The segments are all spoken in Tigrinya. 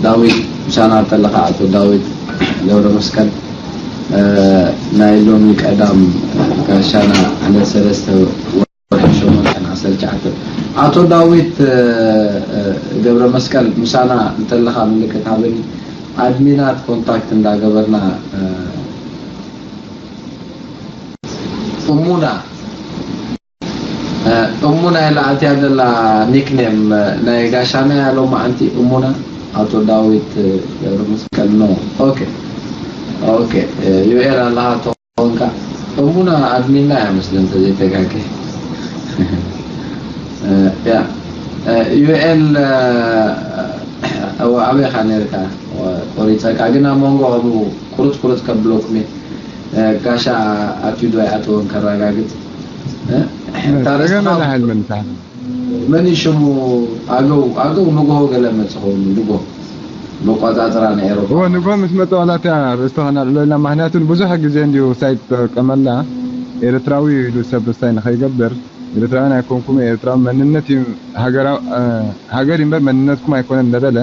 ዳዊት ምሳና እንተለኻ፣ ኣቶ ዳዊት ገብረ መስቀል፣ እ፣ ናይ ሎሚ ቀዳም ጋሻና ዕለት ሰለስተ ወርሒ ሸሞንተ ዓሰርተ ትሽዓተ። ኣቶ ዳዊት፣ እ፣ እ፣ ገብረ መስቀል ምሳና እንተለኻ ምልክት ሃበኒ። ኣድሚናት ኮንታክት እንዳገበርና፣ እ፣ እሙና፣ እ፣ እሙና ኢላ ኣትያ ዘላ ኒክኔም፣ እ፣ ናይ ጋሻና እያ ሎማዓንቲ። እሙና፣ ኣቶ ዳዊት፣ እ፣ ገብረ መስቀል፣ ኖ። ኦኬ፣ ኦኬ፣ እ፣ ዩኤል ኣለኻ ተኾንካ። እሙና ኣድሚና እያ መስለኒ፣ እንተዘይተጋግየ። እ፣ ያ፣ እ፣ ዩኤል፣ እ፣ እወ፣ ኣበይ ኢኻ ነርካ? እወ፣ ቆሪጸካ። ግን ኣብ መንጎ ከምኡ ቁርጽ ቁርጽ ከብለኩም እየ። እ፣ ጋሻ ኣትዩ ዶ ኣይኣተወን ከረጋግጽ። እ? እታ ርእስኻ ጸገም የለን፣ መን እዩ ሽሙ? ኣገው፣ ኣገው ንግሆ ገለ መጽእ ኸውን፣ ንግሆ መቆጻጽራ ናይ ኤሮፓ። እወ፣ ንግሆ ምስ መጸ ዋላ እታ ርእስቶ ከነልዕሎ ኢልና፣ ምኽንያቱ ንብዙሕ ግዜ እንድዩ ሳይት ተጠቀመላ፣ ኤርትራዊ ኢሉ ሰብ ርሳይ ንኸይገብር፣ ኤርትራውያን ኣይኮንኩም፣ ኤርትራዊ መንነት እዩ፣ ሃገራዊ፣ እ፣ ሃገር እዩ እምበር መንነትኩም ኣይኮነን እንዳበለ፣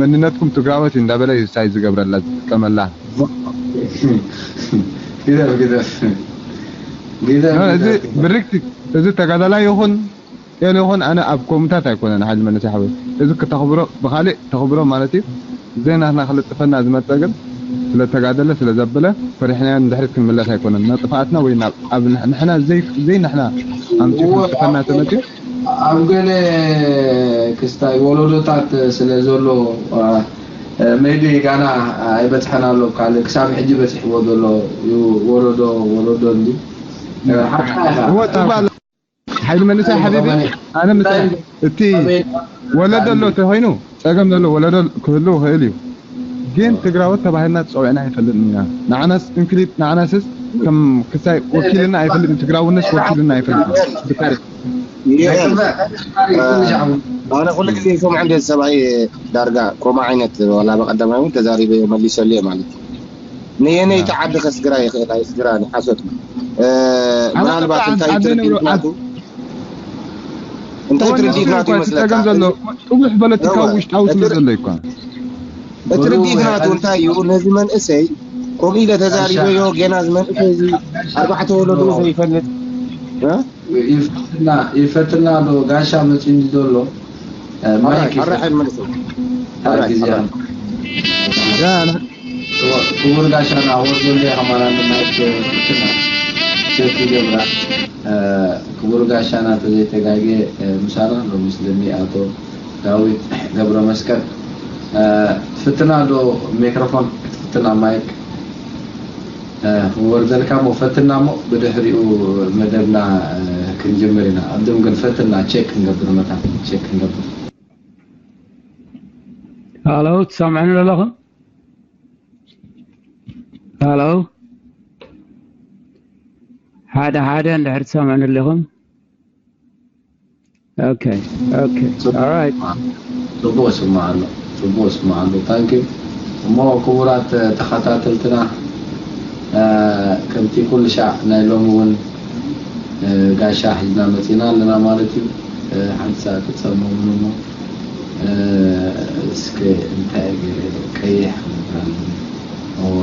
መንነትኩም ትግራዎት እዩ እንዳበለ እዩ ሳይ ዝገብረላ፣ ዝጥቀመላ። ግደፍ፣ ግደፍ፣ ግደፍ፣ ኖ፣ እዚ ግደፍ። ብርክቲ፣ እዚ ተጋዳላይ ይኹን ጤል ይኹን ኣነ ኣብ ኮምታት ኣይኮነን፣ ሓይሊ መንእሰይ ሓወይ። እዚ ክተኽብሮ፣ ብኻልእ ተኽብሮ ማለት እዩ። ዘይናትና ክልጥፈና ዝመጸ ግን ስለ ተጋደለ፣ ስለ ዘበለ፣ ፈሪሕናዮ ንድሕሪት ክንምለስ ኣይኮነን። ናብ ጥፍኣትና ወይ ናብ፣ ኣብ ንሕ-፣ ንሕና ዘይ-፣ ዘይንሕና ኣምጺኡ እወ፣ ክልጥፈና ተመጺኡ። ኣብ ገለ ክስታይ ወለዶታት ስለ ዘሎ፣ አ፣ አ፣ ሜቢ ጋና ኣይበጽሐን ኣሎ፣ ካልእ ክሳብ ሕጂ በጺሕዎ ዘሎ እዩ፣ ወለዶ፣ ወለዶ እንዲ። አ፣ ሓቅኻ ኢኻ። እወ፣ ጽባሕ ሓይሊ መንእሰይ ሓቢቢ፣ ኣነ ምሳይ እቲ ወለዶ ኣሎ ተኾይኑ ጸገም ዘሎ ወለዶ ክህሉ ይኽእል እዩ። ግን ትግራዎት ተባሂልና ተጸዊዕና ኣይፈልጥን ኢና። ንዓናስ እንክሊት፣ ንዓናስስ ከም ክሳይ ወኪልና ኣይፈልጥን፣ ትግራውነስ ወኪልና ኣይፈልጥን። ብታሪኽ። ኣነ ኩሉ ግዜ ይሰምዖ እንደ ሰብኣይ ዳርጋ ከምኡ ዓይነት ዋላ ብቐዳማይ እውን ተዛሪበዮ መሊሰሉ እየ ማለት እዩ። ንየነይ ተዓዲ ከስግራ ይኽእል ኣይስግራ ንሓሶት። እ፣ ኣነ ምናልባት በቃ እንታይ ዓዲ ትርኢት ንብሎ ናቱ? እንታይ እወ፣ ትርኢት ንሱ ናቱ እኮ እቲ ይመስለካ? ጸገም ዘሎ፣ ጥሉሕ ፖለቲካዊ እወ፣ ውሽጣዊ እቲ ስለ ዘሎ እኮ። እቲ ርድኢት ናቱ እንታይ እዩ? ነዚ መንእሰይ ከምኡ ኢለ ተዛሪበዮ፣ ጋሻ፣ ጌና እዚ መንእሰይ እዚ ኣርባዕተ ወለዶ ዘይፈልጥ፣ እ? ይፈትና፣ ይፈትና ዶ ጋሻ መጺኒ ዘሎ? እ፣ ማይክ ኣራይ፣ ኣራይ ይፈት-፣ ሓይል መንእሰይ። እ፣ ኣራይ፣ ግዜ ኣራይ። ያ፣ ን-፣ ክቡር ጋሻና፣ ወርዶ እንደ ከማና ማይክ ይፈትና። ቼክ ይገብራ። እ፣ ክቡር ጋሻና ተዘይተጋጌ፣ እ፣ ምሳና ሎሚ ስለኒ ኣቶ ዳዊት ገብረ መስቀል፣ እ፣ ትፍትና ዶ ሜክሮፎን ክትፍትና ማይክ፣ እ፣ ክንወርደልካ እሞ ፈትና እሞ ብድሕሪኡ መደብና፣ እ፣ ክንጅምር ኢና። ቅድም ግን ፈትና ቼክ ክንገብር መታን ቼክ ክንገብር። ሃሎ፣ ትሰምዑኒ ዘለኹም? ሃሎ፣ ሓደ ሓደ እንድሕር ትሰምዑኒ ኣለኹም? ኦኬ፣ ኦኬ፣ ኦራይት። ጽቡቕ ይስማዕ ኣሎ፣ ጽቡቕ ይስማዕ ኣሎ። ታንክ ዩ። እሞ ክቡራት ተኸታተልትና፣ እ፣ ከምቲ ኩሉ ሻዕ ናይ ሎሚ እውን፣ እ፣ ጋሻ ሒዝና መጺና ኣለና ማለት እዩ። እ፣ ሓንቲ ሰዓት ትጸመሙን እሞ፣ እ፣ እስከ እንታይ ገይረ ቀይሕ ክነብር ኣለኒ። እዋ።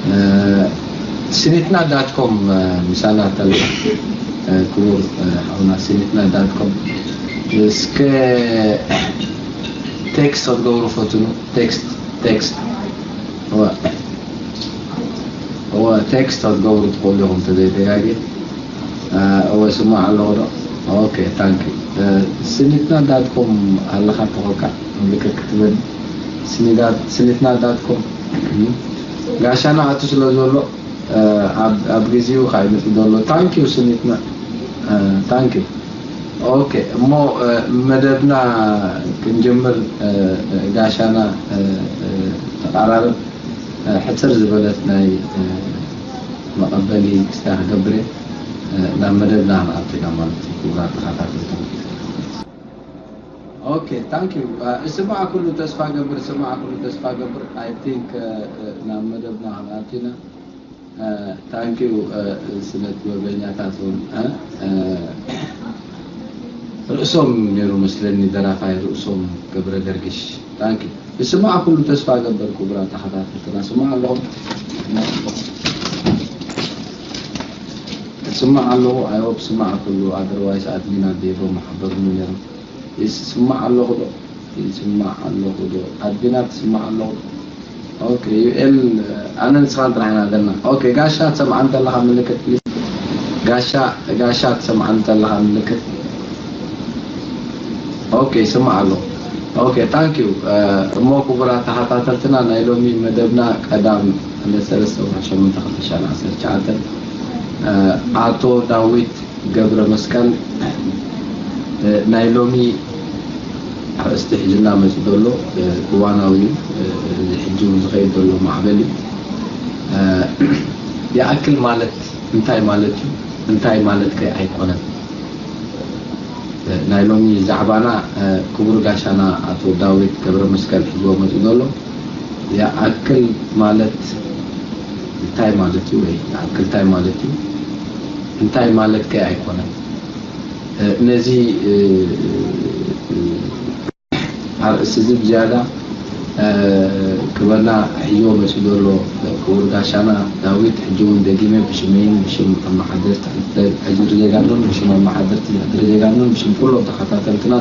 እ፣ ሲኒትና ዳት ኮም፣ እ፣ ምሳና ተላ፣ እ፣ ክቡር፣ እ፣ ሓውና ሲኒትና ዳት ኮም። እስከ ቴክስት ክትገብሩ ፈትኑ። ቴክስት፣ ቴክስት። እወ። እወ፣ ቴክስት ክትገብሩ ትኽእሉ ኢኹም ተዘይተጋግየ። እ፣ እወ፣ ስማዕ ኣለኹ ዶ? ኦኬ፣ ታንክ ዩ። እ፣ ስኒትና ዳት ኮም ኣለኻ ተኾካ ምልክት ክትብል። ስኒዳት-፣ ስኒትና ዳት ኮም። እም። ጋሻና ኣቱ ስለ ዘሎ፣ እ፣ ኣብ፣ ኣብ ግዜኡ ኸኣ ይመጽእ ዘሎ። ታንክ ዩ ስኒትና። እ፣ ታንክ ዩ። ኦኬ፣ እሞ፣ እ፣ መደብና ክንጅምር፣ እ፣ እ፣ ጋሻና፣ እ፣ እ፣ ተቐራረብ። እ፣ ሕጽር ዝበለት ናይ፣ እ፣ መቐበሊ ክስታይ ክገብር እየ። እ፣ ናብ መደብና ክንኣቱ ኢና ማለት እዩ፣ ክቡራት ተኸታተልቲ። ኦኬ፣ ታንክ ዩ። እ፣ እስማዕ ኩሉ ተስፋ ገብር፣ እስማዕ ኩሉ ተስፋ ገብር። ኣይ ቲንክ፣ እ፣ እ፣ ናብ መደብና ክንኣቱ ኢና። እ፣ ታንክ ዩ፣ እ፣ ስነ ጥበበኛታት እውን፣ እ፣ እ፣ ርእሶም ነይሩ መስለኒ ደራፋይ ርእሶም ገብረ ገርግሽ። ታንኪ። ይስማዕ ኩሉ ተስፋ ገበር ክቡራት ተኸታተልትና። ስማዕ ኣለኹ። ስማዕ ኣለኹ። I hope ስማዕ ኩሉ። Otherwise ኣድሚን ኣዴቦ ማሕበርኑ ነይሩ። ይስማዕ ኣለኹ ዶ? ይስማዕ ኣለኹ ዶ? ኣድሚና ትስማዕ ኣለኹ ዶ? ኦኬ፣ ዩኤል፣ ኣነ ንስኻን ጥራሕ ኢና ዘለና። ኦኬ፣ ጋሻ ትሰምዓን ዘለኻ ምልክት ፕሊዝ። ጋሻ፣ ጋሻ ትሰምዓን ዘለኻ ምልክት። ኦኬ፣ ይስማዕ ኣለኹ። ኦኬ፣ ታንክ ዩ። እሞ ክቡራት ተኸታተልትና ናይ ሎሚ መደብና ቀዳም ዕለት ሰለስተ ወርሒ ሸሞንተ ክልተ ሺሕ ዓሰርተ ትሽዓተ፣ ኣቶ ዳዊት ገብረ መስቀል፣ እ፣ ናይ ሎሚ ኣርእስቲ ሒዝና መፂኡ ዘሎ፣ እ፣ እዋናዊ እዩ። እ፣ እዚ ሕጂ እውን ዝኸይድ ዘሎ ማዕበል እዩ። እ፣ ይኣክል ማለት እንታይ ማለት እዩ? እንታይ ማለት ከ ኣይኮነን? እ፣ ናይ ሎሚ ዛዕባና፣ እ፣ ክቡር ጋሻና ኣቶ ዳዊት ገብረ መስቀል ሒዝዎ መፂኡ ዘሎ ይኣክል ማለት እንታይ ማለት እዩ? ወይ ይኣክል እንታይ ማለት እዩ? እንታይ ማለት ከ ኣይኮነን? እ፣ ነዚ፣ እ፣ እ፣ ኣርእስቲ እዚ ብዝያዳ፣ እ፣ ክበና ሒዝዎ መፂኡ ዘሎ ክቡር ጋሻና ዳዊት፣ ሕጂ እውን ደጊመ ብሽመይን ብሽም ኣመሓደርቲ ሕድሪ ዜጋኖን ብሽም ኣመሓደርቲ ሕድሪ ዜጋኖን ብሽም ኩሎም ተኸታተልትና፣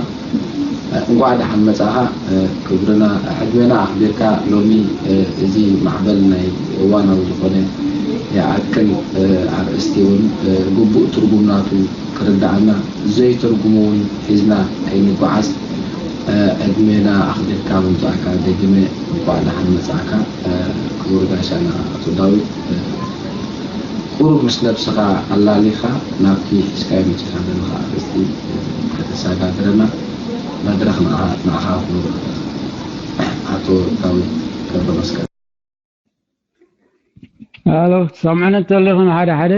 እ፣ እንኳዕ ደሓን መጻኻ። እ፣ ክብርና ዕድሜና ኣኽቢርካ ሎሚ፣ እ፣ እዚ ማዕበል ናይ እዋናዊ ዝኾነ ይኣክል፣ እ፣ ኣርእስቲ እውን፣ እ፣ ግቡእ ትርጉም ናቱ ክርድኣና፣ ዘይትርጉሙ እውን ሒዝና ከይንጓዓዝ፣ እ፣ ዕድሜና ኣኽቢርካ ምምጻእካ ደጊመ እንኳዕ ደሓን መጻእካ። እ፣ ክቡር ጋሻና ኣቶ ዳዊት፣ እ፣ ቁሩብ ምስ ነብስኻ ኣላሊኻ ናብቲ ሒዝካዮ መጺኻ ዘለኻ ኣርእስቲ፣ እ፣ ከተሰጋግረና መድረኽ ንዓ-፣ ንዓኻ ክቡር ኣቶ ዳዊት ገብረመስቀል። ሃሎ፣ ትሰምዑኒ እንተለኹም ሓደ ሓደ?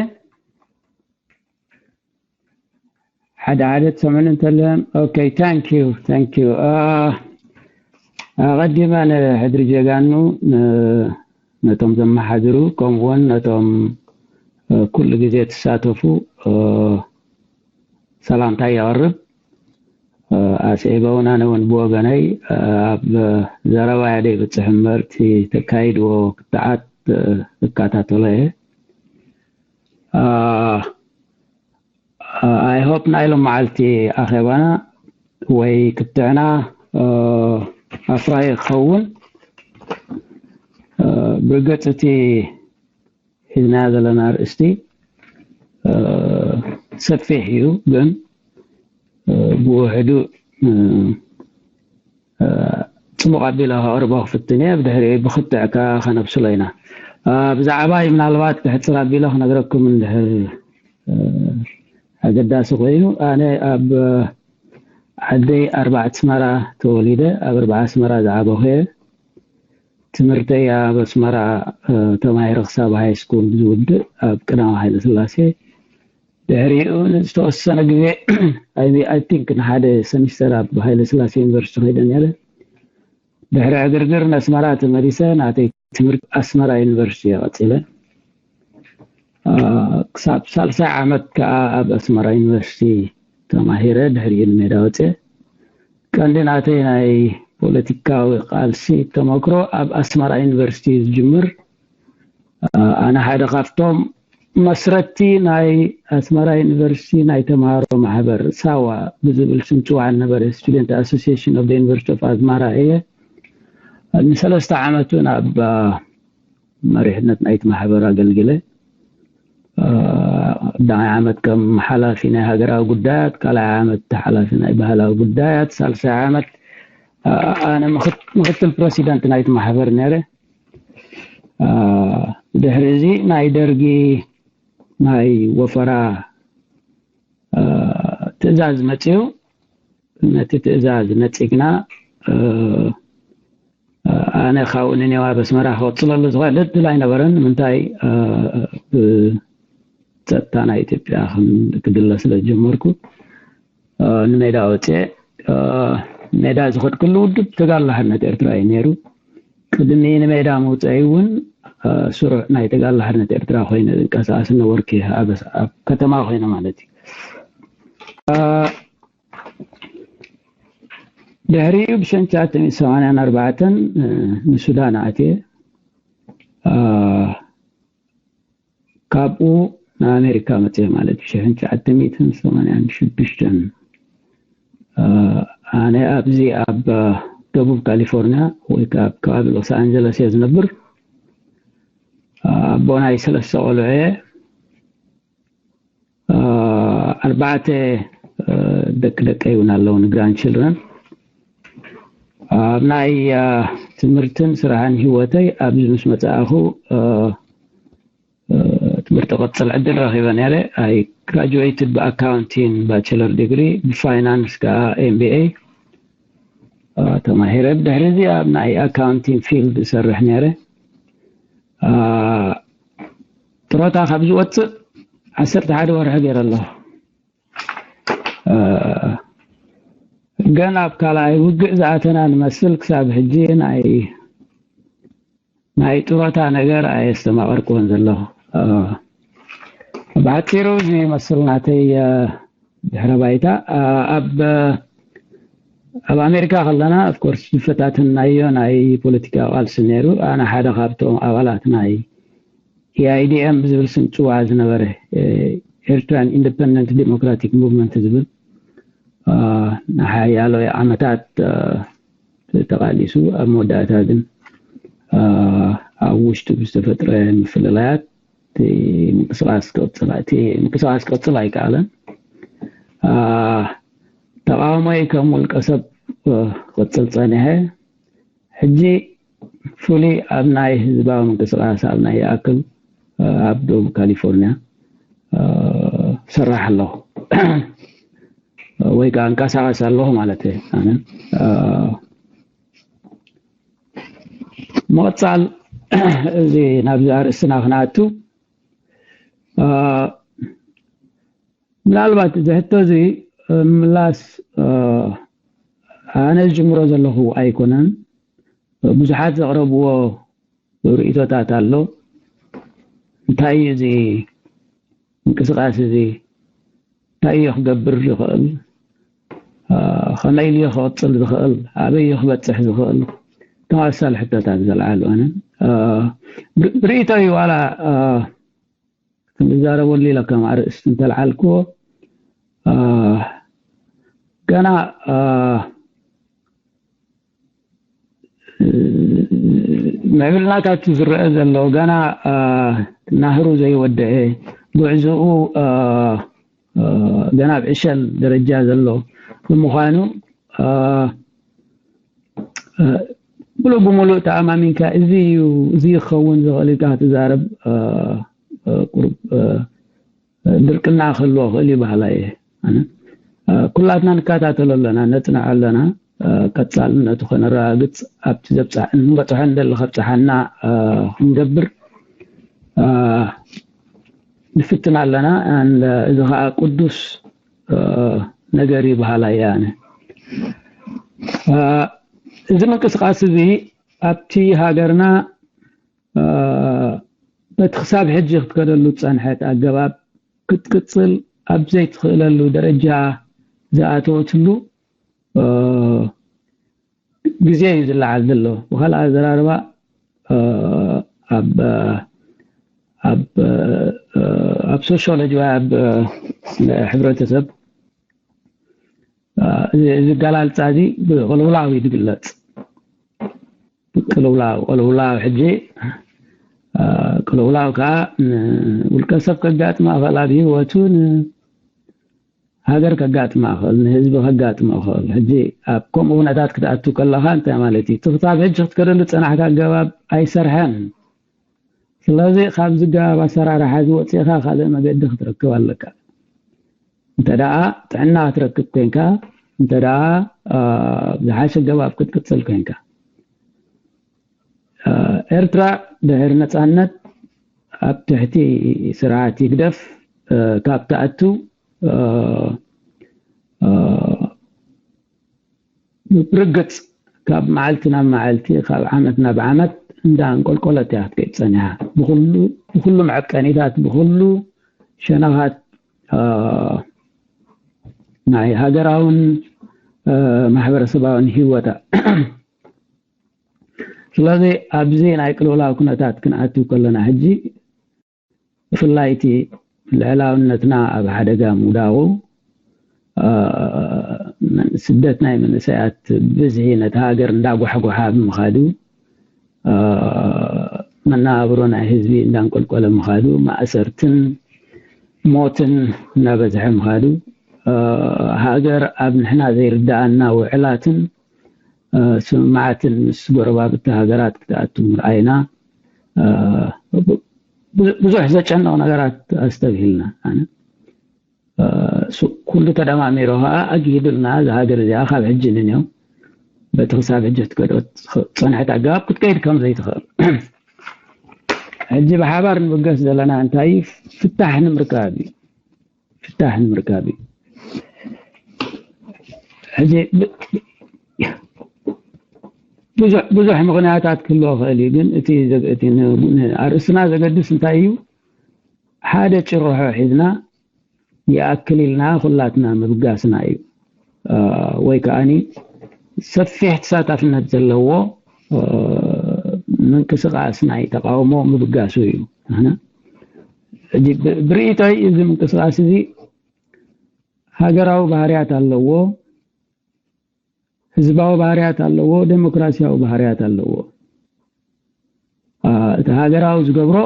ሓደ ሓደ ትሰምዑኒ እንተለኹም? ኦኬ፣ ታንክ ዩ፣ ታንክ ዩ። አ፣ ኣቐዲመ ንሕድሪ ጀጋኑ፣ ን-፣ ነቶም ዘመሓድሩ፣ ከምኡውን ነቶም፣ እ፣ ኩሉ ግዜ ትሳተፉ፣ እ፣ ሰላምታ የቕርብ። እ፣ ኣስዒበ እውን ኣነ እውን ብወገነይ፣ እ፣ ኣብ ዘረባያ ደይብጽሕ እምበር እቲ ተካይድዎ ክትዓት፣ እ፣ እከታተሎ እየ። እ፣ I hope ናይ ሎም መዓልቲ ኣኼባና ወይ ክትዕና፣ እ፣ ኣፍራዪ ክኸውን፣ እ፣ ብርግጽ እቲ ሒዝናዮ ዘለና ኣርእስቲ፣ እ፣ ሰፊሕ እዩ፣ ግን፣ እ፣ ብውሕዱ፣ እ፣ እ፣ ጽቡቕ ኣቢለ ከቕርቦ ክፍትን እየ። ብድሕሪኡ ብክትዕ ከኣ ከነብስሎ ኢና። እ፣ ብዛዕባይ ምናልባት ክሕጽር ኣቢለ ክነግረኩም እንድሕር፣ እ፣ ኣገዳሲ ኮይኑ፣ ኣነ ኣብ ዓደይ ኣርባዕተ ኣስመራ ተወሊደ፣ ኣብ ኣርባዓ ኣስመራ ዝዓበኹ እየ። ትምህርተይ ኣብ ኣስመራ፣ እ፣ ተማሂረ ክሳብ ሃይ ስኩል ዝውድእ ኣብ ቀዳማዊ ሃይለ ስላሴ። ድሕሪኡ ንዝተወሰነ ግዜ፣ I mean, I think ንሓደ ሰሚስተር ኣብ ሃይለ ስላሴ ዩኒቨርሲቲ ከይደ ነይረ። ድሕሪ ዕግርግር ንኣስመራ ተመሊሰ፣ ናተይ ትምህርቲ ኣስመራ ዩኒቨርሲቲ እየ ቀጺለ። አ፣ ክሳብ ሳልሳይ ዓመት ከኣ ኣብ ኣስመራ ዩኒቨርሲቲ ተማሂረ፣ ድሕሪኡ ንሜዳ ወጽየ። ቀንዲ ናተይ ናይ ፖለቲካዊ ቃልሲ ተመክሮ ኣብ ኣስመራ ዩኒቨርሲቲ እዩ ዝጅምር። አ፣ ኣነ ሓደ ካብቶም መስረትቲ ናይ ኣስመራ ዩኒቨርሲቲ ናይ ተምሃሮ ማሕበር ሳዋ ብዝብል ስም ጽዋዕ ዝነበረ፣ Student Association of the University of Asmara እየ። ንሰለስተ ዓመት እውን ኣብ፣ አ፣ መሪሕነት ናይቲ ማሕበር ኣገልግለ። አ፣ ቀዳማይ ዓመት ከም ሓላፊ ናይ ሃገራዊ ጉዳያት፣ ካልኣይ ዓመት ሓላፊ ናይ ባህላዊ ጉዳያት፣ ሳልሳይ ዓመት፣ አ፣ ኣነ ምክት-፣ ምክትል ፕረሲደንት ናይቲ ማሕበር ነይረ። አ፣ ድሕሪ እዚ ናይ ደርጊ ናይ ወፈራ፣ አ፣ ትእዛዝ መጽዩ፣ ነቲ ትእዛዝ ነጺግና፣ እ፣ ኣነ ካብኡ ንኔዋ ኣብ ኣስመራ ክቕጽለሉ ዝኽእል ዕድል ኣይነበረን። ንምንታይ፣ እ፣ ብጸጥታ ናይ ኢትዮጵያ ከም ክድለ ስለ ዝጀመርኩ፣ እ፣ ንሜዳ ወጽየ። እ፣ ሜዳ ዝኸድኩሉ ውድብ ተጋድሎ ሓርነት ኤርትራ እዩ ነይሩ። ቅድሚ ንሜዳ ምውጸይ እውን፣ እ፣ ስሩዕ ናይ ተጋድሎ ሓርነት ኤርትራ ኮይነ ዝንቀሳቐስ ነበርኩ፣ ኣብ፣ ኣብ ከተማ ኮይነ ማለት እዩ። እ፣ ድሕሪኡ ብሽሕን ትሽዓተ ሚእትን ሰማንያን ኣርባዕተን ንሱዳን ኣትየ። ካብኡ ንኣሜሪካ መፅየ ማለት እዩ። ሽሕን ትሽዓተ ሚእትን ሰማንያን ሽዱሽተን ኣነ ኣብዚ ኣብ ደቡብ ካሊፎርኒያ ወይ ከዓ ኣብ ከባቢ ሎስ ኣንጀለስ እየ ዝነብር። ኣቦ ናይ ሰለስተ ቆልዑ እየ። ኣርባዕተ ደቂ ደቀይ እውን ኣለውኒ፣ ግራንድ ችልድረን። ኣብ ናይ ትምህርትን ስራሕን ህይወተይ ኣብዚ ምስ መፃእኹ ትምህርቲ ቀፅል ዕድል ረኺበ ነይረ። ኣይ ግራጁዌትድ ብኣካውንቲን ባችለር ዲግሪ፣ ብፋይናንስ ከዓ ኤምቢኤ ተማሂረ። ብድሕሪ እዚ ኣብ ናይ ኣካውንቲን ፊልድ እሰርሕ ነይረ። ጥሮታ ካብ ዝወፅእ ዓሰርተ ሓደ ወርሒ ገይረ ኣለኹ። ግን ኣብ ካልኣይ ውግእ ዝኣተና ንመስል ክሳብ ሕጂ ናይ ናይ ጥሮታ ነገር ኣየስተማቐርክዎን ዘለኹ። ብሓፂሩ እዚ ይመስል ናተይ ድሕረ ባይታ። ኣብ ኣብ ኣሜሪካ ከለና ኦፍኮርስ ዝፈታተናዮ ናይ ፖለቲካ ቃልሲ ነይሩ። ኣነ ሓደ ካብቶም ኣባላት ናይ ኤኣይዲኤም ብዝብል ስም ፅዋዕ ዝነበረ ኤርትራን ኢንዲፐንደንት ዲሞክራቲክ ሙቭመንት ዝብል ንሓያሎ ዓመታት ተቓሊሱ፣ ኣብ መወዳእታ ግን ኣብ ውሽጡ ብዝተፈጥረ ምፍልላያት ምንቅስቃስ ክቕፅል እቲ ምንቅስቃስ ክቕፅል ኣይከኣለን። ተቃውሞይ ከም ውልቀ ሰብ ክቕፅል ፀኒሐ። ሕጂ ፍሉይ ኣብ ናይ ህዝባዊ ምንቅስቃስ ኣብ ናይ ይኣክል ኣብ ደቡብ ካሊፎርኒያ ሰራሕ ኣለኹ ወይ ከዓ እንቀሳቀስ ኣለኹ ማለት እየ። ኣነ ምቕፃል እዚ ናብዚ ኣርእስትና ክነኣቱ ምናልባት እዚ ሕቶ እዚ ምላስ ኣነ ዝጅምሮ ዘለኹ ኣይኮነን። ብዙሓት ዘቕረብዎ ርእይቶታት ኣሎ። እንታይ እዩ እዚ ምንቅስቃስ እዚ? እንታይ እዩ ክገብር ዝኽእል? ከመይ ኢሉ ክቕፅል ዝኽእል? ኣበይ እዩ ክበፅሕ ዝኽእል? ተመሳሳሊ ሕቶታት ዘልዓሉ ኣነ ብርእይቶ እዩ ዋላ ክንዛረበሉ ኢለ ከም ኣርእስቲ እንተልዓልክዎ ገና ምዕብልናታት ዝረአ ዘሎ ገና ናህሩ ዘይወደአ ጉዕዝኡ ገና ኣብ ዕሸል ደረጃ ዘሎ ብምዃኑ ሙሉእ ብሙሉእ ተኣማሚንካ እዚ እዩ እዚ ይኸውን ዝኽእል ኢልካ ክትዛረብ ቁሩብ ድርቅና ክህልዎ ክእል እዩ በሃላይ እየ። ኩላትና ንከታተሎ ኣለና፣ ነፅንዖ ኣለና። ቀፃልነቱ ከነረጋግፅ ኣብቲ ዘብፃሕ እንበፅሖ እንደሊ ከብፅሓና ክንገብር ንፍትን ኣለና። እዚ ከዓ ቅዱስ ነገር እዩ በሃላይ እየ ኣነ። እዚ ምንቅስቃስ እዚ ኣብቲ ሃገርና በቲ ክሳብ ሕጂ ክትከደሉ ዝፀንሐት ኣገባብ ክትቅፅል ኣብ ዘይትኽእለሉ ደረጃ ዝኣተወትሉ ግዜ እዩ ዝለዓል ዘሎ። ብካልእ ኣዘራርባ ኣብ ኣብ ኣብ ሶሽዮሎጂ ወይ ኣብ ሕብረተሰብ እዚ ኣገላልፃ እዚ ብቅልውላው እዩ ዝግለፅ። ቅልውላው ቅልውላው ሕጂ ቅልውላው ከዓ ንውልቀ ሰብ ከጋጥማ ይኽእል፣ ኣብ ህይወቱ ንሃገር ከጋጥማ ይኽእል፣ ንህዝቢ ከጋጥሞ ይኽእል። ሕጂ ኣብ ከምኡ ኩነታት ክትኣቱ ከለኻ እንታይ ማለት እዩ? እቲ ክሳብ ሕጂ ክትከደሉ ዝፀናሕካ ኣገባብ ኣይሰርሐን። ስለዚ ካብዚ ኣገባብ ኣሰራርሓ እዚ ወፂእኻ ካልእ መገዲ ክትረክብ ኣለካ። እንተ ደኣ ጥዕና ክትረክብ ኮንካ፣ እንተ ደኣ ብዝሓሸ ኣገባብ ክትቅፅል ኮንካ። ኤርትራ ድሕሪ ነፃነት ኣብ ትሕቲ ስርዓት ህግደፍ ካብ ትኣቱ ብርግፅ ካብ መዓልቲ ናብ መዓልቲ ካብ ዓመት ናብ ዓመት እንዳ እንቆልቆለት እያ ክትከይድ ፀኒሓ። ብኩሉ ብኩሉ መዐቀኒታት ብኩሉ ሸነኻት ናይ ሃገራውን ማሕበረሰባውን ህይወታ። ስለዚ ኣብዚ ናይ ቅልውላው ኩነታት ክንኣትው ከለና ሕጂ ብፍላይ እቲ ልዕላውነትና ኣብ ሓደጋ ምውዳቑ፣ ስደት ናይ መንእሰያት ብዝሒ ነቲ ሃገር እንዳጓሕጓሓ ብምኻዱ፣ መነባብሮ ናይ ህዝቢ እንዳንቆልቆለ ምኻዱ፣ ማእሰርትን ሞትን እናበዝሐ ምኻዱ፣ ሃገር ኣብ ንሕና ዘይርድኣና ውዕላትን ስምምዓትን ምስ ጎረባብቲ ሃገራት ክትኣቱ ምርኣይና፣ ብዙሕ ዘጨንቕ ነገራት ኣስተብሂልና። ኣነ ኩሉ ተደማሚሩ ከዓ ኣግሂዱልና። እዛ ሃገር እዚኣ ካብ ሕጂ ንንዮ በቲ ክሳብ ሕጂ ትከዶ ዝፀንሐት ኣገባብ ክትከይድ ከም ዘይትኽእል፣ ሕጂ ብሓባር ንብገስ ዘለና እንታይ ፍታሕ ንምርካብ እዩ። ፍታሕ ንምርካብ እዩ። ሕጂ ብዙሕ ምኽንያታት ክህልዎ ይኽእል እዩ፣ ግን እቲ ኣርእስትና ዘገድስ እንታይ እዩ? ሓደ ጭርሖ ሒዝና ይኣክል ኢልና ኩላትና ምብጋስና እዩ። ወይ ከዓኒ ሰፊሕ ተሳታፍነት ዘለዎ ምንቅስቃስ ናይ ተቃውሞ ምብጋሱ እዩ። ብርእይቶይ እዚ ምንቅስቃስ እዚ ሃገራዊ ባህርያት ኣለዎ፣ ህዝባዊ ባህርያት ኣለዎ፣ ዴሞክራሲያዊ ባህርያት ኣለዎ። እቲ ሃገራዊ ዝገብሮ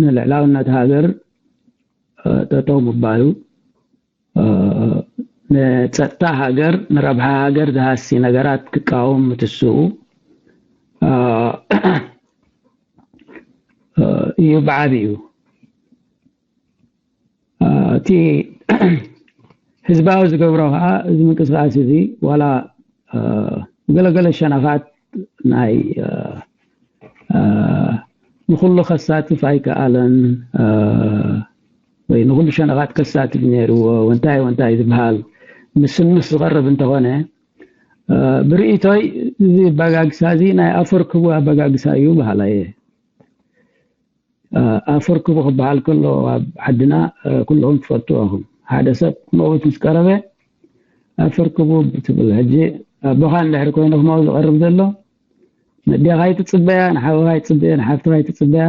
ንልዕላውነት ሃገር ጠጠው ምባሉ፣ ንፀጥታ ሃገር፣ ንረብሓ ሃገር ዝሃሲ ነገራት ክቃወም ምትስኡ እዩ ብዓቢኡ። እቲ ህዝባዊ ዝገብሮ ከዓ እዚ ምንቅስቃስ እዚ ዋላ ገለገለ ሸነኻት ናይ ንኩሉ ከሳትፍ ኣይከኣለን ወይ ንኩሉ ሸነኻት ከሳትፍ ነይርዎ ወንታይ ወንታይ ዝበሃል ምስምስ ዝቐርብ እንተኾነ፣ ብርእይቶይ እዚ ኣበጋግሳ እዚ ናይ ኣፈርክቡ ኣበጋግሳ እዩ በሃላ እየ። ኣፈርክቡ ክበሃል ከሎ ኣብ ዓድና ኩልኹም ትፈልጥዎ ኢኹም። ሓደ ሰብ ክመውት ምስ ቀረበ ኣፈርክቡ ትብል። ሕጂ ኣቦኻ እንድሕር ኮይኑ ክመውት ዝቐርብ ዘሎ፣ ነዴኻ ኣይትጽበያ፣ ንሓውኻ ኣይትጽበያ፣ ንሓፍትኻ ኣይትጽበያ።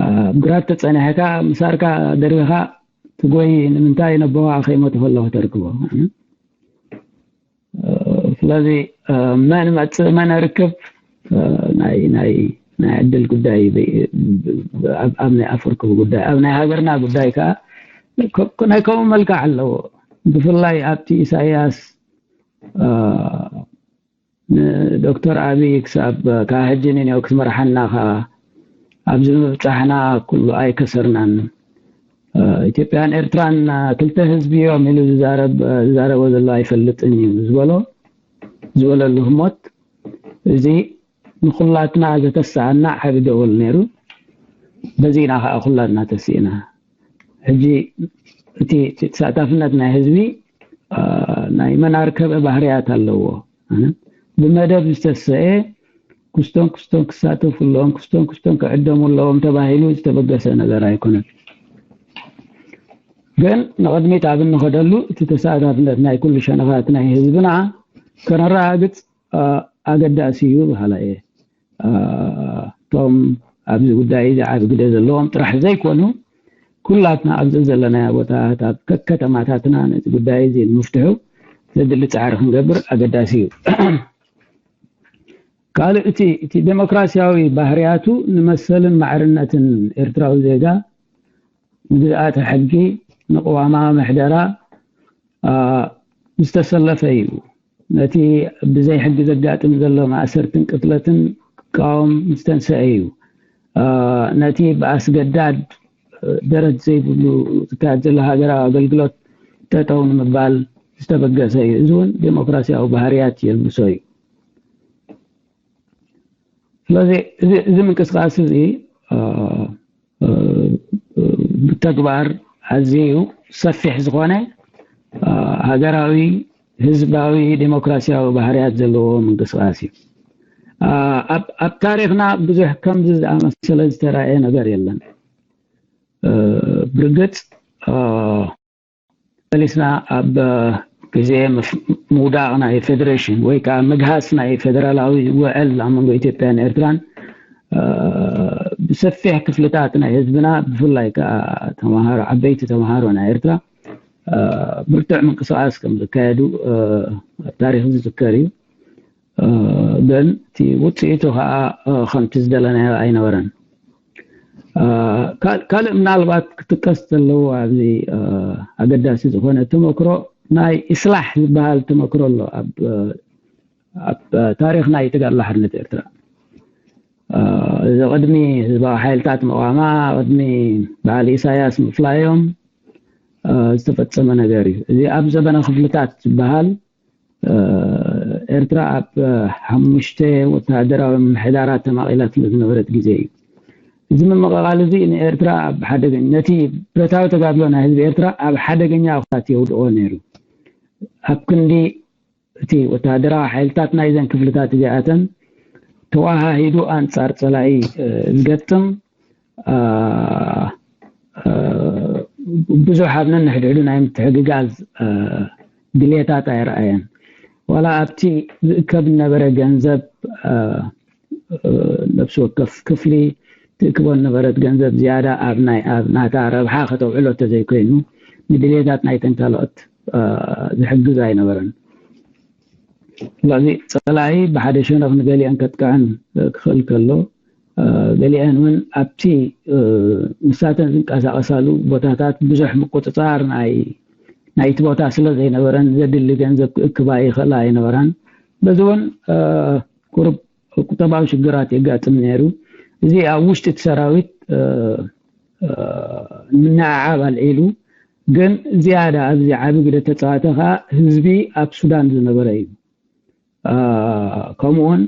ኣብ ግራት ተጸኒሕካ ምሳርካ ደሪኻ ትጎይ ንምንታይ ነቦኻ ከይሞተ ከሎ ከተርክቦ? ስለዚ መን መጽእ መን ርክብ ናይ ናይ ናይ ዕድል ጉዳይ ኣብ ናይ ኣፍርክብ ጉዳይ ኣብ ናይ ሃገርና ጉዳይ ከዓ ናይ ከምኡ መልክዕ ኣለዎ። ብፍላይ ኣብቲ ኢሳያስ ንዶክተር ኣብይ ክሳብ ካብ ሕጂ ንንዮ ክትመርሓና ከኣ ኣብዚ ምብጻሕና ኩሉ ኣይከሰርናን። ኢትዮጵያን ኤርትራን ክልተ ህዝቢ እዮም ኢሉ ዝዛረብ ዝዛረቦ ዘሎ ኣይፈልጥን እዩ ዝበሎ ዝበለሉ ህሞት እዚ ንኩላትና ዘተሰኣና ዓቢ ደወል ነይሩ። በዚና ከኣ ኩላትና ተሲእና። ሕጂ እቲ ተሳታፍነት ናይ ህዝቢ ናይ መናርከበ ባህርያት ኣለዎ። ብመደብ ዝተሰኤ ክስቶን ክስቶን ክሳተፉ ኣለዎም፣ ክስቶን ክስቶን ክዕደሙ ኣለዎም ተባሂሉ ዝተበገሰ ነገር ኣይኮነን። ግን ንቕድሚት ኣብ እንኸደሉ እቲ ተሳታፍነት ናይ ኩሉ ሸነኻት ናይ ህዝብና ከነረጋግጽ ኣገዳሲ እዩ በሃላ እየ። እቶም ኣብዚ ጉዳይ እዚ ዓቢ ግደ ዘለዎም ጥራሕ ዘይኮኑ ኩላትና ኣብዚ ዘለናዮ ቦታታት ኣብ ከከተማታትና ነዚ ጉዳይ እዚ ንምፍትሑ ዘድሊ ጻዕሪ ክንገብር ኣገዳሲ እዩ። ካልእ እቲ እቲ ዴሞክራሲያዊ ባህርያቱ ንመሰልን ማዕርነትን ኤርትራዊ ዜጋ ንግዝኣተ ሕጊ ንቅዋማዊ ምሕደራ ዝተሰለፈ እዩ። ነቲ ብዘይ ሕጊ ዘጋጥም ዘሎ ማእሰርትን ቅትለትን ክቃወም ዝተንሰአ እዩ። ነቲ ብኣስገዳድ ደረት ዘይብሉ ዝካየድ ዘሎ ሃገራዊ ኣገልግሎት ጠጠው ንምባል ዝተበገሰ እዩ። እዚ እውን ዴሞክራሲያዊ ባህርያት የልብሶ እዩ። ስለዚ እዚ ምንቅስቃስ እዚ ብተግባር ኣዝዩ ሰፊሕ ዝኾነ ሃገራዊ ህዝባዊ ዴሞክራሲያዊ ባህርያት ዘለዎ ምንቅስቃስ እዩ። ኣብ ታሪኽና ብዙሕ ከምዚ ዝኣመሰለ ዝተራእየ ነገር የለን። ብርግጽ መሊስና ኣብ ግዜ ምውዳቕ ናይ ፌደሬሽን ወይ ከዓ ምግሃስ ናይ ፌደራላዊ ውዕል ኣብ መንጎ ኢትዮጵያን ኤርትራን ብሰፊሕ ክፍልታት ናይ ህዝብና፣ ብፍላይ ከዓ ተምሃሮ፣ ዓበይቲ ተምሃሮ ናይ ኤርትራ ብርቱዕ ምንቅስቃስ ከም ዘካየዱ ኣብ ታሪክ ዝዝከር እዩ። ግን እቲ ውፅኢቱ ከዓ ከምቲ ዝደለናዮ ኣይነበረን። ካልእ ምናልባት ክጥቀስ ዘለዎ ኣብዚ ኣገዳሲ ዝኾነ ተመክሮ ናይ ኢስላሕ ዝበሃል ተመክሮ ኣሎ ኣብ ታሪክ ናይ ተጋድሎ ሓርነት ኤርትራ። እዚ ቅድሚ ህዝባዊ ሓይልታት መቋማ፣ ቅድሚ በዓል ኢሳያስ ምፍላዮም ዝተፈጸመ ነገር እዩ። እዚ ኣብ ዘበነ ክፍልታት ዝበሃል ኤርትራ ኣብ ሓሙሽተ ወተሃደራዊ ምምሕዳራት ተማቒላ ስለ ዝነበረት ግዜ እዩ። እዚ ምምቕቓል እዚ ንኤርትራ ኣብ ሓደገኛ፣ ነቲ ብረታዊ ተጋድሎ ናይ ህዝቢ ኤርትራ ኣብ ሓደገኛ ኩነታት የውድቖ ነይሩ። ኣብ ክንዲ እቲ ወተሃደራዊ ሓይልታት ናይዘን ክፍልታት እዚኣተን ተዋሃሂዱ ኣንጻር ጸላኢ ዝገጥም ብዙሕ ኣብ ነንሕድሕዱ ናይ ምትሕግጋዝ ድሌታት ኣይረኣየን። ዋላ ኣብቲ ዝእከብ ዝነበረ ገንዘብ ነፍሲ ወከፍ ክፍሊ ትእክቦ ዝነበረት ገንዘብ ዝያዳ ኣብ ናይ ኣብ ናታ ረብሓ ከተውዕሎ ተዘይኮይኑ ንድሌታት ናይተን ካልኦት ዝሕግዝ ኣይነበረን። ስለዚ ጸላኢ ብሓደ ሸነኽ ንገሊአን ከጥቅዐን ክኽእል ከሎ ገሊአን እውን ኣብቲ ንሳተን ዝንቀሳቐሳሉ ቦታታት ብዙሕ ምቁፅፃር ናይ ናይቲ ቦታ ስለ ዘይነበረን ዘድሊ ገንዘብ ክእክባ ይኽእላ ኣይነበራን። በዚ እውን ቁሩብ ቁጠባዊ ሽግራት የጋጥም ነይሩ። እዚ ኣብ ውሽጢ እቲ ሰራዊት ምንዕዓብ ኣልዒሉ፣ ግን ዝያዳ ኣብዚ ዓቢ ግደ ተፃዋተ ከዓ ህዝቢ ኣብ ሱዳን ዝነበረ እዩ። ከምኡውን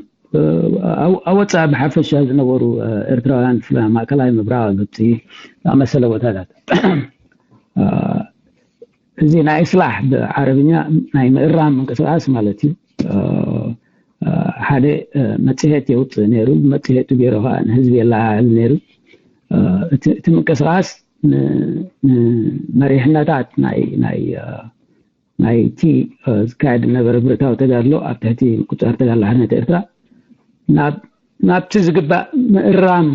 ኣብ ወፃኢ ብሓፈሻ ዝነበሩ ኤርትራውያን ብፍላይ ማእከላይ ምብራቕ፣ ግብፂ ዝኣመሰለ ቦታታት። እዚ ናይ እስላሕ ብዓረብኛ ናይ ምእራም ምንቅስቃስ ማለት እዩ። ሓደ መፅሄት የውፅእ ነይሩ። መፅሄቱ ገይሩ ከዓ ንህዝቢ የለዓዕል ነይሩ። እቲ ምንቅስቃስ ንመሪሕነታት ናይ ናይቲ ዝካየድ ዝነበረ ብረታዊ ተጋድሎ ኣብ ትሕቲ ምቁፅፃር ተጋድሎ ሓርነት ኤርትራ ናብቲ ዝግባእ ምእራም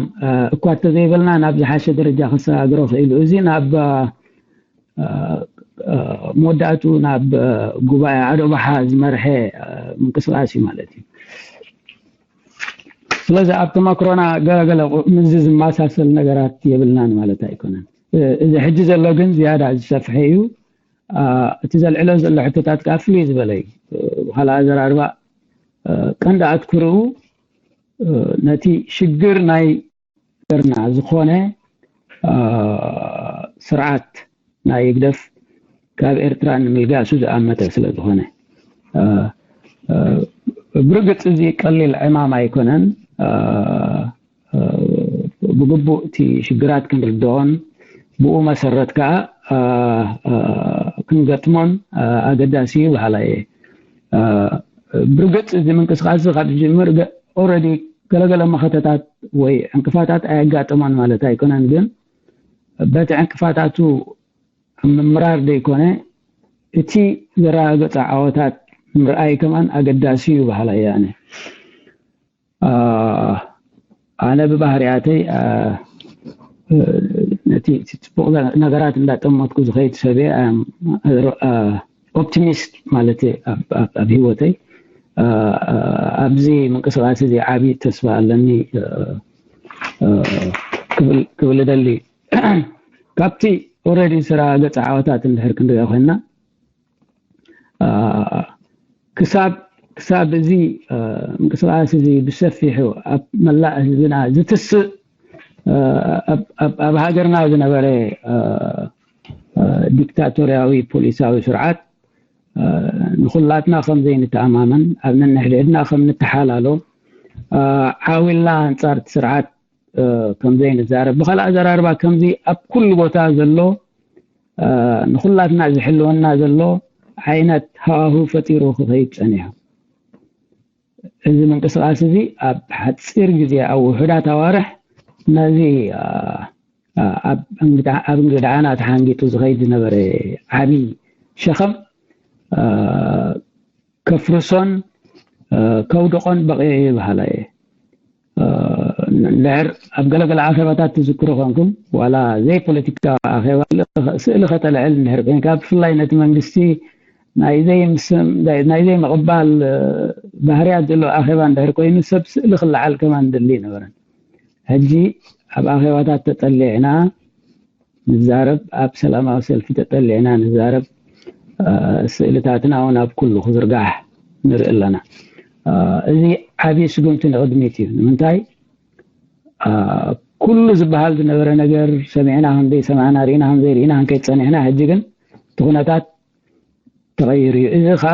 እኳ እንተዘይበልና ናብ ዝሓሸ ደረጃ ከሰጋግሮ ክኢሉ። እዚ ናብ መወዳእቱ ናብ ጉባኤ ዓዶባሓ ዝመርሐ ምንቅስቃስ እዩ ማለት እዩ። ስለዚ ኣብ ተመክሮና ገለገለ ምስዚ ዝመሳሰል ነገራት የብልናን ማለት ኣይኮነን። እዚ ሕጂ ዘሎ ግን ዝያዳ ዝሰፍሐ እዩ። እቲ ዘልዕሎ ዘሎ ሕቶታት ከዓ ፍልይ ዝበለ እዩ። ብካልእ ኣዘራርባ ቀንዲ ኣትኩርኡ ነቲ ሽግር ናይ ሃገርና ዝኾነ ስርዓት ናይ ህግደፍ ካብ ኤርትራ ንምልጋሱ ዝኣመተ ስለ ዝኾነ፣ ብርግጽ እዚ ቀሊል ዕማም ኣይኮነን። ብግቡእ እቲ ሽግራት ክንርድኦን ብኡ መሰረት ከዓ ክንገጥሞን ኣገዳሲ እዩ በሃላይ እየ። ብርግጽ እዚ ምንቅስቃስ እዚ ካብ ዝጅምር ኦረዲ ገለገለ መኸተታት ወይ ዕንቅፋታት ኣየጋጠሞን ማለት ኣይኮነን፣ ግን በቲ ዕንቅፋታቱ ምምራር ዘይኮነ እቲ ዘረጋገጸ ዓወታት ምርኣይ ከማን ኣገዳሲ እዩ በሃላይ እየ ኣነ። ኣነ ብባህርያተይ ነቲ ጽቡቕ ነገራት እንዳጠመትኩ ዝኸይድ ሰብ እየ። ኦፕቲሚስት ማለት ኣብ ህይወተይ ኣብዚ ምንቅስቃስ እዚ ዓብዪ ተስፋ ኣለኒ ክብል እደሊ። ካብቲ ኦረዲ ስራ ገፀ ዓወታት እንድሕር ክንሪኦ ኮይና ክሳብ ክሳብ እዚ ምንቅስቃስ እዚ ብሰፊሑ ኣብ መላእ ህዝብና ዝትስእ ኣብ ሃገርና ዝነበረ ዲክታቶርያዊ ፖሊሳዊ ስርዓት ንኩላትና ከም ዘይንተኣማመን ኣብ ነንሕድሕድና ከም ንተሓላሎ ዓው ኢልና ኣንፃር እቲ ስርዓት ከም ዘይንዛረብ ብካልእ ኣዘራርባ ከምዚ ኣብ ኩሉ ቦታ ዘሎ ንኩላትና ዝሕልወና ዘሎ ዓይነት ሃዋሁ ፈጢሩ ክኸይድ ፀኒሑ። እዚ ምንቅስቃስ እዚ ኣብ ሓፂር ግዜ ኣብ ውሑዳት ኣዋርሕ ነዚ ኣብ እንግድዓና ተሓንጊጡ ዝኸይድ ዝነበረ ዓብዪ ሸኸም ከፍርሶን ከውድቖን በቒዑ እዩ በሃላይ እየ። ድሕር ኣብ ገለገለ ኣኼባታት ትዝክሩ ኮንኩም፣ ዋላ ዘይፖለቲካዊ ኣኼባ ስእሊ ከተልዕል እንድሕር ኮይንካ፣ ብፍላይ ነቲ መንግስቲ ናይ ዘይምቕባል ባህርያት ዘለዎ ኣኼባ እንድሕር ኮይኑ፣ ሰብ ስእሊ ክለዓል ከማን ድሊ ይነበረን። ሕጂ ኣብ ኣኼባታት ተጠሊዕና ንዛረብ፣ ኣብ ሰላማዊ ሰልፊ ተጠሊዕና ንዛረብ፣ ስእልታትና እውን ኣብ ኩሉ ክዝርጋሕ ንርኢ ኣለና። እዚ ዓብዪ ስጉምቲ ንቕድሚት እዩ። ንምንታይ? ኩሉ ዝበሃል ዝነበረ ነገር ሰሚዕና ከም ዘይሰማዕና፣ ርኢና ከም ዘይርኢና ክንከይድ ጸኒሕና፣ ሕጂ ግን እቲ ኩነታት ተቐይሩ እዩ። እዚ ከዓ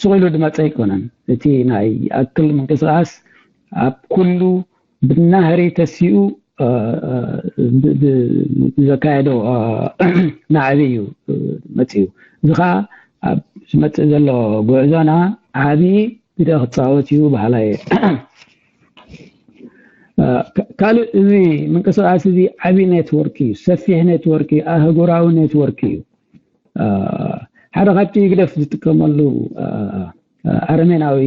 ስቕ ኢሉ ዝመፀ ኣይኮነን። እቲ ናይ ኣክል ምንቅስቃስ ኣብ ኩሉ ብናህሪ ተሲኡ ዘካየዶ ናዕቢ እዩ መፅኡ። እዚ ከዓ ኣብ ዝመፅእ ዘሎ ጉዕዞና ዓብዪ ግደ ክፃወት እዩ በሃላይ እየ። ካልእ፣ እዚ ምንቅስቃስ እዚ ዓብዪ ኔትወርክ እዩ፣ ሰፊሕ ኔትወርክ እዩ፣ ኣህጉራዊ ኔትወርክ እዩ። ሓደ ካብቲ ህግደፍ ዝጥቀመሉ ኣረሜናዊ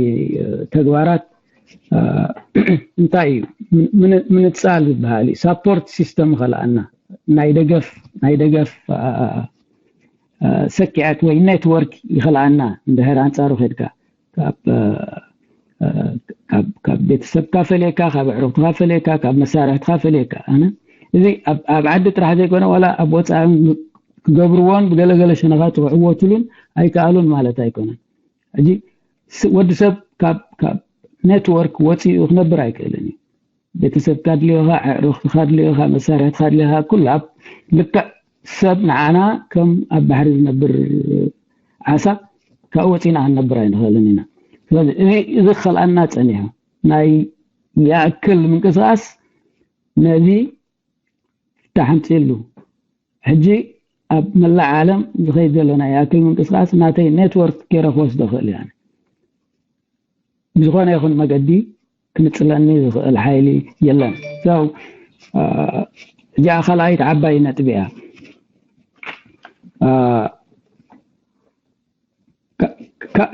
ተግባራት እንታይ እዩ? ምንፃል ዝበሃል እዩ። ሳፖርት ሲስተም ይኸልኣና፣ ናይ ደገፍ ናይ ደገፍ ሰኪዐት ወይ ኔትወርክ ይኸልኣና። እንድሕር ኣንፃሩ ከድካ ካብ ቤተሰብካ ፈለየካ፣ ካብ ኣዕሩኽትካ ፈለየካ፣ ካብ መሳርሕትካ ፈለየካ። ኣነ እዚ ኣብ ዓዲ ጥራሕ ዘይኮነ፣ ዋላ ኣብ ወፃኢ ክገብርዎን ብገለገለ ሸነኻት ክዕወትሉን ኣይከኣሉን ማለት ኣይኮነን። ሕጂ ወዲ ሰብ ካብ ኔትወርክ ወፂኡ ክነብር ኣይክእልን እዩ። ቤተሰብካ ድልዮኻ፣ ኣዕሩኽትካ ድልዮኻ፣ መሳርሕትካ ድልዮኻ፣ ኩሉ ኣብ ልክዕ ሰብ ንዓና ከም ኣብ ባሕሪ ዝነብር ዓሳ ካብኡ ወፂና ክንነብር ኣይንኽእልን ኢና። ስለዚ እዚ ክኸልኣና ፀኒሑ ናይ ይኣክል ምንቅስቃስ ነዚ ፍታሕ ኣምፅእሉ። ሕጂ ኣብ መላእ ዓለም ዝኸይድ ዘሎ ናይ ይኣክል ምንቅስቃስ ናተይ ኔትወርክ ገይረ ክወስዶ ክእል እየ። ብዝኾነ ይኹን መገዲ ክምፅለኒ ዝኽእል ሓይሊ የለን። እዚኣ ካልኣይት ዓባይ ነጥቢ እያ።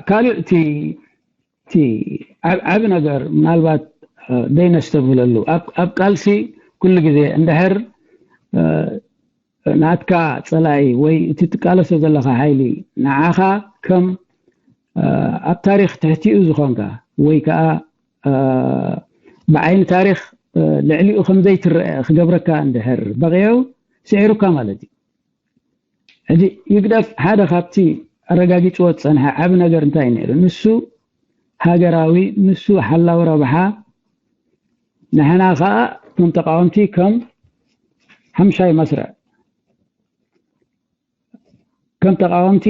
ካልእ እቲ ዓብ ነገር ምናልባት ዘይነስተብህለሉ ኣብ ቃልሲ ኩሉ ግዜ እንድሕር ናትካ ፀላኢ ወይ እቲ ትቃለሶ ዘለካ ሓይሊ ንዓኻ ከም ኣብ ታሪክ ትሕቲኡ ዝኾንካ ወይ ከዓ ብዓይኒ ታሪክ ልዕሊኡ ከም ዘይትረአ ክገብረካ እንድሕር በቂዑ ስዒሩካ ማለት እዩ። ሕጂ ይግደፍ ሓደ ካብቲ ኣረጋጊፅዎ ዝፀንሐ ዓብ ነገር እንታይ ነይሩ? ንሱ ሃገራዊ፣ ንሱ ሓላዊ ረብሓ፣ ንሕና ከዓ ከም ተቃወምቲ ከም ሓምሻይ መስርዕ ከም ተቃወምቲ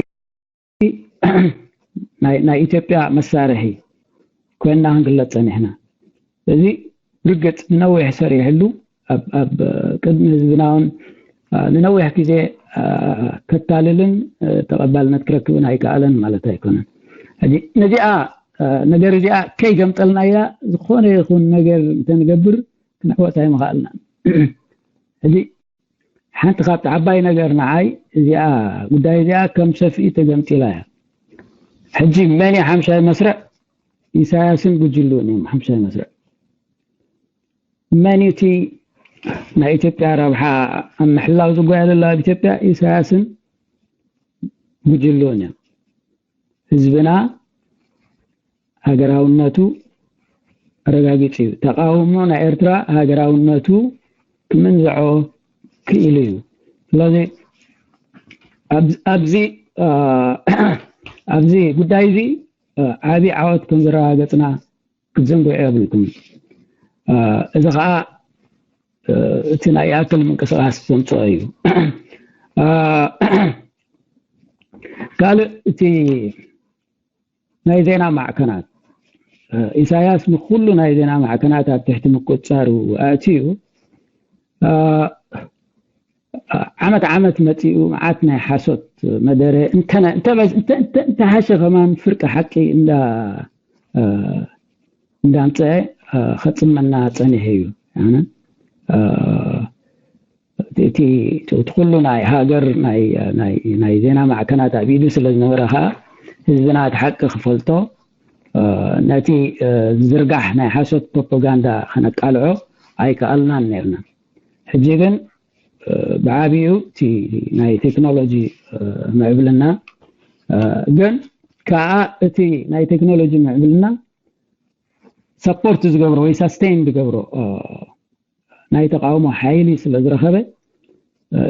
ናይ ኢትዮጵያ መሳርሒ ኮይና ክንግለፅ ፀኒሕና። እዚ ርግፅ ንነዊሕ ሰሪሕሉ ኣብ ቅድሚ ህዝብና እውን ንነዊሕ ግዜ ከታልልን ተቐባልነት ክረክብን ኣይከኣለን ማለት ኣይኮነን። ነዚኣ ነገር እዚኣ ከይገምጠልናያ ዝኾነ ይኹን ነገር እንተንገብር ክነሕወፅ ኣይምኸኣልናን። ሕጂ ሓንቲ ካብቲ ዓባይ ነገር ንዓይ እዚኣ ጉዳይ እዚኣ ከም ሰፍኢ ተገምጢላ እያ። ሕጂ መን እዩ ሓምሻይ መስርዕ? ኢሳያስን ጉጅሉን እዮም ሓምሻይ መስርዕ። መን እዩ እቲ ናይ ኢትዮጵያ ረብሓ ኣብ ምሕላው ዝጓየ ዘሎ ኣብ ኢትዮጵያ? ኢሳያስን ጉጅሉን እዮም። ህዝብና ሃገራውነቱ ኣረጋጊፁ እዩ። ተቃውሞ ናይ ኤርትራ ሃገራውነቱ ክምንዝዖ ክኢሉ እዩ። ስለዚ ኣብዚ ኣብዚ ጉዳይ እዚ ዓብዪ ዓወት ከም ዘረጋገፅና ክትዘንግዑ የብልኩም። እዚ ከዓ እቲ ናይ ኣክል ምንቅስቃስ ዘምፅኦ እዩ። ካልእ እቲ ናይ ዜና ማዕከናት፣ ኢሳያስ ንኩሉ ናይ ዜና ማዕከናት ኣብ ትሕቲ ምቁፅፃሩ ኣእትዩ ዓመት ዓመት መፂኡ መዓት ናይ ሓሶት መደረ እንተሓሸ ከማን ፍርቂ ሓቂ እንዳምፀአ ከፅመና ፀኒሑ እዩ። እቲ እቲ ኩሉ ናይ ሃገር ናይ ናይ ናይ ዜና ማዕከናት ኣብ ኢዱ ስለ ዝነበረ ከዓ ህዝብና እቲ ሓቂ ክፈልጦ ነቲ ዝርጋሕ ናይ ሓሶት ፕሮፓጋንዳ ከነቃልዖ ኣይከኣልናን ነርና። ሕጂ ግን ብዓብኡ እቲ ናይ ቴክኖሎጂ ምዕብልና ግን ከዓ እቲ ናይ ቴክኖሎጂ ምዕብልና ሰፖርት ዝገብሮ ወይ ሳስቴን ዝገብሮ ናይ ተቃውሞ ሓይሊ ስለ ዝረኸበ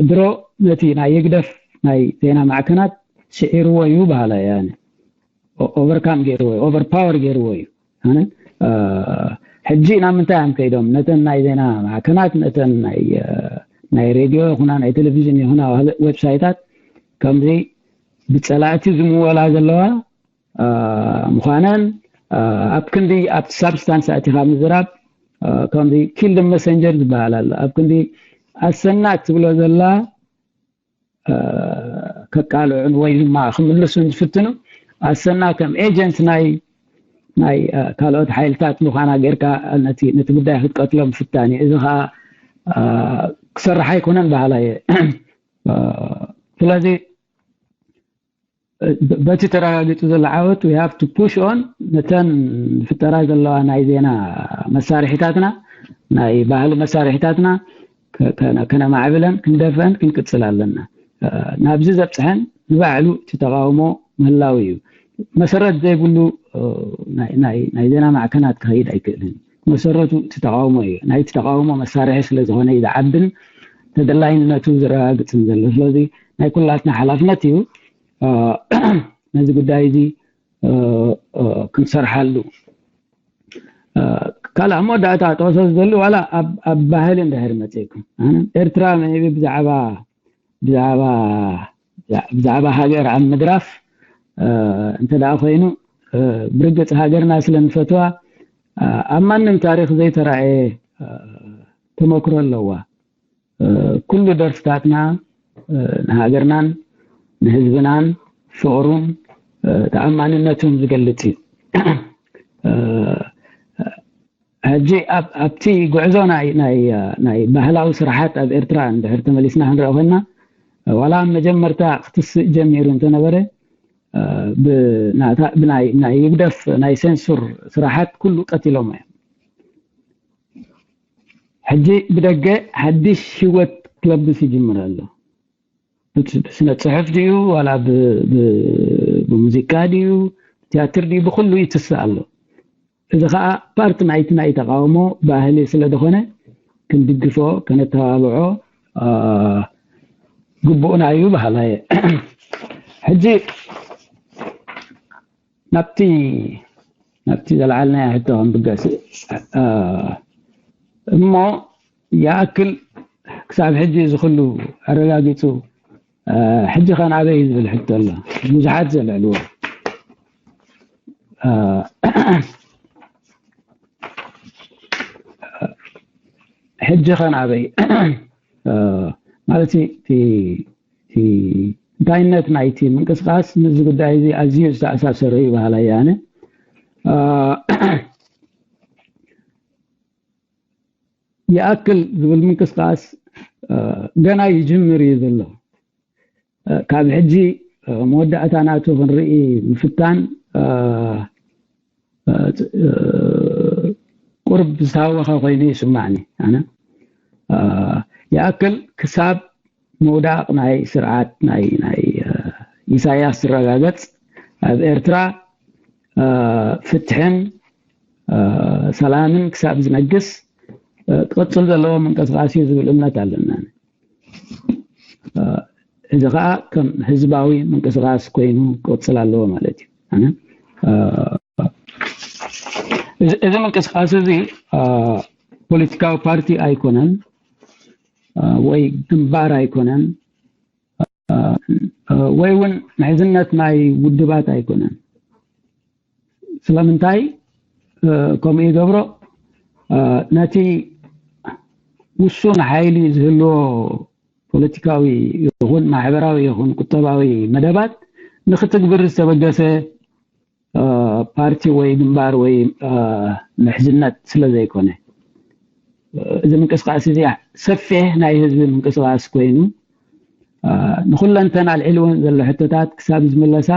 ድሮ ነቲ ናይ የግደፍ ናይ ዜና ማዕከናት ስዒርዎ እዩ በሃላ እየ ኣነ። ኦቨርካም ገይርዎ እዩ፣ ኦቨርፓወር ገይርዎ እዩ። ኣነ ሕጂ ናብ ምንታይ እዮም ከይዶም? ነተን ናይ ዜና ማዕከናት፣ ነተን ናይ ሬድዮ ይኹና ናይ ቴሌቪዥን ይኹና ዌብሳይታት ከምዚ ብፀላእቲ ዝምወላ ዘለዋ ምዃነን ኣብ ክንዲ ኣብቲ ሳብስታንስ ኣቲኻ ምዝራብ ከምዚ ኪል ደ መሰንጀር ዝበሃል ኣሎ። ኣብ ክንዲ ኣሰና ትብሎ ዘላ ከቃልዑን ወይ ድማ ክምልሱን ዝፍትኑ ኣሰና ከም ኤጀንት ናይ ናይ ካልኦት ሓይልታት ምዃና ጌርካ ነቲ ነቲ ጉዳይ ክትቀትሎ ምፍታን እዩ። እዚ ከዓ ክሰርሕ ኣይኮነን በሃላ እየ። ስለዚ በቲ ተረጋጊፁ ዘሎ ዓወት we have to push on ነተን ዝፍጠራ ዘለዋ ናይ ዜና መሳርሒታትና ናይ ባህሊ መሳርሒታትና ከነማዕብለን ክንደፍአን ክንቅፅል ኣለና። ናብዚ ዘብፅሐን ንባዕሉ እቲ ተቃውሞ ምህላው እዩ። መሰረት ዘይብሉ ናይ ዜና ማዕከናት ክኸይድ ኣይክእልን። መሰረቱ እቲ ተቃውሞ እዩ። ናይቲ ተቃውሞ መሳርሒ ስለዝኾነ እዩ ዝዓብን ተደላይነቱ ዝረጋግፅን ዘሎ። ስለዚ ናይ ኩላትና ሓላፍነት እዩ ነዚ ጉዳይ እዚ ክንሰርሓሉ። ካልእ ኣብ መወዳእታ ጠቕሶ ዝደሊ ዋላ ኣብ ባህሊ እንድሕር መፅእኩም ኤርትራ ብዛዕባ ብዛዕባ ብዛዕባ ሃገር ኣብ ምድራፍ እንተ ደኣ ኮይኑ ብርግፅ ሃገርና ስለ ንፈትዋ ኣብ ማንም ታሪክ ዘይተራእየ ተመክሮ ኣለዋ። ኩሉ ደርፍታትና ንሃገርናን ንህዝብናን ፍቕሩን ተኣማንነቱን ዝገልፅ እዩ። ሕጂ ኣብቲ ጉዕዞ ናይ ባህላዊ ስራሓት ኣብ ኤርትራ እንድሕር ተመሊስና ክንርኢ ኮይና ዋላ ኣብ መጀመርታ ክትስእ ጀሚሩ እንተነበረ ብናይ ይግደፍ ናይ ሴንሱር ስራሓት ኩሉ ቀቲሎም እዮም። ሕጂ ብደገ ሓድሽ ህይወት ክለብስ ይጅምር ኣሎ። ብስነ ፅሑፍ ድዩ ዋላ ብሙዚቃ ድዩ ብትያትር ድዩ ብኩሉ ይትስእ ኣሎ። እዚ ከዓ ፓርቲ ናይቲ ናይ ተቃውሞ ባህሊ ስለ ዝኾነ ክንድግፎ ከነተባብዖ ግቡእና እዩ በሃላ እየ። ሕጂ ናብቲ ናብቲ ዘልዓልናዮ ሕቶ ክንብገስ እሞ ይኣክል ክሳብ ሕጂ እዚ ኩሉ ኣረጋጊፁ ሕጂ ከ ናበይ ዝብል ሕቶ ኣሎ። ብዙሓት ዘልዕልዎ ሕጂ ከ ናበይ ማለት እቲ እንታይነት ናይቲ ምንቅስቃስ ምስዚ ጉዳይ እዚ ኣዝዩ ዝተኣሳሰረ እዩ በሃላይ ኣነ። ይኣክል ዝብል ምንቅስቃስ ገና ይጅምር እዩ ዘሎ። ካብ ሕጂ መወዳእታ ናቱ ክንርኢ ምፍታን ቁርብ ዝታወኸ ኮይኑ ይስማዕኒ ኣነ። ይኣክል ክሳብ ምውዳቕ ናይ ስርዓት ናይ ናይ ኢሳያስ ዝረጋገጽ ኣብ ኤርትራ ፍትሕን ሰላምን ክሳብ ዝነግስ ክቕጽል ዘለዎ ምንቅስቃስ እዩ ዝብል እምነት ኣለና። እዚ ከዓ ከም ህዝባዊ ምንቅስቃስ ኮይኑ ክቕጽል ኣለዎ ማለት እዩ። እዚ ምንቅስቃስ እዚ ፖለቲካዊ ፓርቲ ኣይኮነን ወይ ግንባር ኣይኮነን ወይ እውን ምሕዝነት ናይ ውድባት ኣይኮነን። ስለምንታይ ከምኡ ይገብሮ? ነቲ ውሱን ሓይሊ ዝህልዎ ፖለቲካዊ ይኹን ማሕበራዊ ይኹን ቁጠባዊ መደባት ንክትግብር ዝተበገሰ ፓርቲ ወይ ግንባር ወይ ምሕዝነት ስለ ዘይኮነ እዚ ምንቅስቃስ እዚ ሰፊሕ ናይ ህዝቢ ምንቅስቃስ ኮይኑ ንኩለንተን ኣልዒልወን ዘሎ ሕቶታት ክሳብ ዝምለሳ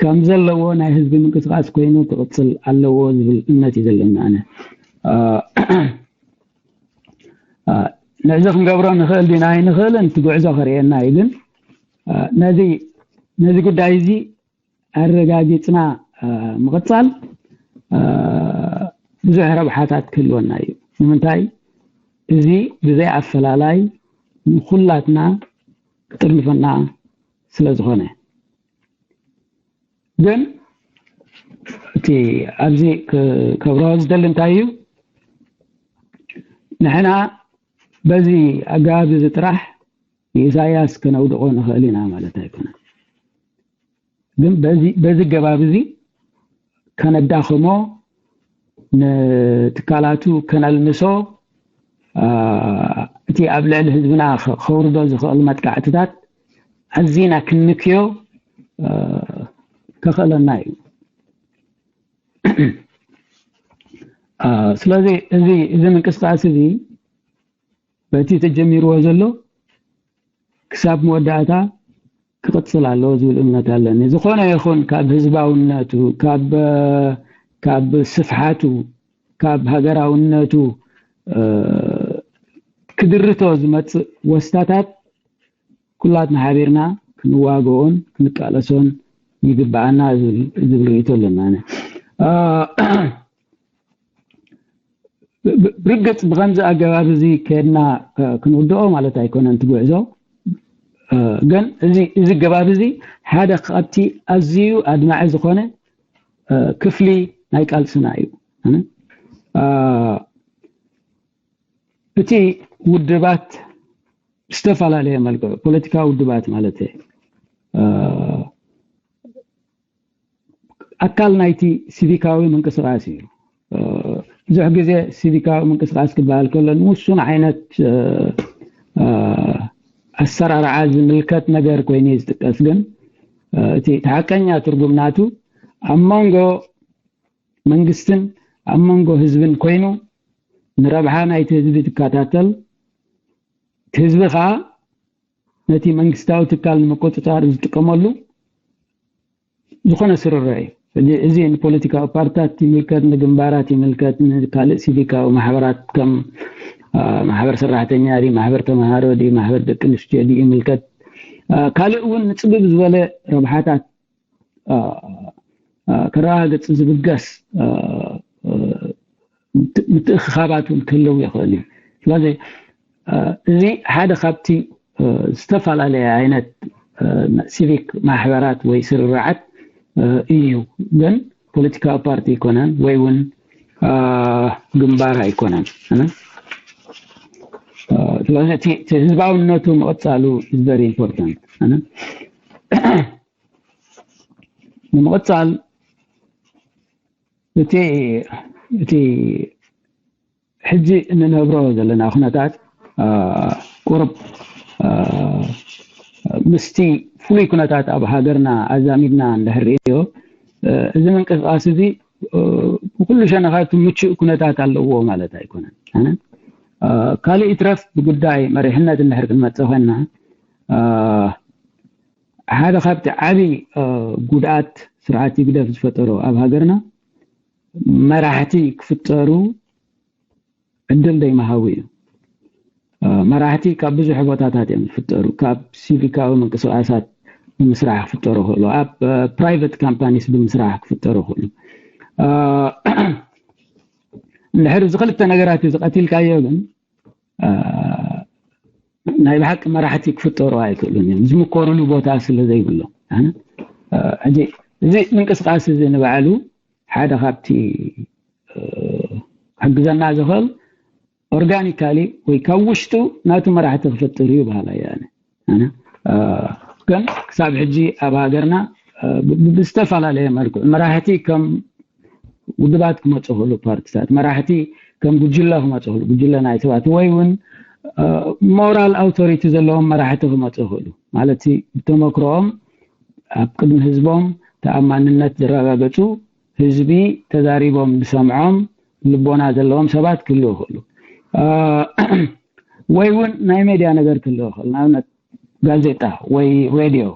ከም ዘለዎ ናይ ህዝቢ ምንቅስቃስ ኮይኑ ክቕፅል ኣለዎ ዝብል እምነት እዩ ዘለኒ ኣነ። ነዚ ክንገብሮ ንኽእል ዲና ኣይንኽእልን እቲ ጉዕዞ ከርእየና እዩ። ግን ነዚ ጉዳይ እዚ ኣረጋጊፅና ምቕፃል ብዙሕ ረብሓታት ክህልወና እዩ። ንምንታይ? እዚ ብዘይ ኣፈላላይ ንኩላትና ክጥርንፈና ስለ ዝኾነ። ግን እቲ ኣብዚ ከብርሆ ዝደሊ እንታይ እዩ? ንሕና በዚ ኣገባብ እዚ ጥራሕ ንኢሳያስ ከነውድቆ ንኽእል ኢና ማለት ኣይኮነን። ግን በዚ ገባብ እዚ ከነዳኽሞ፣ ንትካላቱ ከነልምሶ፣ እቲ ኣብ ልዕሊ ህዝብና ከውርዶ ዝኽእል መጥቃዕትታት ኣዚና ክንክዮ ከኽእለና እዩ። ስለዚ እዚ ምንቅስቃስ እዚ በቲ ተጀሚርዎ ዘሎ ክሳብ መወዳእታ ክቕፅል ኣለዎ ዝብል እምነት ኣለኒ። ዝኾነ ይኹን ካብ ህዝባውነቱ፣ ካብ ስፍሓቱ፣ ካብ ሃገራውነቱ ክድርቶ ዝመፅእ ወስታታት ኩላትና ሓቢርና ክንዋግኦን ክንቃለሶን ይግበኣና ዝብል ርእቶ ኣለና። ርግፅ ብከምዚ ኣገባብ እዚ ከድና ክንውድኦ ማለት ኣይኮነን ትጉዕዞ። ግን እዚ ገባብ እዚ ሓደ ካብቲ ኣዝዩ ኣድማዒ ዝኾነ ክፍሊ ናይ ቃልስና እዩ። እቲ ውድባት ዝተፈላለየ መልክዑ ፖለቲካዊ ውድባት ማለት ኣካል ናይቲ ሲቪካዊ ምንቅስቃስ እዩ። ብዙሕ ግዜ ሲቪካዊ ምንቅስቃስ ክበሃል ከሎ ንውሱን ዓይነት ኣሰራርዓ ዝምልከት ነገር ኮይኑ እዩ ዝጥቀስ። ግን እቲ ሓቀኛ ትርጉም ናቱ ኣብ መንጎ መንግስትን ኣብ መንጎ ህዝብን ኮይኑ ንረብሓ ናይቲ ህዝቢ ትከታተል፣ ህዝቢ ከዓ ነቲ መንግስታዊ ትካል ንምቁፅፃር ዝጥቀመሉ ዝኾነ ስርርዕ እዩ። እዚ ንፖለቲካዊ ፓርቲታት ይምልከት፣ ንግንባራት ይምልከት፣ ንካልእ ሲቪካዊ ማሕበራት ከም ማሕበር ሰራሕተኛ ድዩ፣ ማሕበር ተምሃሮ ድዩ፣ ማሕበር ደቂ ኣንስትዮ ድዩ ይምልከት፣ ካልእ እውን ንፅብብ ዝበለ ረብሓታት ከረጋግፅ ዝብገስ ምትእኽኻባት እውን ክህልው ይኽእል እዩ። ስለዚ እዚ ሓደ ካብቲ ዝተፈላለየ ዓይነት ሲቪክ ማሕበራት ወይ ስርርዓት እዩ። ግን ፖለቲካዊ ፓርቲ ኣይኮነን ወይ እውን ግንባር ኣይኮነን። ስለዚ እቲ ህዝባውነቱ ምቕፃሉ is very important። ንምቕፃል እቲ እቲ ሕጂ እንነብሮ ዘለና ኩነታት ቁርብ ምስቲ ፍሉይ ኩነታት ኣብ ሃገርና ኣዛሚድና እንድሕር ርእዮ እዚ ምንቅስቃስ እዚ ብኩሉ ሸነኻቱ ምቹእ ኩነታት ኣለዎ ማለት ኣይኮነን። ካልእ ይትረፍ ብጉዳይ መሪሕነት እንድሕር ክንመፅእ ኮይንና ሓደ ካብቲ ዓብዪ ጉድኣት ስርዓት ህግደፍ ዝፈጠሮ ኣብ ሃገርና መራሕቲ ክፍጠሩ ዕድል ዘይምሃቡ እዩ። መራሕቲ ካብ ብዙሕ ቦታታት እዮም ዝፍጠሩ። ካብ ሲቪካዊ ምንቅስቃሳት ብምስራሕ ክፍጠሩ ይኽእሉ፣ ኣብ ፕራይቨት ካምፓኒስ ብምስራሕ ክፍጠሩ ይኽእሉ። እንድሕር እዚ ክልተ ነገራት እዚ ቀቲልካዮ ግን ናይ ብሓቂ መራሕቲ ክፍጠሩ ኣይክእሉን እዮም፣ ዝምኮርሉ ቦታ ስለ ዘይብሎም። ሕጂ እዚ ምንቅስቃስ እዚ ንባዕሉ ሓደ ካብቲ ክሕግዘና ዝኽእል ኦርጋኒካሊ ወይ ካብ ውሽጡ ናቱ መራሕቲ ክፍጥር እዩ በሃላይ እየ ኣነ። ግን ክሳብ ሕጂ ኣብ ሃገርና ብዝተፈላለየ መልክዑ መራሕቲ ከም ውድባት ክመፁ ይኽእሉ፣ ፓርቲታት መራሕቲ ከም ጉጅለ ክመፁ ይኽእሉ፣ ጉጅለ ናይ ሰባት ወይ እውን ሞራል ኣውቶሪቲ ዘለዎም መራሕቲ ክመፁ ይኽእሉ። ማለት ብተመክሮኦም ኣብ ቅድሚ ህዝቦም ተኣማንነት ዘረጋገፁ፣ ህዝቢ ተዛሪቦም ዝሰምዖም ልቦና ዘለዎም ሰባት ክህልዉ ይኽእሉ። ወይ እውን ናይ ሜድያ ነገር ክህልዎ ይኽእል። ንኣብነት ጋዜጣ ወይ ሬድዮ፣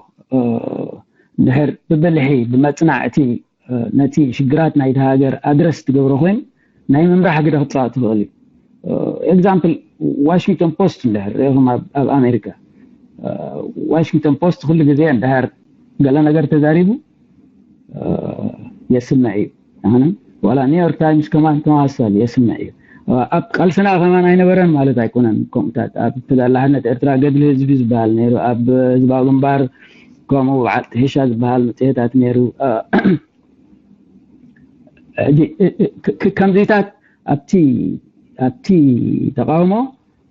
ድሕር ብብልሒ ብመፅናዕቲ ነቲ ሽግራት ናይቲ ሃገር ኣድረስ ትገብሮ ኮይኑ ናይ ምምራሕ ግደ ክትፃወት ትኽእል እዩ። ኤግዛምፕል ዋሽንግተን ፖስት እንድሕር ርኢኹም ኣብ ኣሜሪካ፣ ዋሽንግተን ፖስት ኩሉ ግዜ እንድሕር ገለ ነገር ተዛሪቡ የስምዕ እዩ። ዋላ ኒውዮርክ ታይምስ ከማን ተመሳሳሊ የስምዕ እዩ። ኣብ ቃልስና ከማን ኣይነበረን ማለት ኣይኮነን። ከምኡታት ኣብ ተጋድሎ ሓርነት ኤርትራ ገድሊ ህዝቢ ዝበሃል ነይሩ፣ ኣብ ህዝባዊ ግንባር ከምኡ በዓል ጥሒሻ ዝበሃል መፅሄታት ነይሩ። ከምዚታት ኣብቲ ኣብቲ ተቃውሞ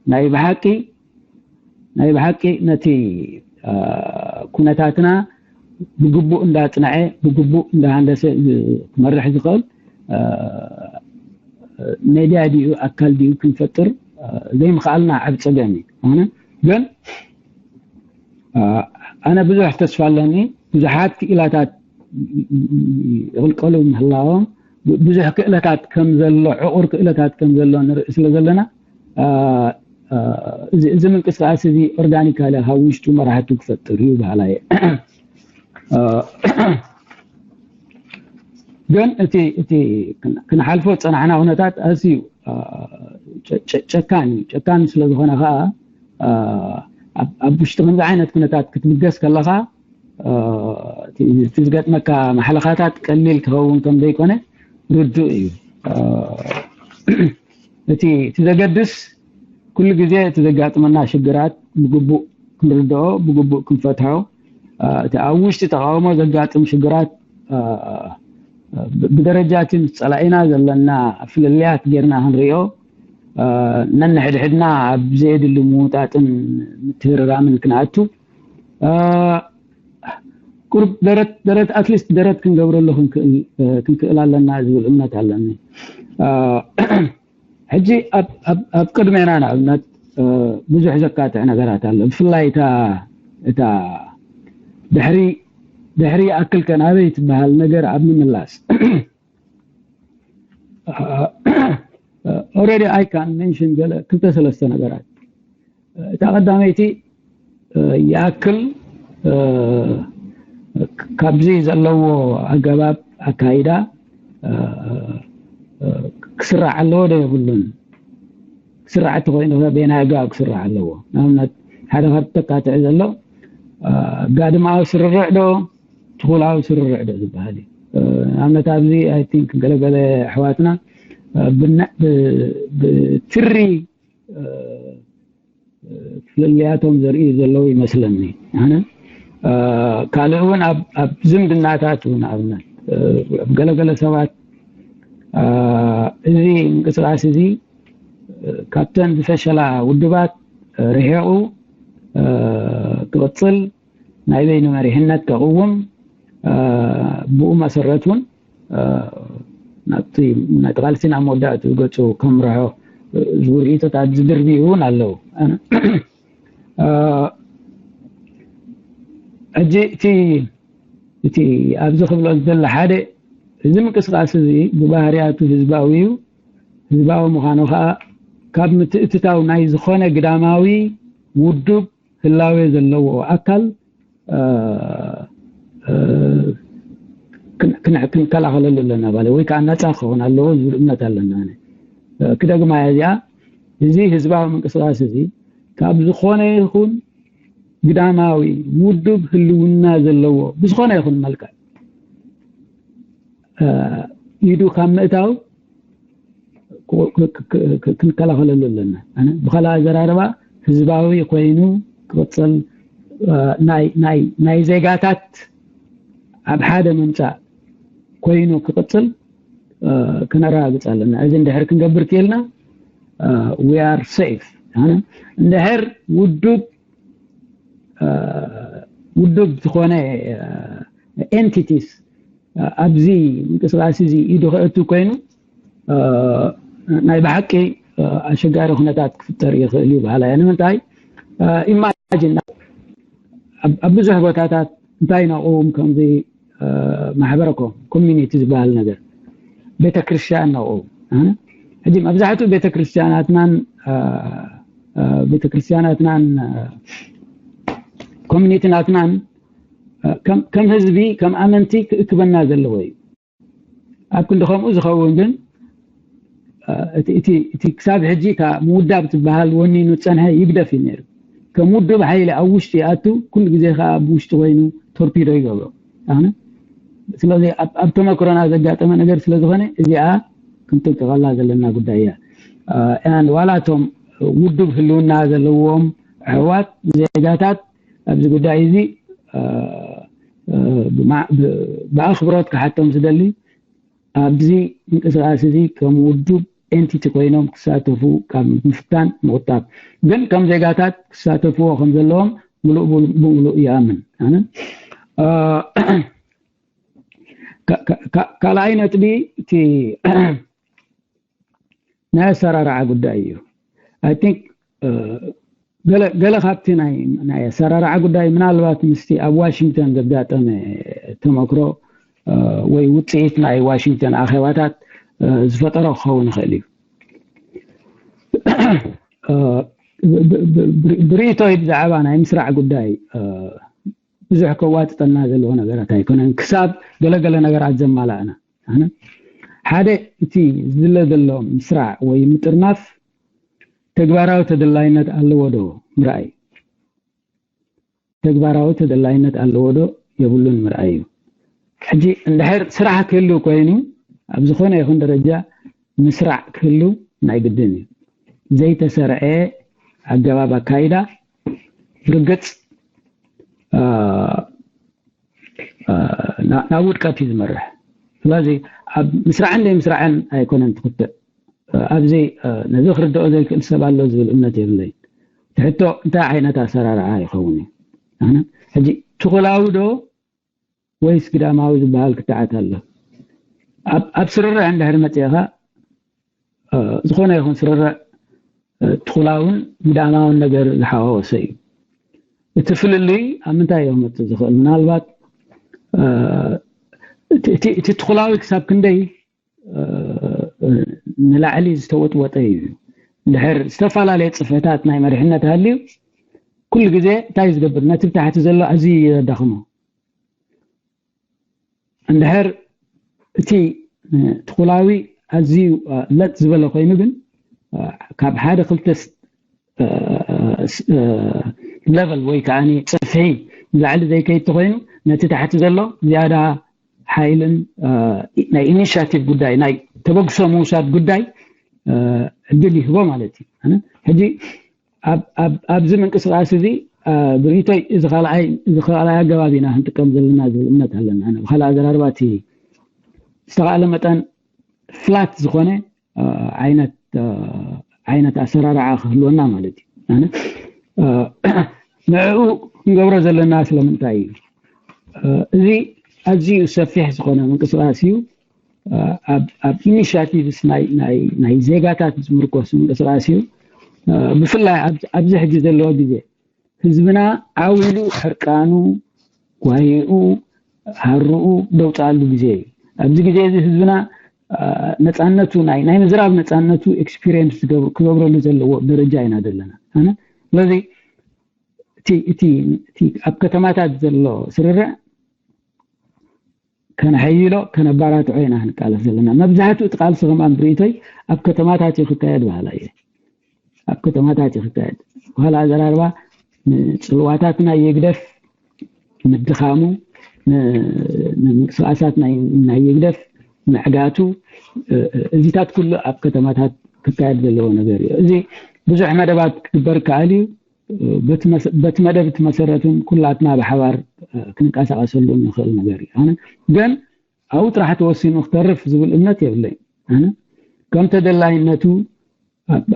ናይ ብሓቂ ናይ ብሓቂ ነቲ ኩነታትና ብግቡእ እንዳጽንዐ ብግቡእ እንዳሃንደሰ ክመርሕ ዝኽእል ሜድያ ድዩ ኣካል ድዩ ክንፈጥር ዘይምኽኣልና ዓብ ጸገም እዩ። ኣነ ግን ኣነ ብዙሕ ተስፋ ኣለኒ። ብዙሓት ክኢላታት ይቕልቀሉ ምህላዎም ብዙሕ ክእለታት ከም ዘሎ ዕቑር ክእለታት ከም ዘሎ ንርኢ ስለ ዘለና እዚ ምንቅስቃስ እዚ ኦርጋኒካሊ ካብ ውሽጡ መራሕቱ ክፈጥር እዩ በሃላይ። ግን እቲ እቲ ክንሓልፎ ዝፀናሕና ኩነታት ኣዝዩ ጨካን እዩ። ጨካን ስለ ዝኾነ ከዓ ኣብ ውሽጢ ከምዚ ዓይነት ኩነታት ክትብገስ ከለካ እቲ ዝገጥመካ ማሕለኻታት ቀሊል ክኸውን ከም ዘይኮነ ርዱእ እዩ። እቲ እቲ ዘገድስ ኩሉ ግዜ እቲ ዘጋጥመና ሽግራት ብግቡእ ክንርድኦ ብግቡእ ክንፈትሖ እቲ ኣብ ውሽጢ ተቃውሞ ዘጋጥም ሽግራት ብደረጃ እቲ ምስ ፀላኢና ዘለና ፍልልያት ጌርና ክንሪኦ ነንሕድሕድና ኣብ ዘየድሊ ምውጣጥን ምትህርራምን ክንኣቱ ቁርብ ደረት ደረት ኣትሊስት ደረት ክንገብረሉ ክንክእል ኣለና ዝብል እምነት ኣለኒ። ሕጂ ኣብ ቅድሜና ንኣብነት ብዙሕ ዘካትዕ ነገራት ኣሎ። ብፍላይ እታ ድሕሪ ድሕሪ ይኣክል ከ ናበይ ትበሃል ነገር ኣብ ምምላስ already I can mention ገለ ክልተ ሰለስተ ነገራት። እታ ቀዳመይቲ ይኣክል ካብዚ ዘለዎ ኣገባብ ኣካይዳ ክስራዕ ኣለዎ ዶ የብሉን? ክስራዕ እንተኮይኑ ከ በየናይ ኣገባብ ክስራዕ ኣለዎ? ንኣብነት ሓደ ካብ ተካትዕ ዘሎ ጋድማዊ ስርርዕ ዶ ትኹላዊ ስርርዕ ዶ ዝበሃል እዩ። ንኣብነት ኣብዚ I think ገለገለ ኣሕዋትና ብትሪ ፍልልያቶም ዘርእዩ ዘለዉ ይመስለኒ። ኣነ ካልእ እውን ኣብ ዝምድናታት እውን ኣብነት ገለገለ ሰባት እዚ ምንቅስቃስ እዚ ካብተን ዝፈሸላ ውድባት ርሒቑ ክቕፅል ናይ በይኑ መሪሕነት ከቕውም ብኡ መሰረት እውን ናብቲ ናይቲ ቃልሲ ናብ መወዳእትኡ ገፁ ከምርሖ ዝብል ርእቶታት ዝድርብዩ እውን ኣለዉ። ሕጂ እቲ እቲ ኣብዚ ክብሎ ዝደለ ሓደ እዚ ምንቅስቃስ እዚ ብባህርያቱ ህዝባዊ እዩ። ህዝባዊ ምዃኑ ከዓ ካብ ምትእትታው ናይ ዝኾነ ግዳማዊ ውዱብ ህላዌ ዘለዎ ኣካል ክንከላኸለሉ ኣለና ባለ ወይ ከዓ ነፃ ክኸውን ኣለዎ ዝብል እምነት ኣለና። ክደግማ እዚኣ እዚ ህዝባዊ ምንቅስቃስ እዚ ካብ ዝኾነ ይኹን ግዳማዊ ውዱብ ህልውና ዘለዎ ብዝኾነ ይኹን መልክዕ ኢዱ ካብ ምእታው ክንከላኸለሉ ኣለና። ብካልእ ኣዘራርባ ህዝባዊ ኮይኑ ክቕፅል ናይ ዜጋታት ኣብ ሓደ ምምፃእ ኮይኑ ክቕፅል ከነረጋግፅ ኣለና። እዚ እንድሕር ክንገብር ክኢልና we are safe። እንድሕር ውዱብ ውዱብ ዝኾነ entities ኣብዚ ምንቅስቃስ እዚ ኢዱ ከእቱ ኮይኑ ናይ ብሓቂ ኣሸጋሪ ኩነታት ክፍጠር ይኽእል እዩ በሃላ እየ። ንምንታይ ኢማጂን ኣብ ብዙሕ ቦታታት እንታይ ነቕውም ከምዚ ማሕበረኮም ኮሚኒቲ ዝበሃል ነገር ቤተክርስትያን ነቕውም። ሕጂ መብዛሕትኡ ቤተክርስትያናትናን ቤተክርስትያናትናን ኮሚኒቲናትናን ከም ህዝቢ ከም ኣመንቲ ክእክበና ዘለዎ እዩ። ኣብ ክንዲ ከምኡ ዝኸውን ግን እቲ ክሳብ ሕጂ እታ ምውዳብ ትበሃል ወኒኑ ዝፀንሐ ይግደፍ እዩ ነይሩ። ከም ውዱብ ሓይሊ ኣብ ውሽጢ ይኣቱ፣ ኩሉ ግዜ ከዓ ኣብ ውሽጢ ኮይኑ ቶርፒዶ ይገብሮ። ኣነ ስለዚ ኣብ ተመክሮና ዘጋጠመ ነገር ስለዝኾነ እዚኣ ክንጥንቀቐላ ዘለና ጉዳይ እያ። ዋላ እቶም ውዱብ ህልውና ዘለዎም ኣሕዋት ዜጋታት ኣብዚ ጉዳይ እዚ ብኣኽብሮት ክሓቶም ዝደሊ፣ ኣብዚ ምንቅስቃስ እዚ ከም ውዱብ ኤንቲቲ ኮይኖም ክሳተፉ ካብ ምፍታን ምቁጣብ፣ ግን ከም ዜጋታት ክሳተፍዎ ከም ዘለዎም ምሉእ ብምሉእ ይኣምን። ኣነ ካልኣይ ነጥቢ እቲ ናይ ኣሰራርዓ ጉዳይ እዩ። I think ገለ ካብቲ ናይ ኣሰራርዓ ጉዳይ ምናልባት ምስቲ ኣብ ዋሽንግተን ዘጋጠመ ተመክሮ ወይ ውፅኢት ናይ ዋሽንግተን ኣኼባታት ዝፈጠሮ ክኸውን ይኽእል እዩ። ብርእቶይ ብዛዕባ ናይ ምስራዕ ጉዳይ ብዙሕ ከዋጥጠና ዘለዎ ነገራት ኣይኮነን፣ ክሳብ ገለገለ ነገራት ዘማላእና። ሓደ እቲ ዝለ ዘሎ ምስራዕ ወይ ምጥርናፍ ተግባራዊ ተደላይነት ኣለዎ ዶ ምርኣይ፣ ተግባራዊ ተደላይነት ኣለዎ ዶ የብሉን ምርኣይ እዩ። ሕጂ እንድሕር ስራሕ ክህሉ ኮይኑ ኣብ ዝኾነ ይኹን ደረጃ ምስራዕ ክህሉ ናይ ግድን እዩ። ዘይተሰርዐ ኣገባብ ኣካይዳ ብርግፅ ናብ ውድቀት እዩ ዝመርሕ። ስለዚ ኣብ ምስራዕን ዘይምስራዕን ኣይኮነን ትኽትዕ። ኣብዚ ነዚ ክርድኦ ዘይክእል ሰብ ኣሎ ዝብል እምነት የብለይን። ትሕቶ እንታይ ዓይነት ኣሰራርዓ ይኸውን እዩ? ሕጂ ትኹላዊ ዶ ወይስ ግዳማዊ ዝበሃል ክትዓት ኣሎ? ኣብ ስርርዕ እንድሕር መፅእኻ ዝኾነ ይኹን ስርርዕ ትኹላውን ግዳማውን ነገር ዝሓዋወሰ እዩ። እቲ ፍልልይ ኣብ ምንታይ እዮም መፅእ ዝኽእል? ምናልባት እቲ ትኹላዊ ክሳብ ክንደይ ንላዕሊ ዝተወጥወጠ እዩ። እንድሕር ዝተፈላለየ ፅፍሕታት ናይ መሪሕነት ሃልዩ ኩሉ ግዜ እንታይ ዝገብር ነቲ ብታሕቲ ዘሎ ኣዝዩ የዳኽሞ። እንድሕር እቲ ትኹላዊ ኣዝዩ ለጥ ዝበለ ኮይኑ ግን ካብ ሓደ ክልተ ሌቨል ወይ ከዓ ፅፍሒ ንላዕሊ ዘይከይድ ተኮይኑ ነቲ ታሕቲ ዘሎ ዝያዳ ሓይልን ናይ ኢኒሽቲቭ ጉዳይ ናይ ተበግሶ ምውሳድ ጉዳይ ዕድል ይህቦ ማለት እዩ። ሕጂ ኣብዚ ምንቅስቃስ እዚ ብሪቶይ እዚ ካልኣይ ኣገባብ ኢና ክንጥቀም ዘለና ዝብል እምነት ኣለና። ብካልእ ኣዘራርባ እቲ ዝተካእለ መጠን ፍላት ዝኾነ ዓይነት ኣሰራርዓ ክህልወና ማለት እዩ። ንዕኡ ክንገብሮ ዘለና ስለምንታይ እዩ? እዚ ኣዝዩ ሰፊሕ ዝኾነ ምንቅስቃስ እዩ። ኣብ ኢኒሽቲቭስ ናይ ዜጋታት ዝምርኮስ ምንቅስቃስ እዩ። ብፍላይ ኣብዚ ሕጂ ዘለዎ ግዜ ህዝብና ዓው ኢሉ ሕርቃኑ ጓሂኡ ሃርኡ ደውፅኣሉ ግዜ እዩ። ኣብዚ ግዜ እዚ ህዝብና ነፃነቱ ናይ ምዝራብ ነፃነቱ ኤክስፒሪየንስ ክገብረሉ ዘለዎ ደረጃ ኢና ዘለና። ስለዚ እቲ ኣብ ከተማታት ዘሎ ስርርዕ ከነሐይሎ ከነባራትዖ ኢና ክንቃለስ ዘለና። መብዛሕትኡ እቲ ቃልሲ ከም ብሪቶይ ኣብ ከተማታት እዩ ክካየድ በሃላ እየ። ኣብ ከተማታት እዩ ክካየድ። በኋላ ኣዘራርባ ንፅልዋታት ናይ የግደፍ ምድኻሙ፣ ንምንቅስቃሳት ናይ የግደፍ ምዕጋቱ፣ እዚታት ኩሉ ኣብ ከተማታት ክካየድ ዘለዎ ነገር እዩ። እዚ ብዙሕ መደባት ክግበር ይከኣል እዩ። በቲ መደብ እቲ መሰረትን ኩላትና ብሓባር ክንቀሳቀሰሉ ንኽእል ነገር እዩ። ኣነ ግን ኣብኡ ጥራሕ ተወሲኑ ክተርፍ ዝብል እምነት የብለይ። ኣነ ከም ተደላይነቱ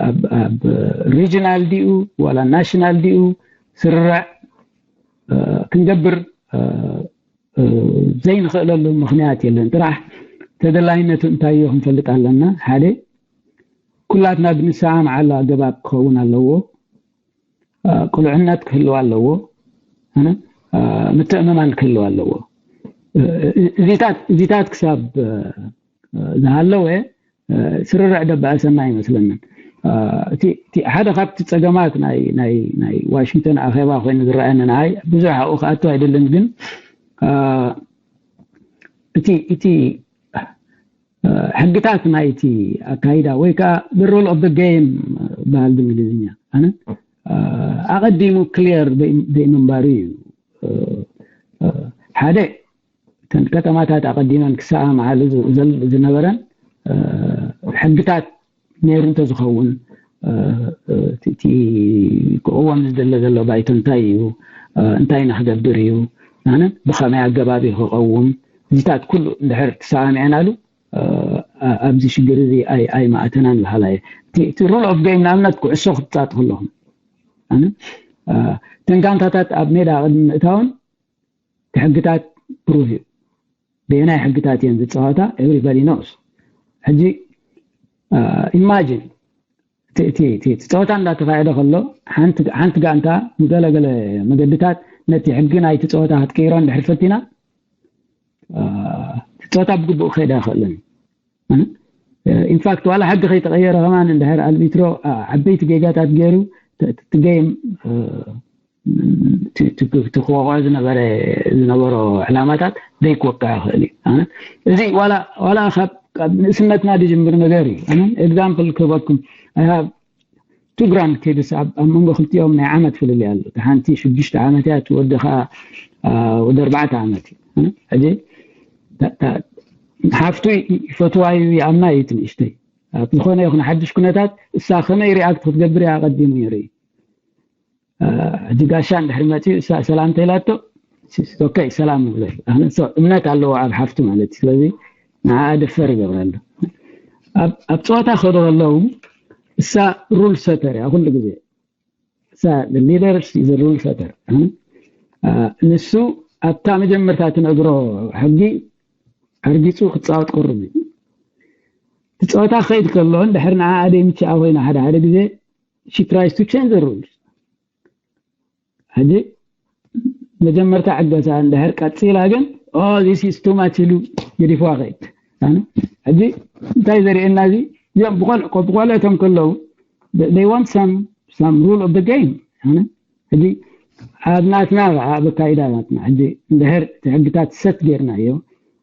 ኣብ ሪጅናል ዲኡ ዋላ ናሽናል ዲኡ ስርርዕ ክንገብር ዘይንኽእለሉ ምኽንያት የለን። ጥራሕ ተደላይነቱ እንታይ እዩ ክንፈልጥ ኣለና። ሓደ ኩላትና ብንስማማዓሉ ኣገባብ ክኸውን ኣለዎ። ቅሉዕነት ክህልው ኣለዎ። ምትእምማን ክህልው ኣለዎ። እዚታት ክሳብ ዝሃለወ ስርርዕ ደባእሰና ኣይመስለንን። እቲ ሓደ ካብቲ ጸገማት ናይ ዋሽንግተን ኣኼባ ኮይኑ ዝረኣየኒ ንዓይ፣ ብዙሕ ኣብኡ ክኣቱ ኣይደልን፣ ግን እቲ እቲ ሕግታት ናይቲ ኣካይዳ ወይ ከዓ rule of the game በሃል ብእንግሊዝኛ፣ ኣነ ኣቐዲሙ ክሊር ዘይምንባሩ እዩ። ሓደ፣ እተን ከተማታት ኣቐዲመን ክሰኣማዓሉ ዝነበረን ሕግታት ነይሩ እንተዝኸውን፣ እቲ ክቕወም ዝደለ ዘሎ ባይቶ እንታይ እዩ፣ እንታይ ንክገብር እዩ፣ ኣነ ብኸመይ ኣገባብ እዩ ክቐውም፣ እዚታት ኩሉ እንድሕር ተሰማሚዕናሉ ኣብዚ ሽግር እዚ ኣይመኣተናን በሃላይ። እቲ rule of game ንኣብነት ኩዕሶ ክትፃወቱ ከለኹም፣ እተን ጋንታታት ኣብ ሜዳ ቅድሚ ምእታውን እቲ ሕግታት ፕሩቭ እዩ። በየናይ ሕግታት እየን ዝፃወታ? Everybody knows። ሕጂ ኢማጂን እቲ ጸወታ እንዳተኻየደ ከሎ ሓንቲ ጋንታ ብገለገለ መገድታት ነቲ ሕጊ ናይቲ ጸወታ ክትቅይሮ እንድሕር ፈቲና፣ እቲ ጸወታ ብግቡእ ክኸይድ ኣይኽእልን። ኢንፋክት ዋላ ሕጊ ከይተቐየረ ከማን እንድሕር ኣልቢትሮ ዓበይቲ ጌጋታት ገይሩ እቲ ጌም ክወቕዖ ዝነበረ ዝነበሮ ዕላማታት ዘይክወቅዕ ይኽእል እዩ። እዚ ዋላ ካብ ንእስነትና ዝጅምር ነገር እዩ። ኤግዛምፕል ክህበኩም፣ ቱ ግራንድ ኪድስ ኣብ መንጎ ክልቲኦም ናይ ዓመት ፍልልይ ኣሎ። ሓንቲ ሽዱሽተ ዓመት እያ፣ እቲ ወዲ ከዓ ወዲ ኣርባዕተ ዓመት እዩ። ሕጂ ሓፍቱ ይፈትዋ እዩ፣ ይኣምና እዩ፣ እቲ ንእሽተይ ኣብ ዝኾነ ይኹን ሓድሽ ኩነታት እሳ ከመይ ሪኣክት ክትገብር እያ ኣቐዲሙ ይርኢ። ሕጂ ጋሻ እንድሕር መፂኡ እሳ ሰላምታ ኢላቶ፣ ኦኬ ሰላም ንብለል። እምነት ኣለዎ ኣብ ሓፍቱ ማለት እዩ። ስለዚ ንዓ ደፈር ይገብረሉ። ኣብ ፀወታ ከዶ ከለዉ እሳ ሩል ሰተር እያ ኩሉ ግዜ። እሳ ሊደር ሩል ሰተር። ንሱ ኣብታ መጀመርታ ትነግሮ ሕጊ ኣርጊፁ ክፃወት ቅሩብ እዩ። እቲ ፀወታ ክኸይድ ከሎ እንድሕር ንዓ ኣደይ ምችኣ ኮይና ሓደ ሓደ ግዜ she tries to change the rules። ሕጂ መጀመርታ ዕገሳ እንድሕር ቀፂላ ግን this is too much ኢሉ ገዲፍዋ ከይድ። ሕጂ እንታይ ዘርእየና እዚ? እዚኦም ብቆልዕቶም ከለዉ they want some rule of the game። ሕጂ ኣብ ናትና ኣብ ኣካይዳ ናትና ሕጂ እንድሕር እቲ ሕግታት ሰት ጌርናዮ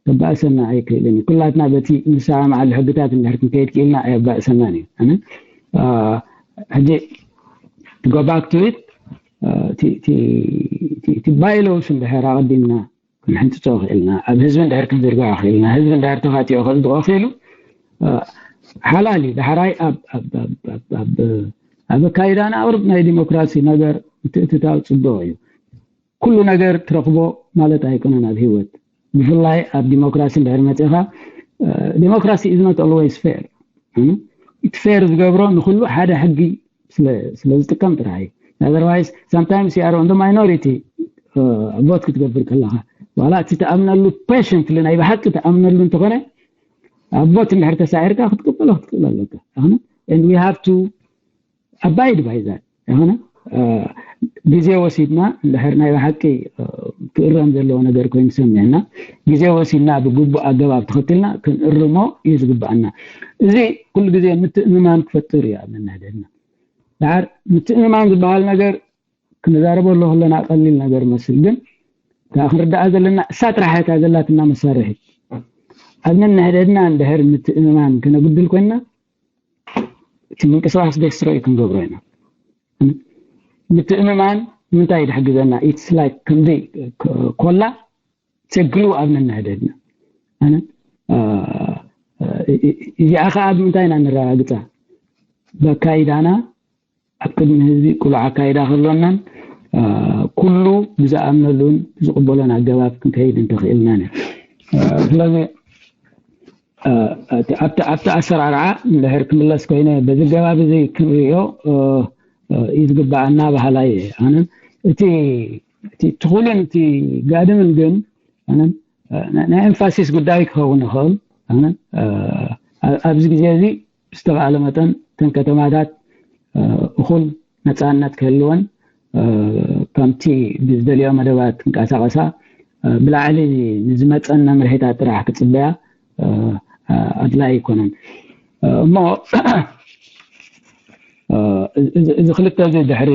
ከባእሰና ኣይክእልን እዩ። ኩላትና በቲ ንሰማማዓሉ ሕግታት እንድሕር ክንከይድ ክኢልና ኣየባእሰናን እዩ። ሕጂ to go back to it፣ እቲ ባይሎስ እንድሕር ኣቐዲምና ክንሕንፅፆ ክኢልና፣ ኣብ ህዝቢ እንድሕር ክንዝርግሖ ክኢልና፣ ህዝቢ እንድሕር ተኻቲኦ ከፅድቆ ክኢሉ ሓላል እዩ። ዳሕራይ ኣብ ኣካይዳና ቁሩብ ናይ ዲሞክራሲ ነገር ምትእትታው ፅቡቕ እዩ። ኩሉ ነገር ትረኽቦ ማለት ኣይኮነን ኣብ ህይወት፣ ብፍላይ ኣብ ዲሞክራሲ እንድሕር መፂኻ። ዲሞክራሲ is not always fair። እቲ ፌር ዝገብሮ ንኩሉ ሓደ ሕጊ ስለ ዝጥቀም ጥራሕ እዩ። Otherwise sometimes you are on the minority vote ክትገብር ከለኻ፣ ዋላ እቲ ትኣምነሉ patiently ናይ ብሓቂ ትኣምነሉ እንተኾነ ኣብ vote እንድሕር ተሳዒርካ ክትቅበሎ ክትክእል ኣለካ። And we have to abide by that። ይኾነ ግዜ ወሲድና እንድሕር ናይ ብሓቂ ክእረም ዘለዎ ነገር ኮይኑ ሰሚዕና፣ ግዜ ወሲድና ብግቡእ ኣገባብ ተኸትልና ክንእርሞ እዩ ዝግባኣና። እዚ ኩሉ ግዜ ምትእምማን ክፈጥር እዩ ኣብ ነንሕድሕድና። ደሓር ምትእምማን ዝበሃል ነገር ክንዛረበሉ ከለና ቀሊል ነገር መስል፣ ግን እታ ክንርዳኣ ዘለና እሳ ጥራሕ እያ እታ ዘላትና መሳርሒ። ኣብ ነንሕድሕድና እንድሕር ምትእምማን ክነጉድል ኮይንና እቲ ምንቅስቃስ ዴስትሮይ ክንገብሮ ኢና። ምትእምማን ንምንታይ ድሕግዘና? It's like ከምዚ ኮላ ቸግሉ ኣብ ነንሕድሕድና። እዚኣ ከዓ ብምንታይ ኢና ንረጋግፃ? በካይዳና ኣብ ቅድሚ ህዝቢ ቅሉዕ ኣካይዳ ከሎናን ኩሉ ብዝኣምነሉን ዝቕበሎን ኣገባብ ክንከይድ እንተኽእልናን እዩ። ስለዚ ኣብቲ ኣሰራርዓ እንድሕር ክምለስ ኮይነ በዚ ገባብ እዚ ክንሪኦ እዩ ዝግባኣና በሃላይ እየ። ኣነ እቲ ትኹልን እቲ ጋድምን ግን ናይ ኤምፋሲስ ጉዳይ ክኸውን ይኽእል። ኣብዚ ግዜ እዚ ብዝተባሃለ መጠን እተን ከተማታት እኹል ነፃነት ክህልወን፣ ከምቲ ብዝደልዮ መደባት ክንቀሳቐሳ፣ ብላዕሊ ንዝመፀን መምርሒታት ጥራሕ ክፅበያ ኣድላይ ኣይኮነን። እሞ እዚ ክልተ እዚ ድሕሪ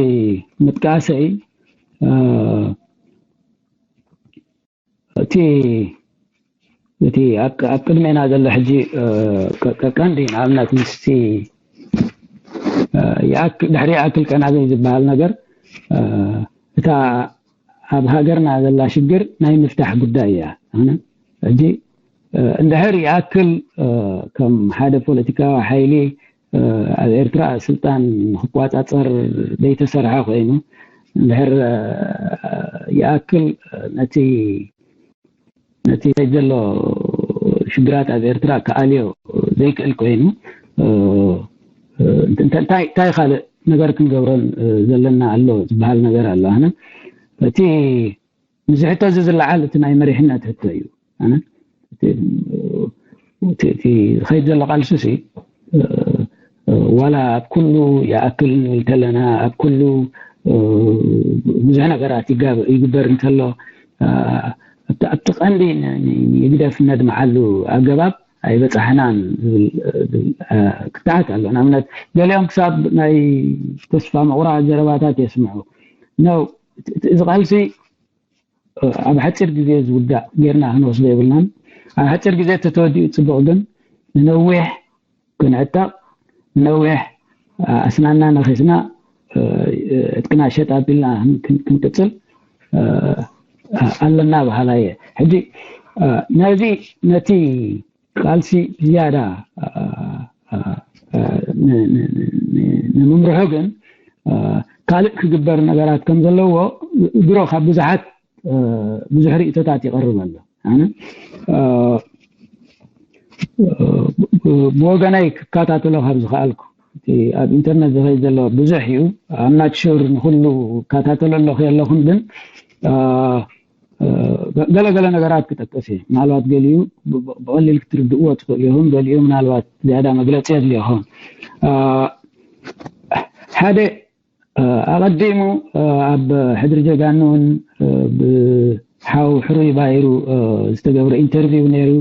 ምጥቃሰይ እቲ እቲ ኣብ ቅድሜና ዘሎ ሕጂ ቀንዲ ንኣብነት ምስቲ ድሕሪ ይኣክል ቀናበይ ዝበሃል ነገር እታ ኣብ ሃገርና ዘላ ሽግር ናይ ምፍታሕ ጉዳይ እያ። ሕጂ እንድሕር ይኣክል ከም ሓደ ፖለቲካዊ ሓይሊ ኣብ ኤርትራ ስልጣን ንክቋፃፀር ዘይተሰርሐ ኮይኑ እንድሕር ይኣክል ነቲ ነቲ ዘሎ ሽግራት ኣብ ኤርትራ ክኣልዮ ዘይክእል ኮይኑ እንታይ ካልእ ነገር ክንገብሮን ዘለና ኣሎ ዝበሃል ነገር ኣሎ። ኣነ እቲ ምስዚ ሕቶ እዚ ዝለዓል እቲ ናይ መሪሕነት ሕቶ እዩ። ኣነ እቲ ዝኸይድ ዘሎ ቃልሲ ሲ ዋላ ኣብ ኩሉ ይኣክል እንተለና ኣብ ኩሉ ብዙሕ ነገራት ይግበር እንተሎ ኣብቲ ቀንዲ ንግደፍ ነድምዓሉ ኣገባብ ኣይበፃሕናን ዝብል ክትዓት ኣሎ። ንኣብነት ገሊኦም ክሳብ ናይ ተስፋ ምቑራፅ ዘረባታት የስምዑ። እዚ ቃልሲ ኣብ ሓፂር ግዜ ዝውዳእ ጌርና ክንወስዶ የብልናን። ኣብ ሓፂር ግዜ ተተወዲኡ ፅቡቕ፣ ግን ንነዊሕ ክንዕጠቕ ንነዊሕ ኣስናና ነኺስና ዕጥቅና ሸጥ ኣቢልና ክንቅፅል ኣለና በሃላ እየ። ሕጂ ነዚ ነቲ ቃልሲ ዝያዳ ንምምርሑ ግን ካልእ ክግበር ነገራት ከም ዘለዎ ድሮ ካብ ብዙሓት ብዙሕ ርእቶታት ይቐርብ ኣሎ። ኣነ ብወገናይ ክከታተሎ ካብ ዝኸኣልኩ እቲ ኣብ ኢንተርነት ዝኸይድ ዘሎ ብዙሕ እዩ። I'm not sure ንኩሉ እከታተሎ ኣለኹ የለኹን፣ ግን ገለገለ ነገራት ክጠቅስ እየ። ምናልባት ገሊኡ ብቐሊል ክትርድእዎ ትኽእሉ ኢኹም፣ ገሊኡ ምናልባት ዝያዳ መግለፂ የድልዮ ይኸውን። ሓደ ኣቐዲሙ ኣብ ሕድሪ ጀጋኑ እውን ብሓው ሕሩይ ባይሩ ዝተገብረ ኢንተርቪው ነይሩ።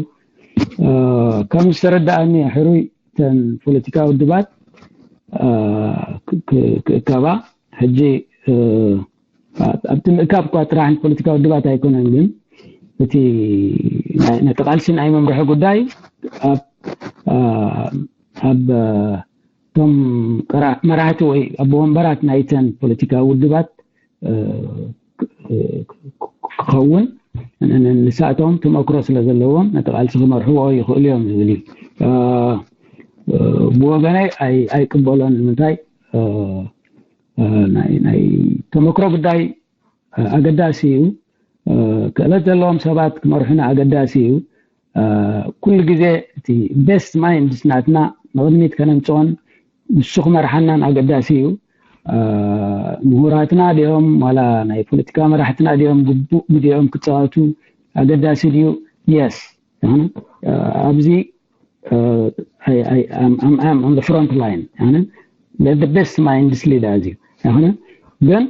ከም ዝተረዳእኒ ሕሩይ እተን ፖለቲካዊ ውድባት ክእከባ ሕጂ ኣብቲ ምእካብ እኳ ጥራሕ ፖለቲካዊ ውድባት ኣይኮነን፣ ግን እቲ ነቲ ቃልሲ ናይ መምርሒ ጉዳይ ኣብ እቶም መራሕቲ ወይ ኣቦ ወንበራት ናይተን ፖለቲካዊ ውድባት ክኸውን ንሳቶም ተመክሮ ስለ ዘለዎም ነቲ ቃልሲ ክመርሕዎ ይኽእሉ እዮም ዝብል እዩ። ብወገነይ ኣይቅበሎን። ንምንታይ ናይ ተመክሮ ጉዳይ ኣገዳሲ እዩ። ክእለት ዘለዎም ሰባት ክመርሑና ኣገዳሲ እዩ። ኩሉ ግዜ እቲ ቤስት ማይንድስ ናትና ንቕድሚት ከነምፅኦን ንሱ ክመርሓናን ኣገዳሲ እዩ። ምሁራትና ድዮም ዋላ ናይ ፖለቲካ መራሕትና ድዮም ግቡእ ግዲኦም ክፃወቱ ኣገዳሲ ድዩ? የስ። ኣብዚ ፍሮንት ላይን ቤስት ማይንድስ ሊድ ኣዝዩ ኣይኮነ፣ ግን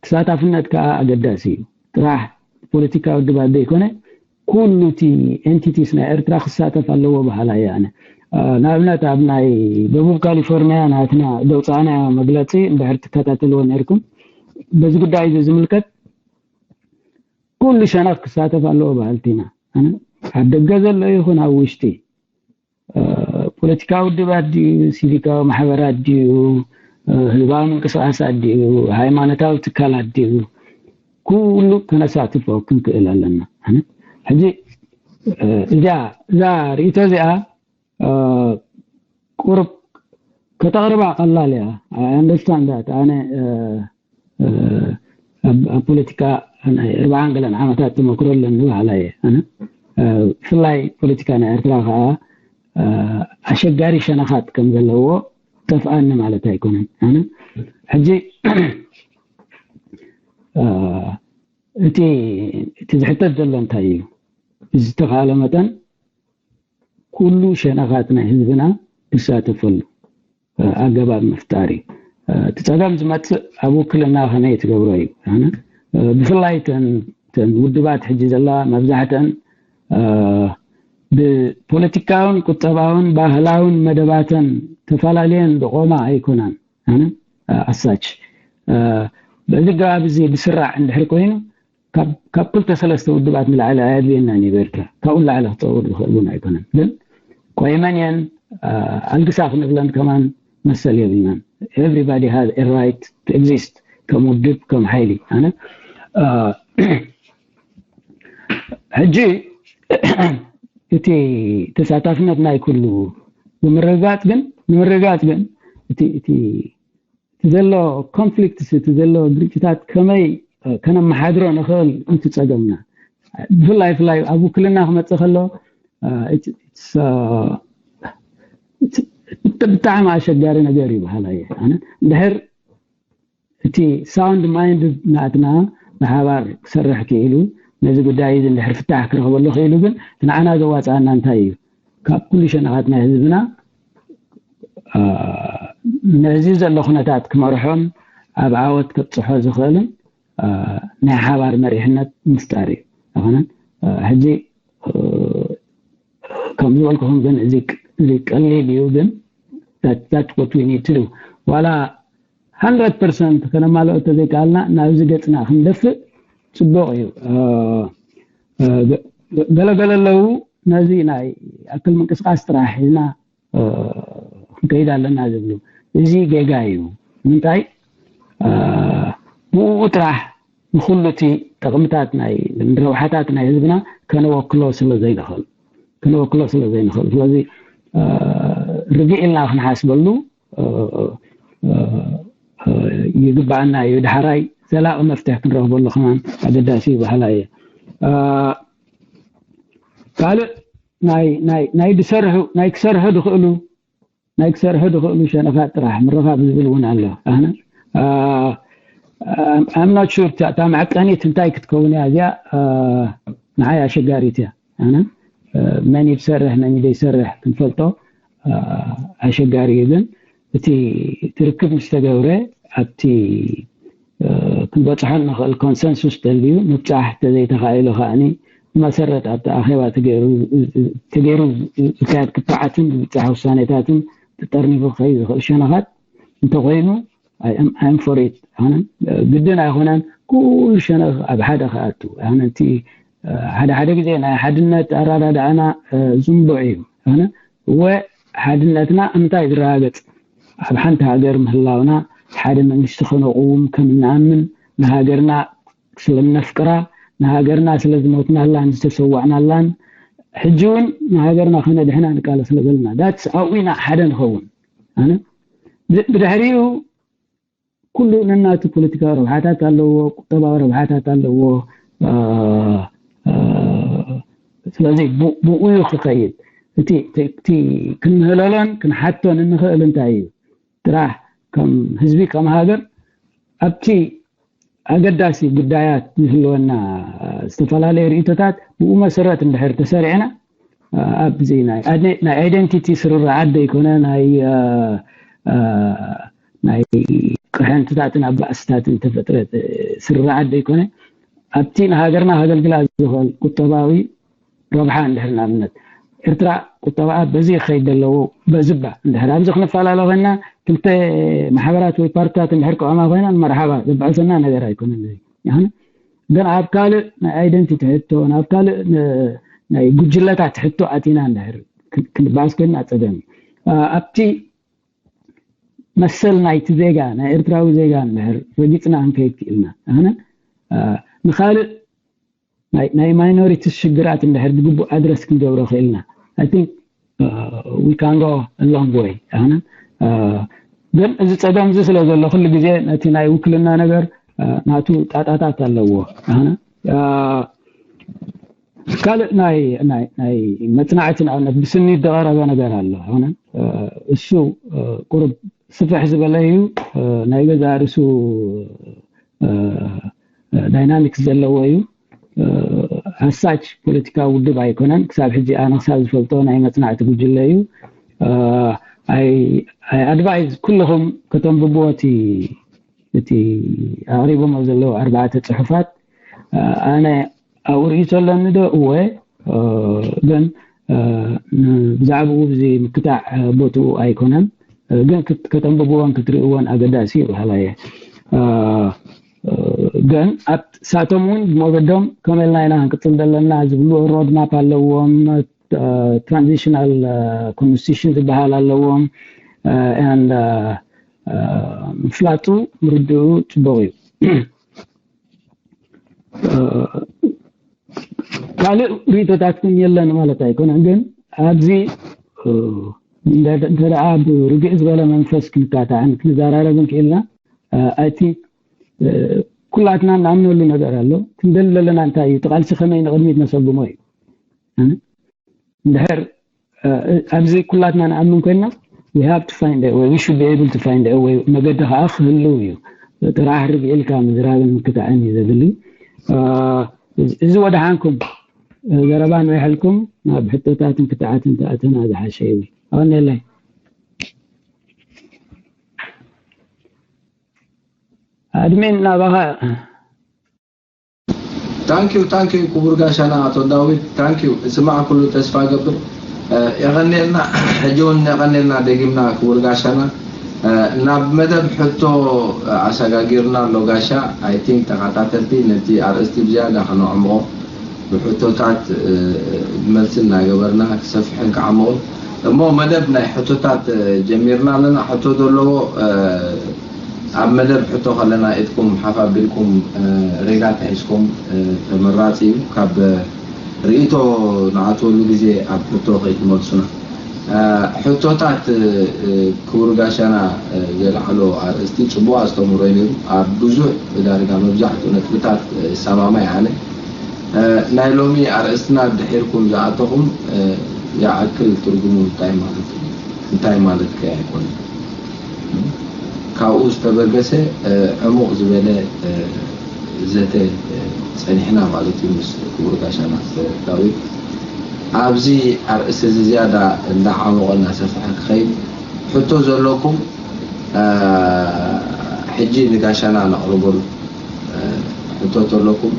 ተሳታፍነት ከዓ ኣገዳሲ እዩ። ጥራሕ ፖለቲካዊ ውድባት ዘይኮነ ኩሉ እቲ ኤንቲቲስ ናይ ኤርትራ ክሳተፍ ኣለዎ በሃላ እየ ኣነ። ንኣብነት ኣብ ናይ ደቡብ ካሊፎርኒያ ናትና ዘውፃእናዮ መግለፂ እንድሕር ትከታተልዎ ነርኩም በዚ ጉዳይ እዚ ዝምልከት ኩሉ ሸነኽ ክሳተፍ ኣለዎ በሃልቲ ኢና። ኣብ ደገ ዘሎ ይኹን ኣብ ውሽጢ ፖለቲካዊ ውድባት ድዩ፣ ሲቪካዊ ማሕበራት ድዩ፣ ህዝባዊ ምንቅስቃሳት ድዩ፣ ሃይማኖታዊ ትካላት ድዩ፣ ኩሉ ከነሳትፎ ክንክእል ኣለና። ሕጂ እዛ እዛ ርእቶ እዚኣ ቁሩብ ከተቕርባ ቀላል እያ። ኣንደርስታንድ ዳት ኣነ ኣብ ፖለቲካ ናይ እርባዓን ገለን ዓመታት ተመክሮ ኣለኒ በሃላ እየ። ኣነ ብፍላይ ፖለቲካ ናይ ኤርትራ ከዓ ኣሸጋሪ ሸነኻት ከም ዘለዎ ጠፍኣኒ ማለት ኣይኮነን። ኣነ ሕጂ እቲ እቲ ዝሕተት ዘሎ እንታይ እዩ? ብዝተኻለ መጠን ኩሉ ሸነኻት ናይ ህዝብና ዝሳተፈሉ ኣገባብ ምፍጣር እዩ። እቲ ፀገም ዝመፅእ ኣብ ውክልና ከመይ ትገብሮ እዩ። ብፍላይ ተን ውድባት ሕጂ ዘላ መብዛሕተን ብፖለቲካውን ቁጠባውን ባህላውን መደባተን ተፈላለየን ዝቆማ ኣይኮናን። ኣሳች በዚ ገባብ እዚ ብስራዕ እንድሕር ኮይኑ ካብ ክልተ ሰለስተ ውድባት ንላዕሊ ኣየድልየናን እዩ ኤርትራ። ካብኡ ንላዕሊ ክፀውር ዝኽእል እውን ኣይኮነን። ግን ቆይመን እየን ኣልግሳ ክንብለን ከማን መሰል የብልናን። Everybody has a right to exist ከም ውድብ ከም ሓይሊ ኣነ ሕጂ እቲ ተሳታፍነት ናይ ኩሉ ብምርግጋፅ ግን ንምርግጋፅ ግን እቲ እቲ ዘሎ ኮንፍሊክትስ እቲ ዘሎ ግጭታት ከመይ ከነመሓድሮ ንኽእል እቲ ፀገምና ብፍላይ ፍላይ ኣብ ውክልና ክመፅእ ከሎ ብጣዕሚ ኣሸጋሪ ነገር እዩ በሃላይ እየ ኣነ እንድሕር እቲ ሳውንድ ማይንድ ናትና ብሓባር ክሰርሕ ክኢሉ ነዚ ጉዳይ እዚ እንድሕር ፍታሕ ክረኽበሉ ክኢሉ ግን ንዓና ዘዋፅኣና እንታይ እዩ ካብ ኩሉ ሸነኻት ናይ ህዝብና ነዚ ዘሎ ኩነታት ክመርሖን ኣብ ዓወት ከብፅሖ ዝኽእልን ናይ ሓባር መሪሕነት ምፍጣር እዩ ኣነ ሕጂ ከም ዝበልኩኹም ግን እዚ ቀሊል እዩ ግን that's what we need to do ዋላ hundred percent ከነማልኦ ተዘይከኣልና ናብዚ ገፅና ክንደፍእ ፅቡቅ እዩ ገለገለ ኣለዉ ነዚ ናይ ኣክል ምንቅስቃስ ጥራሕ ሒዝና ክንከይድ ኣለና ዝብሉ እዚ ጌጋ እዩ ምንታይ ብኡ ጥራሕ ንኩሉ እቲ ጥቕምታት ናይ ረብሓታት ናይ ህዝብና ከነወክሎ ስለ ዘይንኽእል ከነወክሎ ስለ ዘይንኽእል ስለዚ ርግእ ኢልና ክንሓስበሉ ይግባኣና እዩ ድሓራይ ዘላቂ መፍትሒ ክንረኽበሉ ከማን ኣገዳሲ ይበሃላ እየ ካልእ ናይ ናይ ናይ ድሰርሑ ናይ ክሰርሑ ድኽእሉ ናይ ክሰርሑ ድኽእሉ ሸነኻት ጥራሕ ምርኻብ ዝብል እውን ኣሎ ኣነ I'm not sure እታ መዐቀኒት እንታይ ክትከውን እያ እዚኣ ንዓይ ኣሸጋሪት እያ ኣነ መን ይሰርሕ መን ዘይሰርሕ ክንፈልጦ ኣሸጋሪ እዩ ግን እቲ ትርክብ ምስ ተገብረ ኣብቲ ክንበፅሖ ንኽእል ኮንሰንሱስ ተልዩ ምብፃሕ ተዘይተኻኢሉ ከዓኒ ብመሰረት ኣብቲ ኣኼባ ተገይሩ ዝካየድ ክትዓትን ዝብፃሕ ውሳኔታትን ተጠርኒፉ ክኸይ ዝኽእል ሸነኻት እንተኮይኑ ኣይም ፎሪት ግድን ኣይኮነን ኩሉ ሸነኽ ኣብ ሓደ ክኣቱ ኣነ እቲ ሓደ ሓደ ግዜ ናይ ሓድነት ኣረዳድኣና ዝንቡዕ እዩ ኣነ እወ ሓድነትና እንታይ ዝረጋገፅ ኣብ ሓንቲ ሃገር ምህላውና ሓደ መንግስቲ ከነቁውም ከም እንኣምን ንሃገርና ስለነፍቅራ ንሃገርና ስለዝሞትናላን ዝተሰዋዕናላን ሕጂ እውን ንሃገርና ከነድሕና ንቃለ ስለዘለና that's how ኢና ሓደ ንኸውን ኣነ ብድሕሪኡ ኩሉ ነናቱ ፖለቲካዊ ረብሓታት ኣለዎ ቁጠባዊ ረብሓታት ኣለዎ ስለዚ ብኡ እዩ ክኸይድ እቲ ክንምህለሎን ክንሓቶን እንኽእል እንታይ እዩ ጥራሕ ከም ህዝቢ ከም ሃገር ኣብቲ ኣገዳሲ ጉዳያት ዝህልወና ዝተፈላለዩ ርእቶታት ብኡ መሰረት እንድሕር ተሰሪዕና ኣብዚ ናይ identity ስርርዓት ዘይኮነ ናይ ናይ ቅሕንትታትን ኣባእስታትን ተፈጥረ ስርርዓት ዘይኮነ ኣብቲ ንሃገርና ከገልግላ ዝኽእል ቁጠባዊ ረብሓ እንድሕር ንኣብነት ኤርትራ ቁጠባኣ በዚ ክኸይድ ዘለዎ በዝባ እንድሕር ኣብዚ ክንፈላለ ኮይና ክልተ ማሕበራት ወይ ፓርትታት እንድሕር ክቆማ ኮይና መርሓባ ዘበኣሰና ነገር ኣይኮነን ግን ኣብ ካልእ ናይ identity ሕቶ ናብ ካልእ ናይ ጉጅለታት ሕቶ ኣቲና እንድሕር ክንባኣስ ኮይና ፀገም ኣብቲ መሰል ናይቲ ዜጋ ናይ ኤርትራዊ ዜጋ እንድሕር ረጊፅና ክንከይድ ክኢልና ኣነ ንካልእ ናይ minority ሽግራት እንድሕር ብግቡእ ኣድረስ ክንገብሮ ክኢልና I think we can go a long way ኣነ ግን እዚ ፀገም እዚ ስለ ዘሎ ኩሉ ግዜ ነቲ ናይ ውክልና ነገር ናቱ ጣጣታት ኣለዎ ኣነ ካልእ ናይ ናይ ናይ መፅናዕቲ ንኣብነት ብስኒ ዝደቐረበ ነገር ኣሎ ኣነ እሱ ቁሩብ ስፍሕ ዝበለ እዩ ናይ ገዛ ርእሱ ዳይናሚክስ ዘለዎ እዩ ኣሳች ፖለቲካዊ ውድብ ኣይኮነን ክሳብ ሕጂ ኣነ ክሳብ ዝፈልጦ ናይ መፅናዕቲ ጉጅለ እዩ ኣይ ኣድቫይዝ ኩልኹም ከተንብብዎ እቲ እቲ ኣቕሪቦሞ ዘለዉ ኣርባዕተ ፅሑፋት ኣነ ኣብኡ ርእይቶ ኣለኒ ዶ እወ ግን ብዛዕባኡ እዚ ምክታዕ ቦትኡ ኣይኮነን ግን ክት- ከተንብብዎን ክትርእይዎን ኣገዳሲ እዩ በሃላይ እየ። እ፣ እ፣ ግን ኣብሳቶም እውን ብመገዶም ከመልና ኢና ክንቅፅል ዘለና ዝብሉ ሮድማፕ ኣለዎም። ትራንዚሽናል ኮንስቲቱሽን ዝበሃል ኣለዎም። ን ምፍላጡ ምርድኡ ፅቡቅ እዩ። ካልእ ርእቶታት ግን የለን ማለት ኣይኮነን። ግን ኣብዚ እንተ ደኣ ብርግእ ዝበለ መንፈስ ክንካታዕን ክንዘራረብን ክኢልና ኣይ ቲንክ ኩላትና ንኣምነሉ ነገር ኣሎ። ክንደሊ ዘለና እንታይ እዩ? እቲ ቃልሲ ከመይ ንቕድሚት ነሰጉሞ እዩ። እንድሕር ኣብዚ ኩላትና ንኣምን ኮይና we have to find a way, we should be able to find a way። መገዲ ከዓ ክህልው እዩ። ጥራሕ ርግእ ኢልካ ምዝራብን ምክታዕን እዩ ዘድሊ። እዚ ወደሓንኩም ዘረባ ንውሕልኩም ናብ ሕቶታትን ክትዓትን ተኣተና ዝሓሸ ይብል። ኣቐንየለይ። ኣድሚን ናባኻ። Thank you, thank you ክቡር ጋሻና ኣቶ ዳዊት፣ thank you። እስማዕ ኩሉ ተስፋ ገብር። የቐንየልና። ሕጂ እውን የቐንየልና ደጊምና ክቡር ጋሻና። ናብ መደብ ሕቶ ኣሰጋጊርና ኣሎ ጋሻ። I think ተኸታተልቲ ነቲ ኣርእስቲ ብዝያዳ ከነዕምቖ ብሕቶታት መልሲ እናገበርና ክሰፍሕን ክዓምቑን እሞ መደብ ናይ ሕቶታት ጀሚርና ኣለና። ሕቶ ዘለዎ ኣብ መደብ ሕቶ ከለና ኢድኩም ሓፍ ኣቢልኩም ሪጋ ተሒዝኩም ተመራፂ እዩ። ካብ ርእይቶ ንኣትወሉ ግዜ ኣብ ሕቶ ከይትመልሱና። ሕቶታት ክቡር ጋሻና ዘልዓሎ ኣርእስቲ ፅቡቕ ኣስተምህሮ እዩ ነይሩ። ኣብ ብዙሕ ዳርጋ መብዛሕትኡ ነጥብታት ይሰማማዕ ኣነ። ናይ ሎሚ ኣርእስትና ድሒርኩም ዝኣተኹም ይኣክል ትርጉሙ እንታይ ማለት እዩ? እንታይ ማለት ከ ኣይኮነን? ካብኡ ዝተበገሰ ዕሙቕ ዝበለ ዘተ ጸኒሕና ማለት እዩ ምስ ክቡር ጋሻና ዳዊት። ኣብዚ ኣርእስቲ እዚ ዝያዳ እንዳዓሞቐ እናሰፍሐ ክኸይድ ሕቶ ዘለኩም ሕጂ ንጋሻና ነቕርበሉ። ሕቶ ተለኩም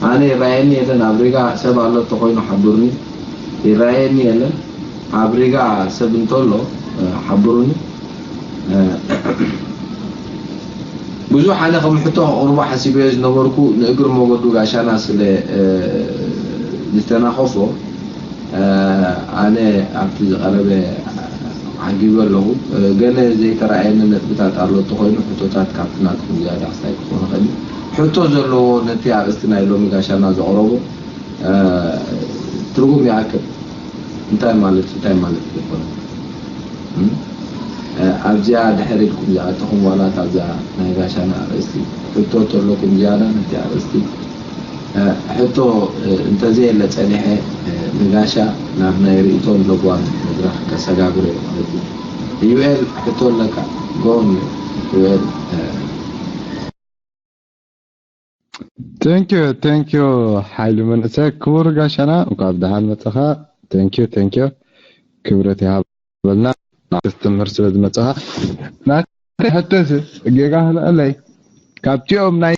ኣነ ይረኣየኒ የለን ኣብ ሪጋ ሰብ ኣሎ ተኮይኑ ሓብርኒ። ይረኣየኒ የለን ኣብ ሪጋ ሰብ እንተሎ ሓብሩኒ። ብዙሕ ኣነ ከም ሕቶ ከቕርቦ ሓሲበዮ ዝነበርኩ ንእግር መገዱ ጋሻና ስለ ዝተናኸፎ ኣነ ኣብቲ ዝቐረበ ዓጊበ ኣለኹ። ገለ ዘይተረኣየኒ ነጥብታት ኣሎ እንተኾይኑ ሕቶታት ካብቲ ናትኩም ዝያዳ ክሳይ ክኾን ይኽእል እዩ። ሕቶ ዘለዎ ነቲ ኣርእስቲ ናይ ሎሚ ጋሻና ዘቕረቦ ትርጉም ይኣክል እንታይ ማለት እንታይ ማለት ይኾን? ኣብዚኣ ድሕር ኢልኩም ዝኣተኹም ዋላ ኣብዛ ናይ ጋሻና ኣርእስቲ ሕቶ ተለኩም ዝያዳ ነቲ ኣርእስቲ ሕቶ እንተዘየለ ጸኒሐ ንጋሻ ናብ ናይ ርእቶን ለጓን መድረኽ ከሰጋግሮ እየ ማለት እዩ። ዩኤል ሕቶ ኣለካ? ጎን ዩኤል Thank you, thank you ሓይሉ መንእሰ ክቡር ጋሻና እንኳብ ደሓን መፀኻ። Thank you, thank you ክብረት ይሃበልና ክስትምህር ስለ ዝመፀኻ። ናተ ሕተስ ጌጋ ህልአለይ ካብቲኦም ናይ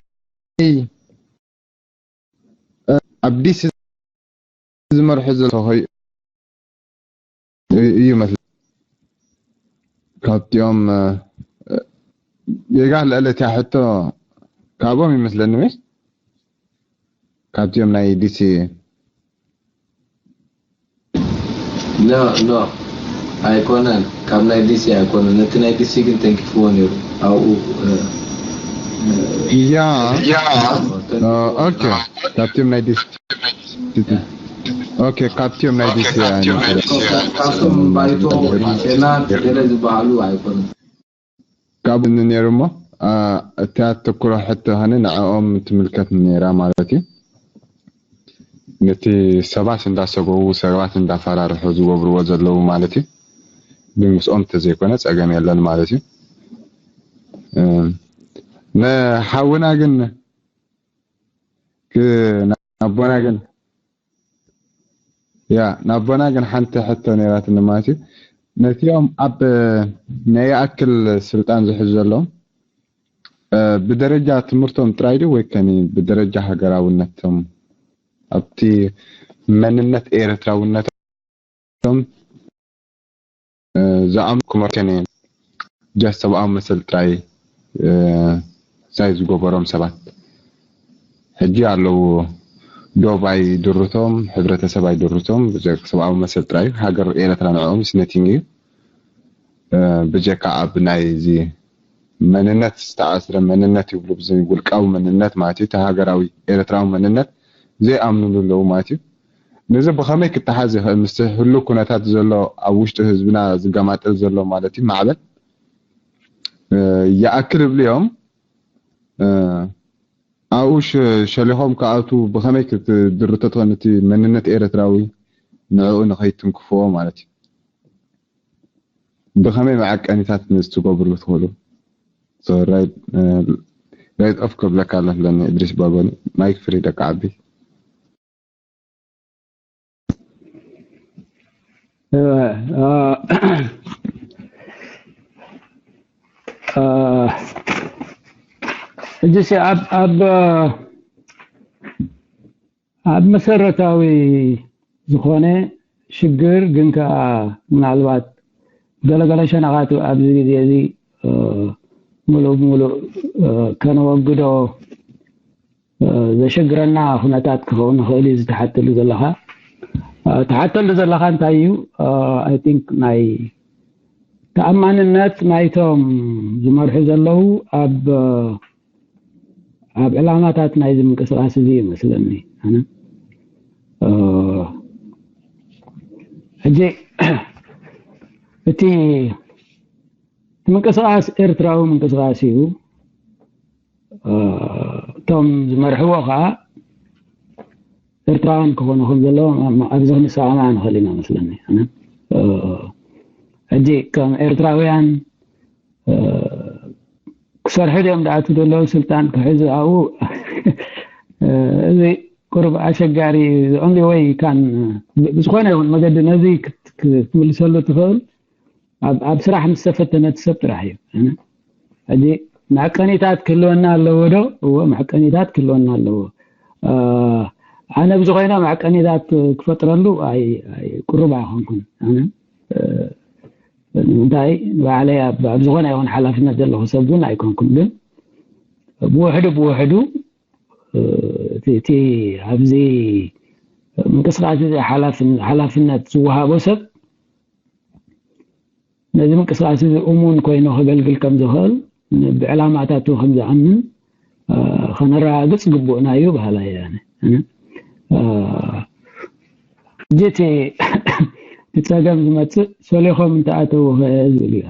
ኣብ ዲሲ ዝመርሑ ዘሎ እዩ መስል ካብቲኦም ጌጋ ለእለትያ ሕቶ ካብኦም ይመስለኒ ወይ ካብቲኦም ናይ ዲሲ ኖ ኖ ኣይኮነን ካብ ናይ ዲሲ ኣይኮነን ነቲ ናይ ዲሲ ግን ተንኪፍዎ ነይሩ ኣብኡ ያ ኦኬ ካብቲኦም ናይ ዲሲ ኦኬ ካብቲኦም ናይ ዲሲ ካብቶም ባይቶ ሴናት ገለ ዝበሃሉ ኣይኮኑን ካብኡ ነይሩ እሞ እቲ ኣተኩሮ ሕቶ ኸነ ንዕኦም ትምልከት ነይራ ማለት እዩ ነቲ ሰባት እንዳሰገዉ ሰባት እንዳፈራርሑ ዝገብርዎ ዘለዉ ማለት እዩ ብምስኦም ተዘይኮነ ፀገም የለን ማለት እዩ ንሓውና ግን ናቦና ግን ያ ናቦና ግን ሓንቲ ሕቶ ነይራትኒ ማለት እዩ ነቲኦም ኣብ ናይ ይኣክል ስልጣን ዝሕዙ ዘለዉ ብደረጃ ትምህርቶም ጥራይ ድዩ ወይ ከኒ ብደረጃ ሃገራውነቶም ኣብቲ መንነት ኤርትራውነቶም ዝኣምኑ ክመርተን እየን። ጃስ ሰብኣዊ መሰል ጥራይ ሳይ ዝገበሮም ሰባት ሕጂ ኣለዉ። ዶብ ኣይድርቶም፣ ሕብረተሰብ ኣይድርቶም። ብዘ- ሰብኣዊ መሰል ጥራይ እዩ። ሃገር ኤረትራ ንዕኦም ስነቲንግ እዩ። ብጀካ ኣብ ናይ እዚ መንነት ዝተኣስረ መንነት ይብሉ፣ ብዚ ውልቃዊ መንነት ማለት እዩ። እቲ ሃገራዊ ኤረትራዊ መንነት ዘይኣምንሉ ኣለዉ ማለት እዩ። ነዚ ብኸመይ ክተሓዝ ይኽእል? ምስቲ ህሉ ኩነታት ዘሎ ኣብ ውሽጢ ህዝብና ዝገማጠል ዘሎ ማለት እዩ ማዕበል ይኣክል እብልዮም ኣብኡ ሸሊኾም ክኣቱ ብኸመይ ክትድርቶ ትኽእል? እቲ መንነት ኤረትራዊ ንዕኡ ንኸይትንክፍዎ ማለት እዩ። ብኸመይ መዐቀኒታት ንዝትገብርሉ ትኽእሉ? ራይት ኦፍ ክብለካ ኣለፍለኒ እድሪስ ባጎኒ ማይክ ፍሪ ደካ ዓቢ ሕጂ ኣብ ኣብ ኣብ መሰረታዊ ዝኾነ ሽግር ግን ከኣ ምናልባት ገለገለ ሸነኻቱ ኣብዚ ግዜ እዚ ሙሉእ ብሙሉእ ከነወግዶ ዘሸግረና ኩነታት ክኸውን ንኽእል እዩ። ዝተሓተሉ ዘለኻ ትሓተሉ ዘለኻ እንታይ እዩ? I think ናይ ተኣማንነት ናይቶም ዝመርሑ ዘለዉ ኣብ ኣብ ዕላማታት ናይዚ ምንቅስቃስ እዚ ይመስለኒ። ኣነ ሕጂ እቲ ምንቅስቃስ ኤርትራዊ ምንቅስቃስ እዩ። እቶም ዝመርሕዎ ከዓ ኤርትራውያን ክኾኑ ከም ዘለዎም ኣብዚ ክንሰማማዕ ንኽእል ኢና መስለኒ። ሕጂ ከም ኤርትራውያን ክሰርሑ ድዮም ደኣቱ ዘለዉ ስልጣን ክሕዙ ኣብኡ እዚ ቁሩብ ኣሸጋሪ እዩ። The only way you can ብዝኾነ ይኹን መገዲ ነዚ ክትምልሰሉ ትኽእል ኣብ ስራሕ ምስ ተፈተነ እቲ ሰብ ጥራሕ እዩ። ሕጂ መዕቀኒታት ክህልወና ኣለዎ ዶ? እዎ መዕቀኒታት ክህልወና ኣለዎ። ኣነ ብዝኾይነ መዕቀኒታት ክፈጥረሉ ቁሩብ ኣይኮንኩን። ኣነ እንታይ ባዕለይ ኣብ ዝኾነ ይኹን ሓላፍነት ዘለኹ ሰብ እውን ኣይኮንኩን፣ ግን ብውሕዱ ብውሕዱ እቲ ኣብዚ ምንቅስቃስ እዚ ሓላፍነት ዝወሃቦ ሰብ ነዚ ምንቅስቃስ እዚ እሙን ኮይኑ ከገልግል ከም ዝኽእል ብዕላማታቱ ከም ዝኣምን ከነረጋግፅ ግቡእና እዩ በሃላይ እየ። ሕጂ እቲ እቲ ፀገም ዝመፅእ ሰሊኾም እንተኣተዉ ከ ዝብል እዩ።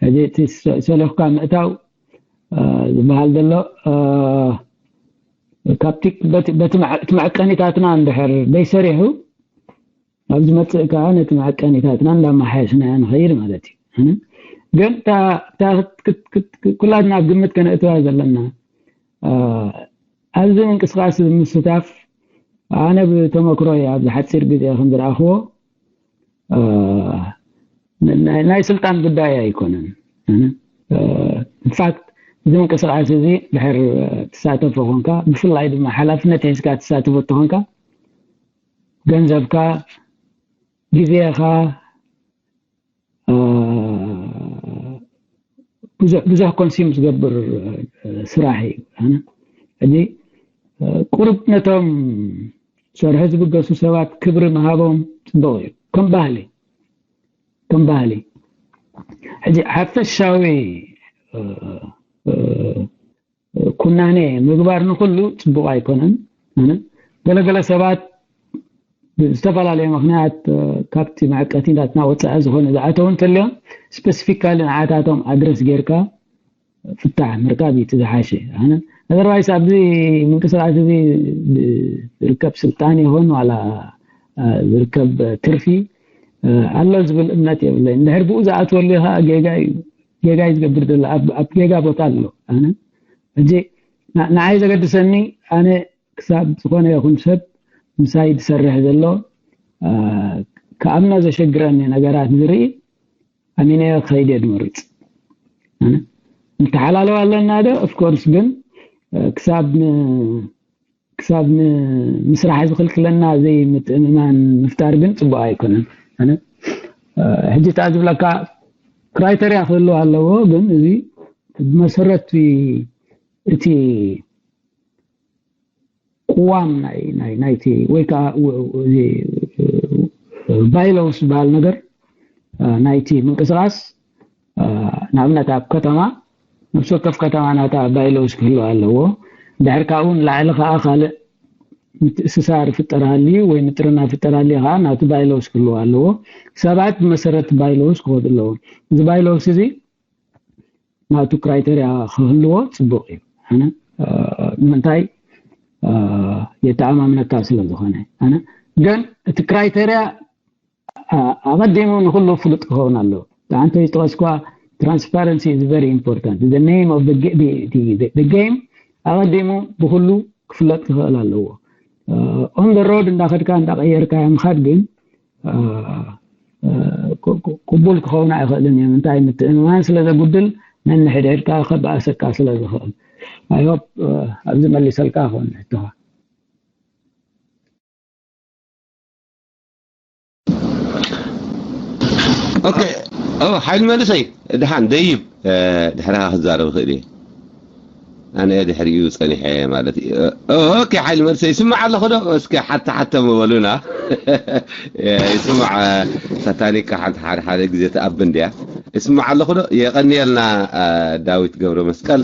ሕጂ እቲ ሰሊኽካ ምእታው ዝበሃል ዘሎ ካብቲ በቲ መዕቀኒታትና እንድሕር ደይሰሪሑ ኣብ ዝመፅእ ከዓ ነቲ መዐቀኒታትና እንዳመሓየሽናዮ ንኸይድ ማለት እዩ። ግን ኩላትና ኣብ ግምት ከነእትዋ ዘለና ኣብዚ ምንቅስቃስ ምስታፍ ኣነ ብተመክሮ ኣብዚ ሓፂር ግዜ ከም ዝረኣኽዎ ናይ ስልጣን ጉዳይ ኣይኮነን። ኢንፋክት እዚ ምንቅስቃስ እዚ ድሕር ትሳተፎ ኮንካ ብፍላይ ድማ ሓላፍነት ሒዝካ ትሳተፎ ተኾንካ ገንዘብካ፣ ግዜኻ ብዙሕ ኮንሲም ዝገብር ስራሕ እዩ። ሕጂ ቁሩብ ነቶም ሰርሑ ዝብገሱ ሰባት ክብሪ ምሃቦም ፅቡቕ እዩ። ከም ባህሊ ከም ባህሊ ሕጂ ሓፈሻዊ ኩናኔ ምግባር ንኹሉ ፅቡቕ ኣይኮነን። ገለገለ ሰባት ብዝተፈላለየ ምኽንያት ካብቲ መዕቀቲታትና ወፃኢ ዝኾነ ዝኣተው እንተልዮም ስፐሲፊካሊ ንዓታቶም ኣድረስ ጌርካ ፍታሕ ምርካብ እዩ እቲ ዝሓሸ። ኣነ ኣዘርባይስ ኣብዚ ምንቅስቃስ እዚ ዝርከብ ስልጣን ይኹን ዋላ ዝርከብ ትርፊ ኣሎ ዝብል እምነት የብለይ። እንድሕር ብኡ ዝኣትወሉ ከዓ ጌጋ እዩ። ጌጋ እዩ ዝገብር ዘሎ። ኣብ ጌጋ ቦታ ኣሎ። ኣነ ሕጂ ንዓይ ዘገድሰኒ ኣነ ክሳብ ዝኾነ ይኹን ሰብ ምሳይ ዝሰርሕ ዘሎ ክኣምኖ ዘሸግረኒ ነገራት ዝርኢ ኣሚነዮ ክኸይድ እየ ዝመርፅ። ንተሓላለፍ ኣለና ዶ? ኦፍኮርስ፣ ግን ክሳብ ክሳብ ምስራሕ ዝኽልክለና ዘይምትእምማን ምፍጣር ግን ፅቡቅ ኣይኮነን። ኣነ ሕጂ እታ ዝብለካ ክራይተርያ ክህልው ኣለዎ። ግን እዚ ብመሰረት እቲ ቅዋም ናይ ናይቲ ወይ ከዓ ባይሎስ ዝበሃል ነገር ናይቲ ምንቅስቃስ፣ ንኣብነት ኣብ ከተማ ነፍሲ ወከፍ ከተማ ናታ ባይሎስ ክህልዋ ኣለዎ። ድሕር ካብኡ ንላዕሊ ከዓ ካልእ ምትእስሳር ፍጠር ሃልዩ ወይ ምጥርና ፍጠር ሃልዩ ከዓ ናቱ ባይሎስ ክህልዎ ኣለዎ። ሰባት ብመሰረት ባይሎስ ክኸዱ ኣለዎም። እዚ ባይሎስ እዚ ናቱ ክራይተርያ ክህልዎ ፅቡቅ እዩ። ኣነ ንምንታይ የተኣማምነካ ስለ ዝኾነ። ኣነ ግን እቲ ክራይተርያ ኣቐዲሙ ንኩሉ ፍሉጥ ክኸውን ኣለዎ። ኣንተ ዝጠቀስኳ transparency is very important. The name of the game ኣቐዲሙ ብኩሉ ክፍለጥ ክኽእል ኣለዎ። On the road እንዳኸድካ እንዳቀየርካ ምኻድ ግን ቅቡል ክኸውን ኣይኽእልን እዩ። እንታይ ምትእምማን ስለ ዘጉድል ነንሕድሕድካ ከበኣሰካ ስለ ዝኽእል። I hope ኣብዚ መሊሰልካ ኾን ሕቶኻ። ኦኬ። ሓይል መልሰይ ድሓን ደይብ ድሕርኻ ክዛረብ ይኽእል እየ። ኣነ ድሕሪኡ ጸኒሐ ማለት እዩ። ኦኬ፣ ሓይል መልሰይ ይስማዕ ኣለኹ ዶ? እስከ ሓተ ሓተ ምበሉና። ይስማዕ። ሳታኒካ ሓንቲ ሓደ ሓደ ግዜ ትኣብ እንድያ። ይስማዕ ኣለኹ ዶ? የቐንየልና። ዳዊት ገብረ መስቀል።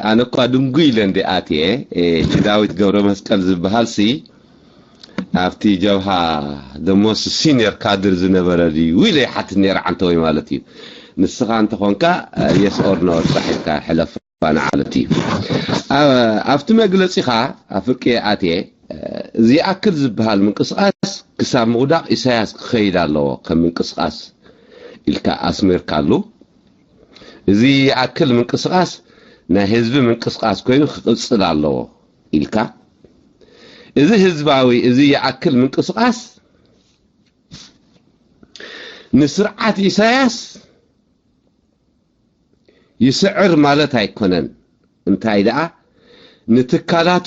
ኣነ እኳ ድንጉ ኢለ እንዲ ኣትየ። እቲ ዳዊት ገብረ መስቀል ዝበሃል ሲ ኣብቲ ጀብሃ the most senior cadre ዝነበረ ድዩ ኢለ ይሓትት ነይረ፣ ዓንተወይ ማለት እዩ። ንስኻ እንተኾንካ yes or no ጥራሕ ኢልካ ሕለፋ ንዓለት እዩ። ኣብቲ መግለፂኻ ኣፍርቂ ኣትየ፣ እዚ ይኣክል ዝበሃል ምንቅስቃስ ክሳብ ምውዳቕ ኢሳያስ ክኸይድ ኣለዎ ከም ምንቅስቃስ ኢልካ ኣስሚርካሉ። እዚ ይኣክል ምንቅስቃስ ናይ ህዝቢ ምንቅስቃስ ኮይኑ ክቅፅል ኣለዎ ኢልካ፣ እዚ ህዝባዊ እዚ ይኣክል ምንቅስቃስ ንስርዓት ኢሳያስ ይስዕር ማለት ኣይኮነን። እንታይ ደኣ ንትካላቱ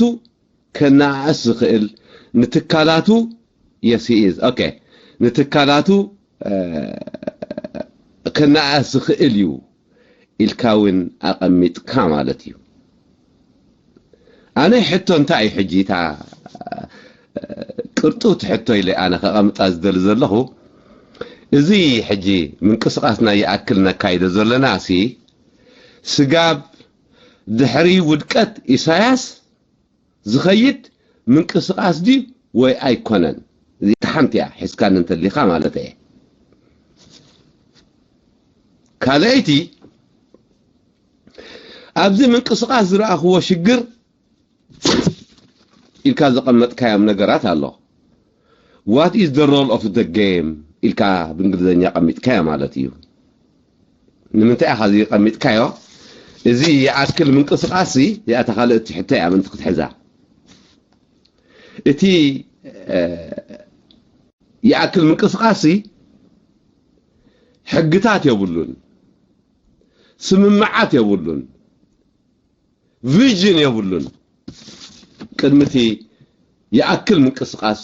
ከነኣእስ ዝኽእል ንትካላቱ የስኢዝ ኦኬ ንትካላቱ ከነኣእስ ዝኽእል እዩ ኢልካ እውን ኣቐሚጥካ ማለት እዩ። ኣነ ሕቶ እንታይ እዩ ሕጂ እታ ቅርጡት ሕቶ ኢለ ኣነ ከቐምጣ ዝደሊ ዘለኹ፣ እዚ ሕጂ ምንቅስቃስና ይኣክል ነካይዶ ዘለና ሲ ስጋብ ድሕሪ ውድቀት ኢሳያስ ዝኸይድ ምንቅስቃስ ድዩ ወይ ኣይኮነን? እዚኣ ሓንቲ እያ ሒዝካኒ እንተሊኻ ማለት እየ። ካልኣይቲ ኣብዚ ምንቅስቃስ ዝረኣኽዎ ሽግር ኢልካ ዘቐመጥካዮም ነገራት ኣሎ። What is the role of the game ኢልካ ብእንግሊዝኛ ቀሚጥካዮ ማለት እዩ። ንምንታይ ኢኻ እዚ ቀሚጥካዮ? እዚ ይኣክል ምንቅስቃስ እዚኣ እታ ካልእ እቲ ሕቶ እያ ምንቲ ክትሕዛ። እቲ ይኣክል ምንቅስቃስ ሕግታት የብሉን፣ ስምምዓት የብሉን፣ ቪዥን የብሉን። ቅድሚ እቲ ይኣክል ምንቅስቃስ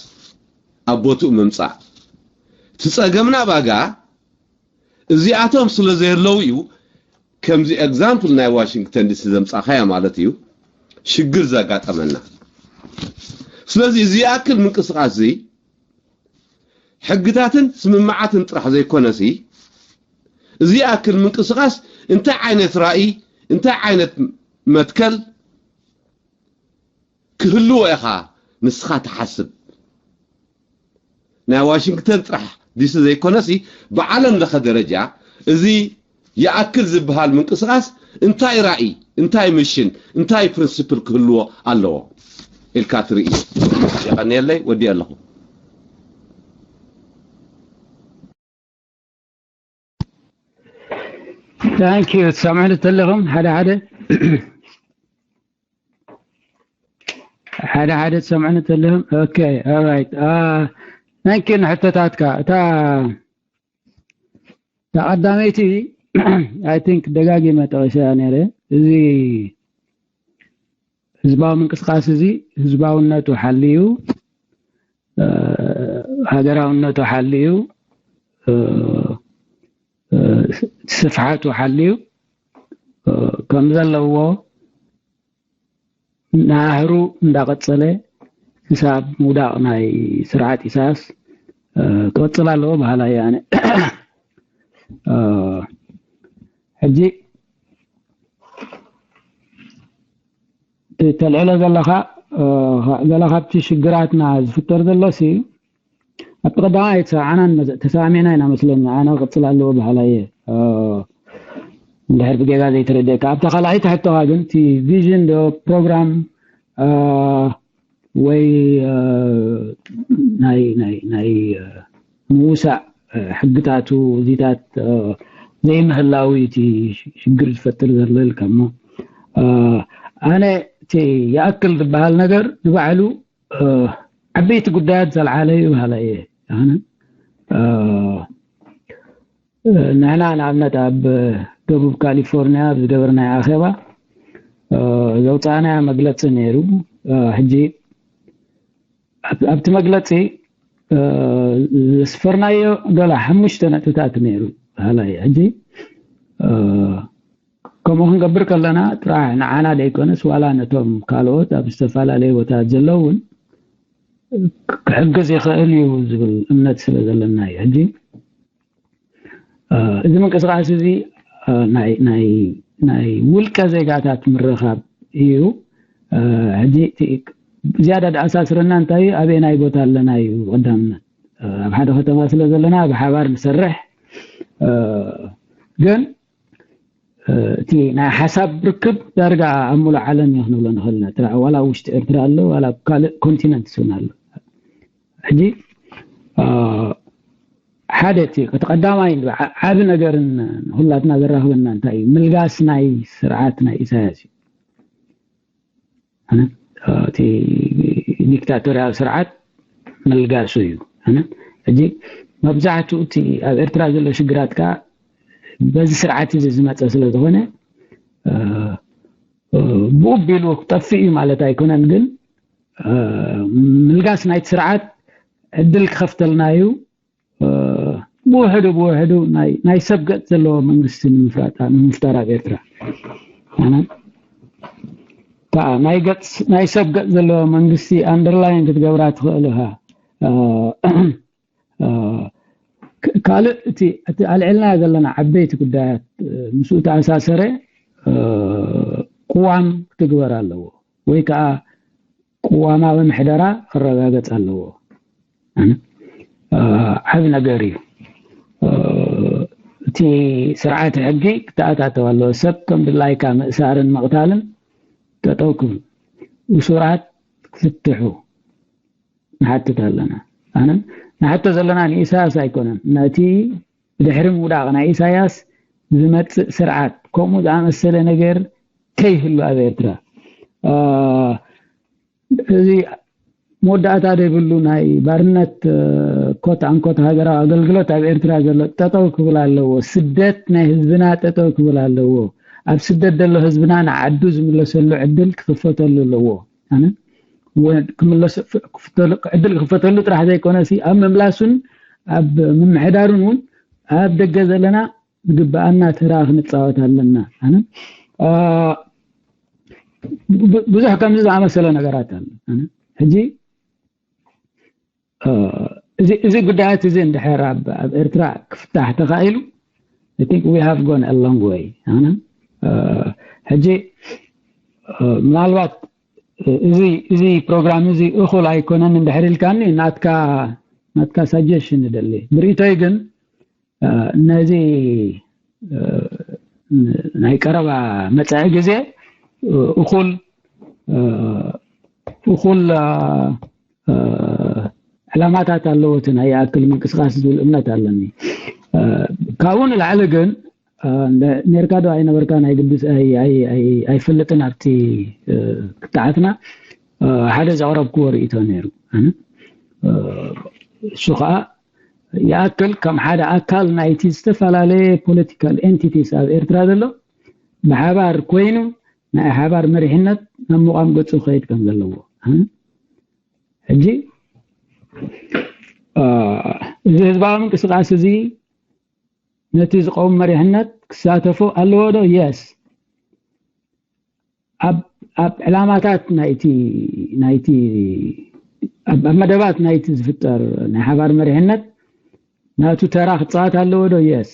ኣብ ቦትኡ ምምፃእ እቲ ፀገምና ባጋ እዚኣቶም ስለ ዘየለው እዩ። ከምዚ ኤግዛምፕል ናይ ዋሽንግተን ዲሲ ዘምፃእካዮ ማለት እዩ ሽግር ዘጋጠመና። ስለዚ እዚ ይኣክል ምንቅስቃስ እዚ ሕግታትን ስምምዓትን ጥራሕ ዘይኮነሲ እዚ ይኣክል ምንቅስቃስ እንታይ ዓይነት ራእይ እንታይ ዓይነት መትከል ክህልዎ ኢኻ ንስኻ ትሓስብ? ናይ ዋሽንግተን ጥራሕ ዲሲ ዘይኮነሲ ብዓለም ለኸ ደረጃ እዚ ይኣክል ዝበሃል ምንቅስቃስ እንታይ ራእይ እንታይ ምሽን እንታይ ፕሪንስፕል ክህልዎ ኣለዎ ኢልካ ትርኢ? የቐንየለይ ወዲእ ኣለኹ። ታንክ ዩ ትሰምዑኒ ተለኹም ሓደ ሓደ ሓደ ሓደ ትሰምዑኒ ተለኹም። ኦኬ ኦራይት። ታንክ ዩ ንሕቶታትካ። እታ እታ ቀዳመይቲ I think ደጋጊመ ጠቂሰያ ነይረ። እዚ ህዝባዊ ምንቅስቃስ እዚ ህዝባውነቱ ሓልዩ ሃገራውነቱ ሓልዩ እ፣ እ፣ ስፍሓቱ ሓልዩ፣ እ፣ ከም ዘለዎ ናህሩ እንዳቐጸለ ክሳብ ምውዳቕ ናይ ስርዓት ኢሳያስ፣ እ፣ ክቕጽል ኣለዎ በሃላይ እየ ኣነ። እ፣ ሕጂ እቲ ተልዕሎ ዘለኻ፣ እ፣ ገለ ካብቲ ሽግራትና ዝፍጠር ዘሎሲ ኣብቲ ቀዳማይ ኣይተሰማዕናን መዘ-፣ ተሰማሚዕና ኢና መስለኒ። ኣነ ክቕጽል ኣለዎ በሃላይ እየ። እ፣ እንድሕር ብጌጋ ዘይተረድአካ። ኣብታ ካልኣይቲ ሕቶኻ ግን እቲ ቪዥን ዶ ፕሮግራም፣ እ፣ ወይ፣ እ፣ ናይ፣ ናይ፣ ናይ፣ እ፣ ምውሳእ፣ እ፣ ሕግታቱ እዚታት፣ እ፣ ዘይምህላዊ እቲ ሽግር ዝፈጥር ዘሎ ኢልካ እሞ፣ እ፣ ኣነ እቲ ይኣክል ዝበሃል ነገር ንባዕሉ፣ እ፣ ዓበይቲ ጉዳያት ዘልዓለ እዩ በሃላይ እየ። ኣነ፣ እ፣ ንሕና ንኣብነት ኣብ ደቡብ ካሊፎርኒያ ኣብ ዝገበርናዮ ኣኼባ፣ እ፣ ዘውፃእናዮ መግለፂ ነይሩ። እ፣ ሕጂ ኣብ-፣ ኣብቲ መግለፂ፣ እ፣ ዘስፈርናዮ ገለ ሓሙሽተ ነጥብታት ነይሩ በሃላይ። ሕጂ፣ እ፣ ከምኡ ክንገብር ከለና ጥራሕ ንዓና ዘይኮነስ ዋላ ነቶም ካልኦት ኣብ ዝተፈላለዩ ቦታት ዘለዉ እውን ክሕግዝ ይኽእል እዩ ዝብል እምነት ስለ ዘለና እዩ። ሕጂ እ፣ እዚ ምንቅስቓስ እዚ፣ እ፣ ናይ፣ ናይ፣ ናይ ውልቀ ዜጋታት ምርኻብ እዩ። እ፣ ሕጂ እቲ ዝያዳ ደኣሳስረና እንታይ እዩ? ኣበየናይ ቦታ ኣለና እዩ ቀዳምነት። እ፣ ኣብ ሓደ ከተማ ስለ ዘለና ብሓባር ንሰርሕ። እ፣ ግን፣ እ፣ እቲ ናይ ሓሳብ ርክብ ዳርጋ ኣብ ሙሉእ ዓለም እዩ ክንብሎ ንኽእል ኢና። ትራ-፣ ዋላ ኣብ ውሽጢ ኤርትራ ኣሎ፣ ዋላ ኣብ ካልእ ኮንቲነንትስ እውን ኣሎ። ሕጂ፣ እ፣ ሓደ እቲ፣ እቲ ቀዳማይ ዓ-፣ ዓቢ ነገርን ንኹላትና ዘራኽበና እንታይ እዩ? ምልጋስ ናይ ስርዓት ናይ ኢሳያስ እዩ። ኣነ፣ እ፣ እቲ ዲክታቶርያዊ ስርዓት ምልጋሱ እዩ። ኣነ፣ ሕጂ መብዛሕትኡ እቲ ኣብ ኤርትራ ዘሎ ሽግራት ከኣ በዚ ስርዓት እዚ ዝመጸ ስለ ዝኾነ፣ እ፣ እ፣ ብኡ ቢሉ ክጠፍእ እዩ ማለት ኣይኮነን፣ ግን፣ እ፣ ምልጋስ ናይቲ ስርዓት ዕድል ክኸፍተልና እዩ። እ፣ ብውሕዱ፣ ብውሕዱ ናይ፣ ናይ ሰብ ገጽ ዘለዎ መንግስቲ ንምፍራጣ-፣ ንምፍጣር ኣብ ኤርትራ። ኣነ፣ እታ ናይ ገጽ፣ ናይ ሰብ ገጽ ዘለዎ መንግስቲ ኣንደርላይን ክትገብራ ትኽእል ኢኻ። እ፣ እ፣ ክ-፣ ካልእ እቲ፣ እቲ ኣልዒልናዮ ዘለና ዓበይቲ ጉዳያት፣ እ፣ ምስኡ ተኣሳሰረ፣ እ፣ ቅዋም ክትግበር ኣለዎ። ወይ ከኣ ቅዋማዊ ምሕደራ ክረጋገጽ ኣለዎ። እ፣ ዓቢ ነገር እዩ። እ፣ እቲ ስርዓት ሕጊ ክተኣታተው ኣለዎ። ሰብ ከም ድላይካ ምእሳርን ምቕታልን ጠጠው ክብል፣ እሱራት ክፍትሑ ንሓትት ኣለና። ኣነ ንሓቶ ዘለና ንኢሳያስ ኣይኮነን፣ ነቲ ብድሕሪ ምውዳቕ ናይ ኢሳያስ ዝመጽእ ስርዓት ከምኡ ዝኣመሰለ ነገር ከይህሉ ኣብ ኤርትራ። እ፣ እዚ መወዳእታ ዘይብሉ ናይ ባርነት፣ እ፣ ኮት ኣንኮት ሃገራዊ ኣገልግሎት ኣብ ኤርትራ ዘሎ ጠጠው ክብል ኣለዎ። ስደት ናይ ህዝብና ጠጠው ክብል ኣለዎ። ኣብ ስደት ዘሎ ህዝብና ንዓዱ ዝምለሰሉ ዕድል ክኽፈተሉ ኣለዎ። ኣነ ወ-፣ ክምለስ-፣ ክፍተሉ፣ ዕድል ክኽፈተሉ ጥራሕ ዘይኮነ ሲ ኣብ ምምላሱን ኣብ ምምሕዳሩን እውን ኣብ ደገ ዘለና ዝግብኣና ተራ ክንጻወት ኣለና። ኣነ፣ እ፣ ብ-፣ ብዙሕ ከምዚ ዝኣመሰለ ነገራት ኣሎ። ኣነ፣ ሕጂ፣ እ፣ እዚ፣ እዚ ጉዳያት እዚ እንድሕር ኣብ፣ ኣብ ኤርትራ ክፍታሕ ተኻኢሉ፣ I think we have gone a long way። ኣነ፣ እ፣ ሕጂ፣ እ፣ ምናልባት እዚ፣ እዚ ፕሮግራም እዚ እኹል ኣይኮነን እንድሕር ኢልካኒ፣ ናትካ፣ ናትካ ሳጀሽን እደሊ። ብርእይቶይ ግን፣ እ፣ ነዚ፣ እ፣ ናይ ቀረባ መጻኢ ግዜ፣ እ፣ እኹል፣ እ፣ እኹል፣ እ፣ እ፣ ዕላማታት ኣለዎ እቲ ናይ ይኣክል ምንቅስቃስ ዝብል እምነት ኣለኒ። እ፣ ካብኡ ንላዕሊ ግን፣ እ፣ እንደ-፣ ኔርካ ዶ ኣይነበርካ ናይ ግድስ ኣይ-፣ ኣይ-፣ ኣይ-፣ ኣይፈልጥን ኣብቲ፣ እ፣ ክትዓትና፣ እ፣ ሓደ ዘቕረብክዎ ርእይቶ ነይሩ። ኣነ፣ እ፣ እሱ ኸኣ ይኣክል ከም ሓደ ኣካል ናይቲ ዝተፈላለየ ፖለቲካል ኤንቲቲስ ኣብ ኤርትራ ዘሎ ብሓባር ኮይኑ ናይ ሓባር መሪሕነት ናብ ምቋም ገጹ ክኸይድ ከም ዘለዎ። ኣነ፣ ሕጂ፣ እ፣ እዚ ህዝባዊ ምንቅስቃስ እዚ ነቲ ዝቀውም መሪሕነት ክሳተፎ ኣለዎ ዶ? የስ። ኣብ ኣብ ዕላማታት ናይቲ ናይቲ ኣብ ኣብ መደባት ናይቲ ዝፍጠር ናይ ሓባር መሪሕነት ናቱ ተራ ክፃወት ኣለዎ ዶ? የስ።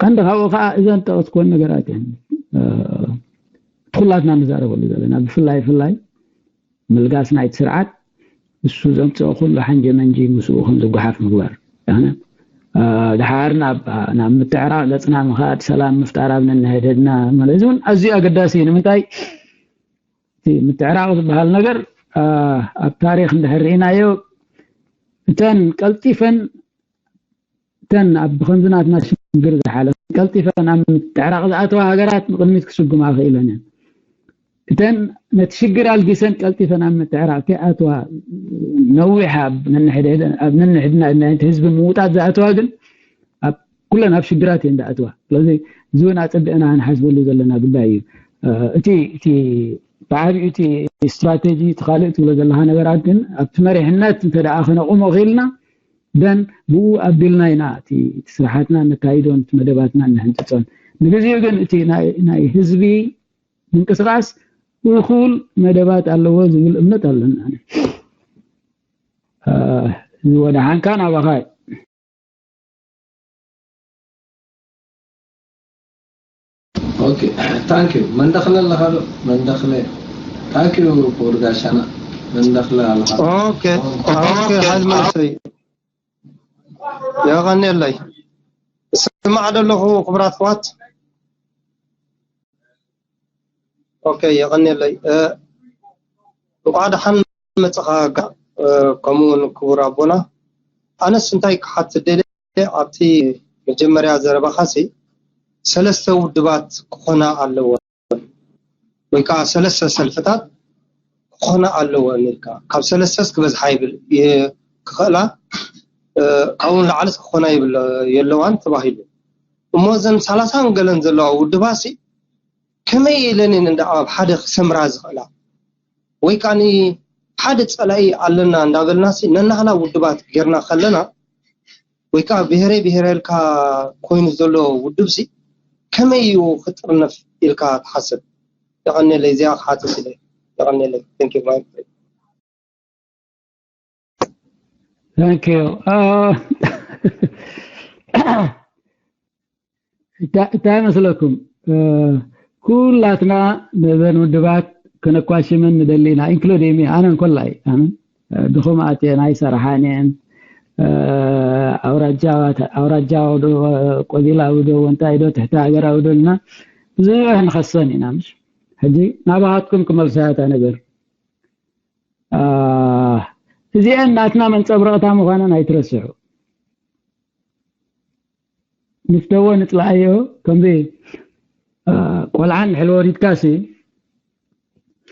ቀንዲ ካብኡ ከዓ እዘን ጠቐስኩወን ነገራት እየን። እ፣ እቲ ኩላትና ንዛረበሉ ዘለና ብፍላይ ፍላይ ምልጋስ ናይቲ ስርዓት እሱ ዘምፅኦ ኩሉ ሓንጀ መንጂ ምስኡ ከም ዝጓሓፍ ምግባር። ኣነ፣ እ፣ ድሓር ናብ ናብ ምትዕራቕ ገፅና ምኻድ፣ ሰላም ምፍጣር ኣብ ነንሕድሕድና ማለት እዚ እውን ኣዝዩ ኣገዳሲ እዩ። ንምንታይ እቲ ምትዕራቕ ዝበሃል ነገር፣ እ፣ ኣብ ታሪኽ እንድሕር ርኢናዮ እተን ቀልጢፈን እተን ኣብ ብከምዚ ናትና ሽግር ዝሓለፈ ቀልጢፈን ኣብ ምትዕራቕ ዝኣተዋ ሃገራት ንቕድሚት ክስጉማ ክኢለን እየን። እተን ነቲ ሽግር ኣልጊሰን ቀልጢፈን ኣብ ምትዕራቕ ከይኣተዋ ነዊሕ ኣብ ነንሕድሕድ- ኣብ ነንሕድና ናይቲ ህዝቢ ምውጣት ዝኣተዋ ግን ኣብ ኩለን ኣብ ሽግራት እየን ዝኣተዋ። ስለዚ እዚ እውን ኣጸቢቕና ክንሓስበሉ ዘለና ጉዳይ እዩ። እ፣ እቲ እቲ ብዓቢኡ እቲ ስትራቴጂ እቲ ካልእ ትብሎ ዘለካ ነገራት ግን ኣብቲ መሪሕነት እንተ ደኣ ክነቑሞ ክኢልና ደን ብኡ ኣቢልና ኢና እቲ እቲ ስራሓትና ነካይዶን እቲ መደባትና ነሕንፅፆን። ንግዚኡ ግን እቲ ናይ ናይ ህዝቢ ምንቅስቃስ እኹል መደባት ኣለዎ ዝብል እምነት ኣለና። እ፣ ወደሓንካ ናባኻ እዩ። ኦኬ፣ ታንክ ዩ። መንደኽለ ኣለኻ ዶ? መንደኽለ። ታንክ ዩ ክቡር ጋሻና። መንደኽለ ኣለኻ ዶ? ኦኬ ኦኬ፣ ሓይል መለሰይ የቐንየለይ። ስማዕ ዶ ኣለኹ ክቡራት ኣሕዋት? ኦኬ፣ የቐንየለይ። እ፣ እንኳዕ ደሓን መጽኻ ጋ-፣ እ፣ ከምኡ እውን ክቡር ኣቦና። ኣነስ እንታይ ክሓትት ደልየ፣ ኣብቲ መጀመርያ ዘረባኻሲ ሰለስተ ውድባት ክኾና ኣለወን ወይ ከዓ ሰለስተ ሰልፍታት ክኾና ኣለወን ኢልካ፣ ካብ ሰለስተስ ክበዝሓ ይብል ይ-፣ ክኽእላ፣ እ፣ ካብኡ ንላዕልስ ክኾና ይብል የለዋን ተባሂሉ። እሞ እዘን ሰላሳን ገለን ዘለዋ ውድባሲ ከመይ ኢለን እየን እንዳ ኣብ ሓደ ክሰምራ ዝኽእላ? ወይ ከዓኒ ሓደ ጸላኢ ኣለና እንዳበልናሲ ነናህና ውድባት ጌርና ከለና፣ ወይ ከዓ ብሄረይ ብሄረ ኢልካ ኮይኑ ዘሎ ውድብሲ ከመይ እዩ ክጥርነፍ ኢልካ ትሓስብ? የቐንየለይ፣ እዚኣ ክሓትት ኢለ። የቐንየለይ። Thank you, my friend. Thank you. እ፣ እንታይ እንታይ መስለኩም? እ፣ ኩላትና ነዘን ውድባት ከነኳሽመን ንደሊ ኢና፣ ኢንክሉዲንግ ሚ፣ ኣነ እንኮላይ፣ ኣነ፣ እ፣ ድኹም ኣትየን ኣይሰርሓን እየን። እ፣ ኣውራጃ ኣውራጃዊ ዶ፣ ቀቢላዊ ዶ፣ እንታይ ዶ፣ ትሕቲ ሃገራዊ ዶ ኢልና ብዙሕ ንኸሰን ኢና። ምሽ ሕጂ ናባኻትኩም ክመልሳ እያ እታ ነገር። እ፣ እዚአን ናትና መንጸብረቕታ ምዃነን ኣይትረስዑ። ንፍተዎ ንጽላኣዮ፣ ከምዚ፣ እ፣ ቆልዓ እንድሕር ወሪድካሲ፣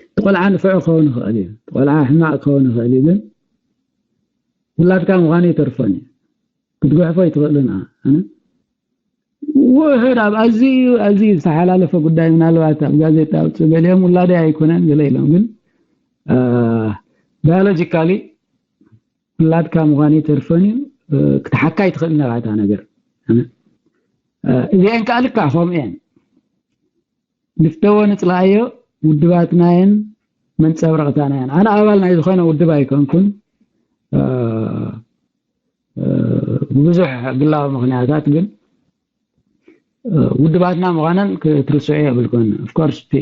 እቲ ቆልዓ ንፉዕ ክኸውን ይኽእል እዩ፣ እቲ ቆልዓ ሕማቕ ክኸውን ይኽእል እዩ፣ ግን ውላድካ ምዃኑ ይተርፎን እዩ። ክትጉሕፎ ኣይትኽእልን። ኣነ ውሑድ ኣብ ኣዝዩ ኣዝዩ ዝተሓላለፈ ጉዳይ ምናልባት ኣብ ጋዜጣ ኣውፅእ ገሊኦም ውላደይ ኣይኮነን ገለ ኢሎም፣ ግን ባዮሎጂካሊ ውላድካ ምዃኑ ይተርፎን እዩ። እ፣ ክትሓካ ኣይትኽእልን ኢኻ እታ ነገር። እ፣ እዚአን ከዓ ልክዕ ከምኡ እየን። ንፍተዎ ንፅላኣዮ ውድባትና እየን መንፀብረቕታና እየን። ኣነ ኣባል ናይ ዝኾነ ውድብ ኣይኮንኩን። እ፣ እ፣ ብብዙሕ ግላዊ ምኽንያታት ግን፣ እ፣ ውድባትና ምዃነን ክትርስዑ የብልኩን። ኦፍኮርስ እቲ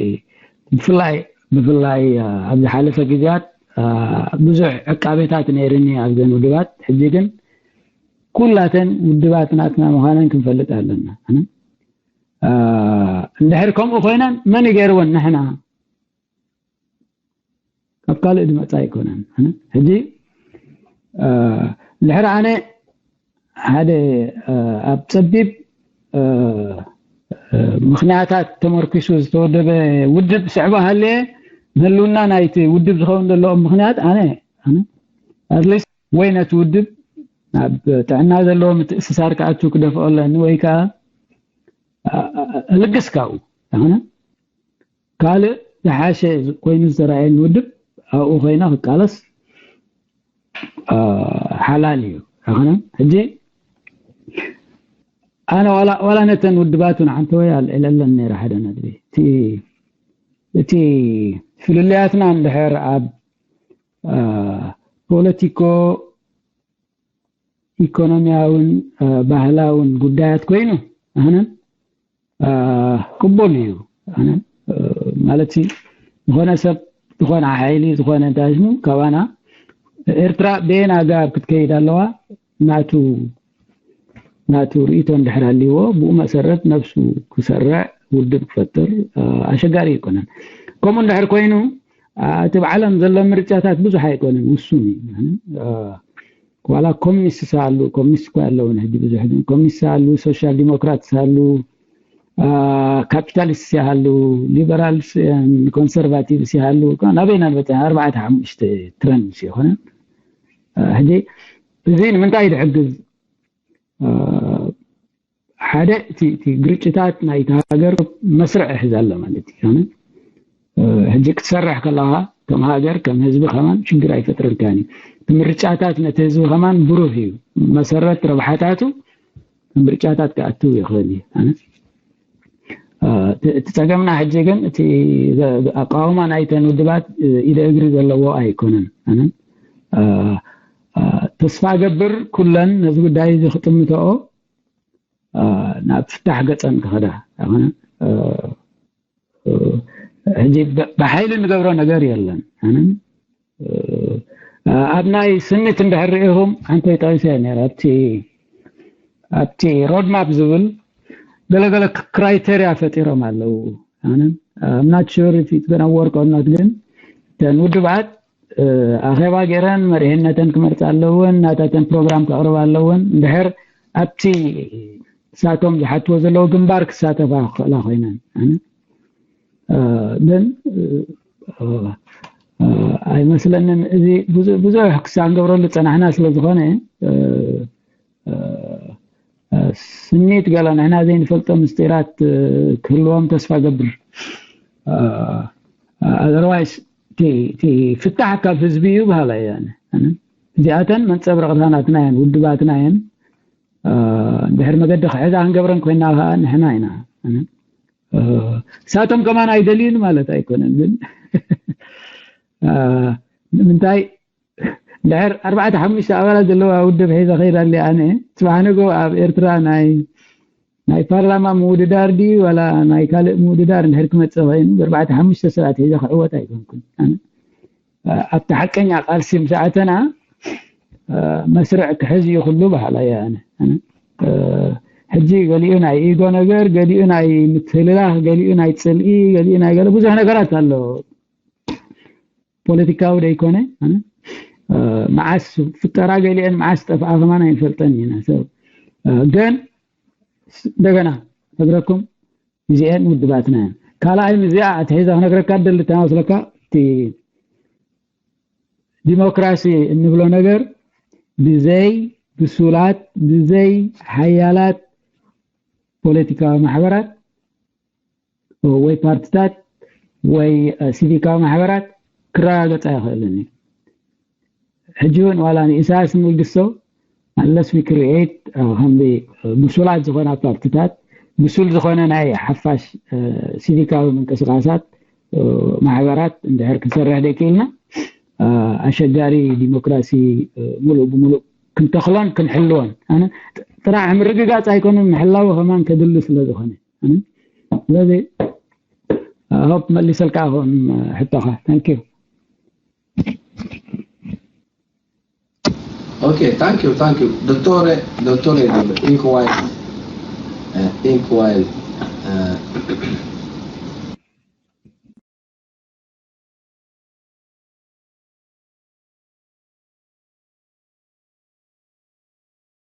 ብፍላይ ብፍላይ፣ እ፣ ኣብ ዝሓለፈ ግዜያት፣ እ፣ ብዙሕ ዕቃቤታት ነይርኒ ኣብዘን ውድባት። ሕጂ ግን ኩላተን ውድባት ናትና ምዃነን ክንፈልጥ ኣለና። ኣነ፣ እ፣ እንድሕር ከምኡ ኮይነን መን ይገርወን ንሕና? ካብ ካልእ ዝመጻ ኣይኮነን። ኣነ ሕጂ፣ እ፣ እንድሕር ኣነ ሓደ፣ እ፣ ኣብ ጸቢብ፣ እ፣ እ፣ ምኽንያታት ተመርኪሱ ዝተወደበ ውድብ ስዕባ ሃለየ ንህልውና ናይቲ ውድብ ዝኸውን ዘለዎም ምኽንያት ኣነ፣ ኣነ ኣትሊስት ወይ ነቲ ውድብ ናብ ጥዕና ዘለዎ ምትእስሳር ክኣቱ ክደፍኦ ኣለኒ ወይ ከዓ፣ እ፣ እ፣ እልግስ ካብኡ። ኣነ ካልእ ዝሓሸ ኮይኑ ዝተረኣየኒ ውድብ ኣብኡ ኮይነ ክቃለስ፣ እ፣ ሓላል እዩ። ኣኸነ ሕጂ ኣነ ዋላ ዋላ ነተን ውድባቱን ሓንተ ወይ ኣልዕለለን ነይረ ሓደ ነጥቢ። እቲ እቲ ፍልልያትና እንድሕር ኣብ ፖለቲኮ፣ ኢኮኖሚያውን ባህላውን ጉዳያት ኮይኑ ኣነ ቅቡል እዩ። ኣነ ማለት ዝኾነ ሰብ፣ ዝኾነ ሓይሊ፣ ዝኾነ እንታይ ሽሙ ካባና ኤርትራ በየን ኣገባብ ክትከይድ ኣለዋ ናቱ ናቱ ርእይቶ እንድሕር ኣልዎ ብኡ መሰረት ነብሱ ክሰርዕ ውድብ ክፈጥር ኣሸጋሪ ኣይኮነን። ከምኡ እንድሕር ኮይኑ እቲ ብዓለም ዘሎ ምርጫታት ብዙሕ ኣይኮነን፣ ውሱን እዩ። ዋላ ኮሚኒስት ሳሉ፣ ኮሚኒስት እኳ ኣለውን ሕጂ ብዙሕ፣ ግን ኮሚኒስት ሳሉ፣ ሶሻል ዲሞክራት ሳሉ፣ ካፒታሊስት ይሃሉ፣ ሊበራልስ ኮንሰርቫቲቭስ ይሃሉ፣ ናበይ ናበይ ኣርባዕተ ሓሙሽተ ትረንድስ ይኾነ። ሕጂ እዚ ንምንታይ ድሕግዝ? ሓደ እቲ ግርጭታት ናይቲ ሃገር መስርዕ ይሕዝ ኣሎ ማለት እዩ። ሕጂ ክትሰርሕ ከለኻ ከም ሃገር ከም ህዝቢ ከማን ሽግር ኣይፈጥረልካን እዩ። እቲ ምርጫታት ነቲ ህዝቢ ከማን ብሩህ እዩ። መሰረት ረብሓታቱ ምርጫታት ክኣትው ይኽእል እዩ። እቲ ጸገምና ሕጂ ግን እቲ ኣቃውማ ናይተን ውድባት ኢደ እግሪ ዘለዎ ኣይኮነን። ተስፋ ገብር ኩለን ነዚ ጉዳይ እዚ ክጥምተኦ ናብ ፍታሕ ገጸን ክኸዳ ኣይኮነ። ሕጂ ብሓይሊ ንገብሮ ነገር የለን። ኣነ ኣብ ናይ ስኒት እንድሕር ርኢኹም ሓንተ ጠቂሰ ነረ ኣብቲ ኣብቲ ሮድማፕ ዝብል ገለገለ ክራይቴርያ ፈጢሮም ኣለዉ። ኣነ I'm not sure if it's gonna work or not፣ ግን እተን ውድባት ኣኼባ ገይረን መሪሕነተን ክመርፃ ኣለወን፣ ናታተን ፕሮግራም ከቕርባ ኣለወን። እንድሕር ኣብቲ እሳቶም ዝሓትዎ ዘለዉ ግንባር ክሳተፋ ክኽእላ ኮይነን ግን ኣይመስለንን። እዚ ብዙሕ ክሳብ ንገብረሉ ዝፀናሕና ስለ ዝኾነ ስኒት ገላ ንሕና ዘይንፈልጦ ምስጢራት ክህልዎም ተስፋ ገብር። ኣዘርዋይስ እቲ ፍታሕ ካብ ህዝቢ እዩ በሃላ እየ። እዚኣተን መንፀብረቕታ ናትና እየን፣ ውድባትና እየን። እንድሕር መገዲ ክሕዛ ክንገብረን ኮይና ከዓ ንሕና ኢና። እሳቶም ከማን ኣይደልዩን ማለት ኣይኮነን፣ ግን ንምንታይ እንድሕር ኣርባዕተ ሓሙሽተ ኣባላት ዘለዋ ውድብ ሒዘ ከይድ ኣለ ኣነ፣ ጽባሕ ንግሆ ኣብ ኤርትራ ናይ ናይ ፓርላማ ምውድዳር ድዩ ዋላ ናይ ካልእ ምውድዳር እንድሕር ክመጽእ ኮይኑ፣ ኣርባዕተ ሓሙሽተ ሰባት ሒዘ ክዕወት ኣይኮንኩን። ኣነ ኣብቲ ሓቀኛ ቃልሲ ምስ ኣተና መስርዕ ክሕዝ እዩ ኩሉ በሃላይ እየ ኣነ። ሕጂ ገሊኡ ናይ ኢጎ ነገር፣ ገሊኡ ናይ ምትህልላኽ፣ ገሊኡ ናይ ጽልኢ፣ ገሊኡ ናይ ገለ ብዙሕ ነገራት ኣሎ። ፖለቲካዊ ደይኮነ መዓስ ፍጠራ ገሊአን መዓስ ጠፍኣ ከማን ኣይንፈልጠን ኢና። ሰብ ግን እንደገና ነግረኩም እዚአን ውድባትና እየን። ካልኣይ እዚኣ ኣትሒዛ ክነግረካ ደሊ ተመስለካ እቲ ዲሞክራሲ እንብሎ ነገር ብዘይ ብሱላት፣ ብዘይ ሓያላት ፖለቲካዊ ማሕበራት ወይ ፓርትታት ወይ ሲቪካዊ ማሕበራት ክረጋገጽ ኣይኽእልን እዩ። ሕጂ እውን ዋላ ንኢሳያስ ንልግሶ unless we create ከምዚ ብሱላት ዝኾና ፓርትታት፣ ብሱል ዝኾነ ናይ ሓፋሽ ሲቪካዊ ምንቅስቃሳት ማሕበራት እንድሕር ክንሰርሕ ደይክኢልና ኣሸጋሪ ዲሞክራሲ ሙሉእ ብሙሉእ ክንተኽሎን ክንሕልዎን ኣነ ጥራሕ ምርግጋፅ ኣይኮነን፣ ምሕላው ከማን ከድሊ ስለ ዝኾነ። ስለዚ ሆፕ መሊሰልካ ኹን ሕቶኻ። Thank you። Okay, thank you, thank you. Dottore, dottore, inquiry, inquiry.